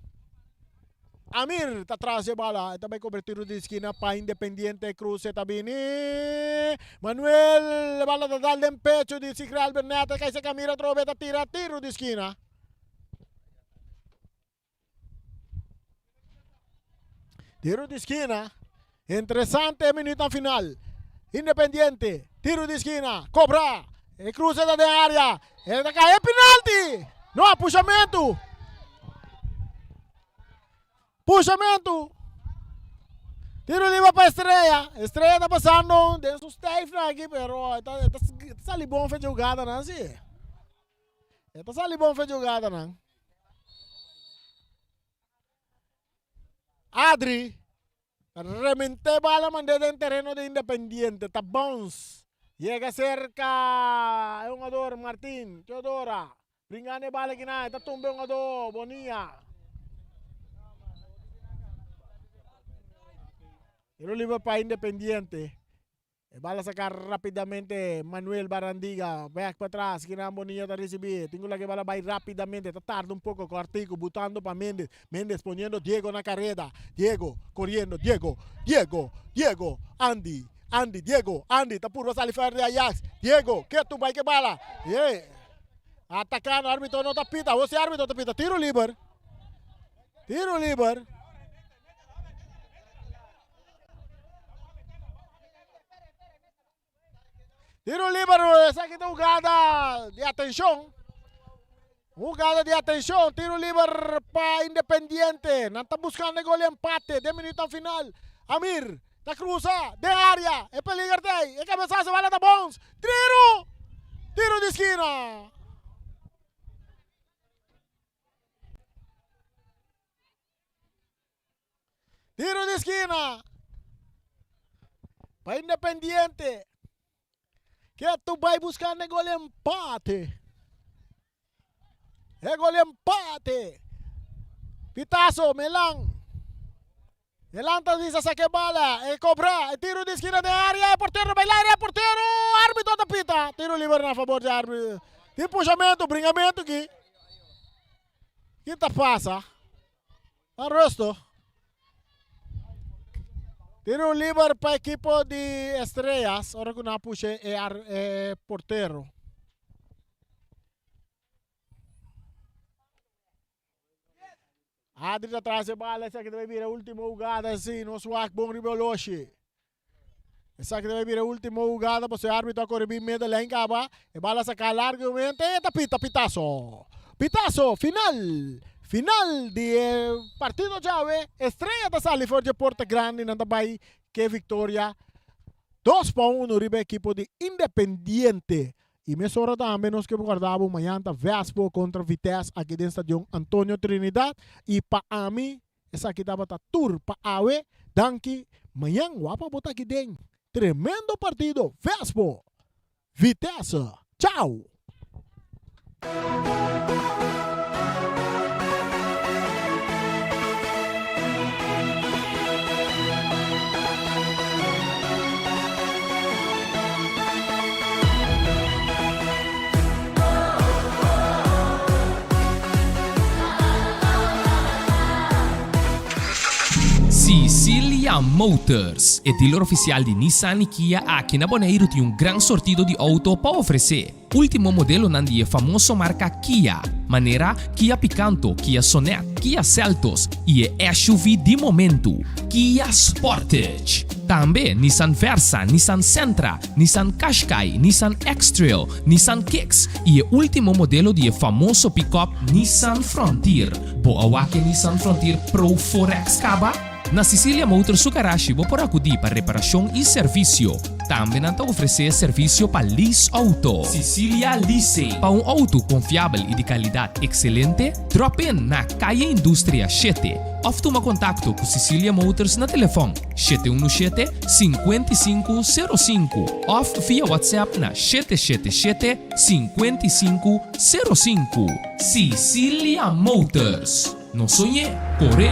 Amir ta tras e bala. E ta bai cobra tiro di esquina pa Independiente. Cruce ta bini. Manuel. E bala ta dal den pecho di Sigre Albert Neto. E kai seca Amir atrobe ta tira tiro di esquina. Tiro di esquina. Interesante e minuutnan final. Independiente, tiro di esquina, cobra. E cruce ta den area. E ta cae penalti. No, pushamento. Pushamento. Tiro libre pa Estrella. Estrella ta pasando den su stijf aki, pero e ta, e ta sali bon fe jugada nan si. E ta sali bon fe jugada nan. Adri remente bala mand'é den tereno di Independiente. Ta bounce. Yega serka e hungador Martin Teodora. Bringando e bala kinan. E ta tumba e hungador Bonilla. Tiro libre pa Independiente. E bala saca rapidamente Manuel Barandiga. Back pa tras. Kinan Bonilla ta ricibi. Tin cu laga e bala bay rapidamente. Ta tarda un poco. Cortico butando pa Mendez. Mendez poniendo Diego na careda. Diego coriendo. Diego. Diego. Diego. Andy. Andy. Diego. Andy ta purba sali fuera di Ajax. Diego. Ketu bay ke bala. Ye. Atacando. Arbitro no ta pita. Awor si arbitro ta pita. Tiro liber. Tiro liber. Tiro libero, esaki ta hugada di atencion. Hugada di atencion, tiro liber pa Independiente. Nan ta buscando e gol di empate den minuto final. Amir ta cruza den area, e peliger ta ey, e cabezazo bala ta bounce. Tiro! Tiro di esquina. Tiro di skina pa Independiente. Ketu bai buscando e gol empate. E gol empate. Pitazo, Melan. Melan ta bisa saque bala. E cobra. E tiro di skina den area. E portero bai laire. E portero. Arbitro ta pita. Tiro liber na favor di arbitro. Tin pushamentu, bringamentu aki. Ki ta pasa? Arresto. Tiro liber pa ekipo di Estrellas, ora ku nan pusha e, e portero. Adri ta tras e bala, esaki ta bai bira ultimo hugada si nos wak bon riba oloshi. Esaki ta bai bira ultimo hugada pasobra e arbitro a kore bin middenlijn kaba. E bala saka largamente e ta pita pitaso. Pitaso final. Final di e partido djawe. Estrella ta sali for dje porta grandi nan ta bai ke viktoria 2-1 riba e ekipo di Independiente. I mesora tambe nos ke guarda bo mañan ta Vespo kontra Vitesse aki den Stadion Antonio Trinidad. I pa ami esaki tabata tur pa awe. Danki. Mañan wapa bo ta aki den tremendo partido Vespo, Vitesse. Chao! Sicilia Motors, e dealer oficial di Nissan y Kia aki na Boneiru tin un gran sortido di auto pa ofrece. Ultimo modelonan di e famoso marka Kia, manera Kia Picanto, Kia Sonet, Kia Seltos i e SUV di momentu, Kia Sportage. Tambe Nissan Versa, Nissan Sentra, Nissan Qashqai, Nissan X-Trail, Nissan Kicks i e ultimo modelo di e famoso pickup Nissan Frontier. Bo a wak e Nissan Frontier Pro 4X kaba? Na Sicilia Motors su garashi bo por akudí pa reparashon i servisio. Tambe nan ta ofresé servisio pa lease outo. Sicilia Leasing. Pa un outo konfiabel i di kalidat ekselente, drop in na Kaya Industria shete òf tuma kontakto ku Sicilia Motors na telefòn 717 5505 òf via WhatsApp na 777 5505. Sicilia Motors. No soñ'é, kor'é!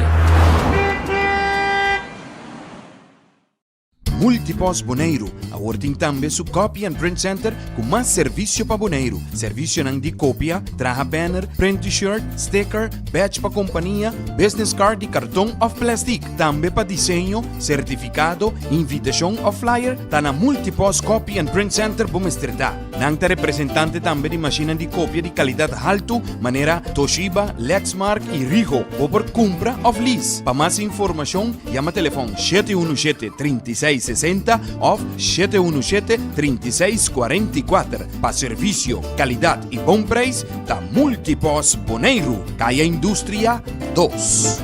Multipost Boneiru awor tin tambe su Copy and Print Center ku mas servisio pa Boneiru. Servisionan di kopia, traha banner, print t-shirt, sticker, badge pa kompania, business card di karton òf plèstik. Tambe pa diseño, sertifikado, invitashon òf flyer ta na Multipost Copy and Print Center bo mester ta. Nan ta representante tambe di mashinnan di kopia di kalidat haltu manera Toshiba, Lexmark i Ricoh. Bo por kumpra òf lease. Pa mas informashon yama telefòn 717 36 60 òf 717 36 44. Pa servisio, kalidat i bon preis ta Multipos Boneiru, Kaya Industria dos.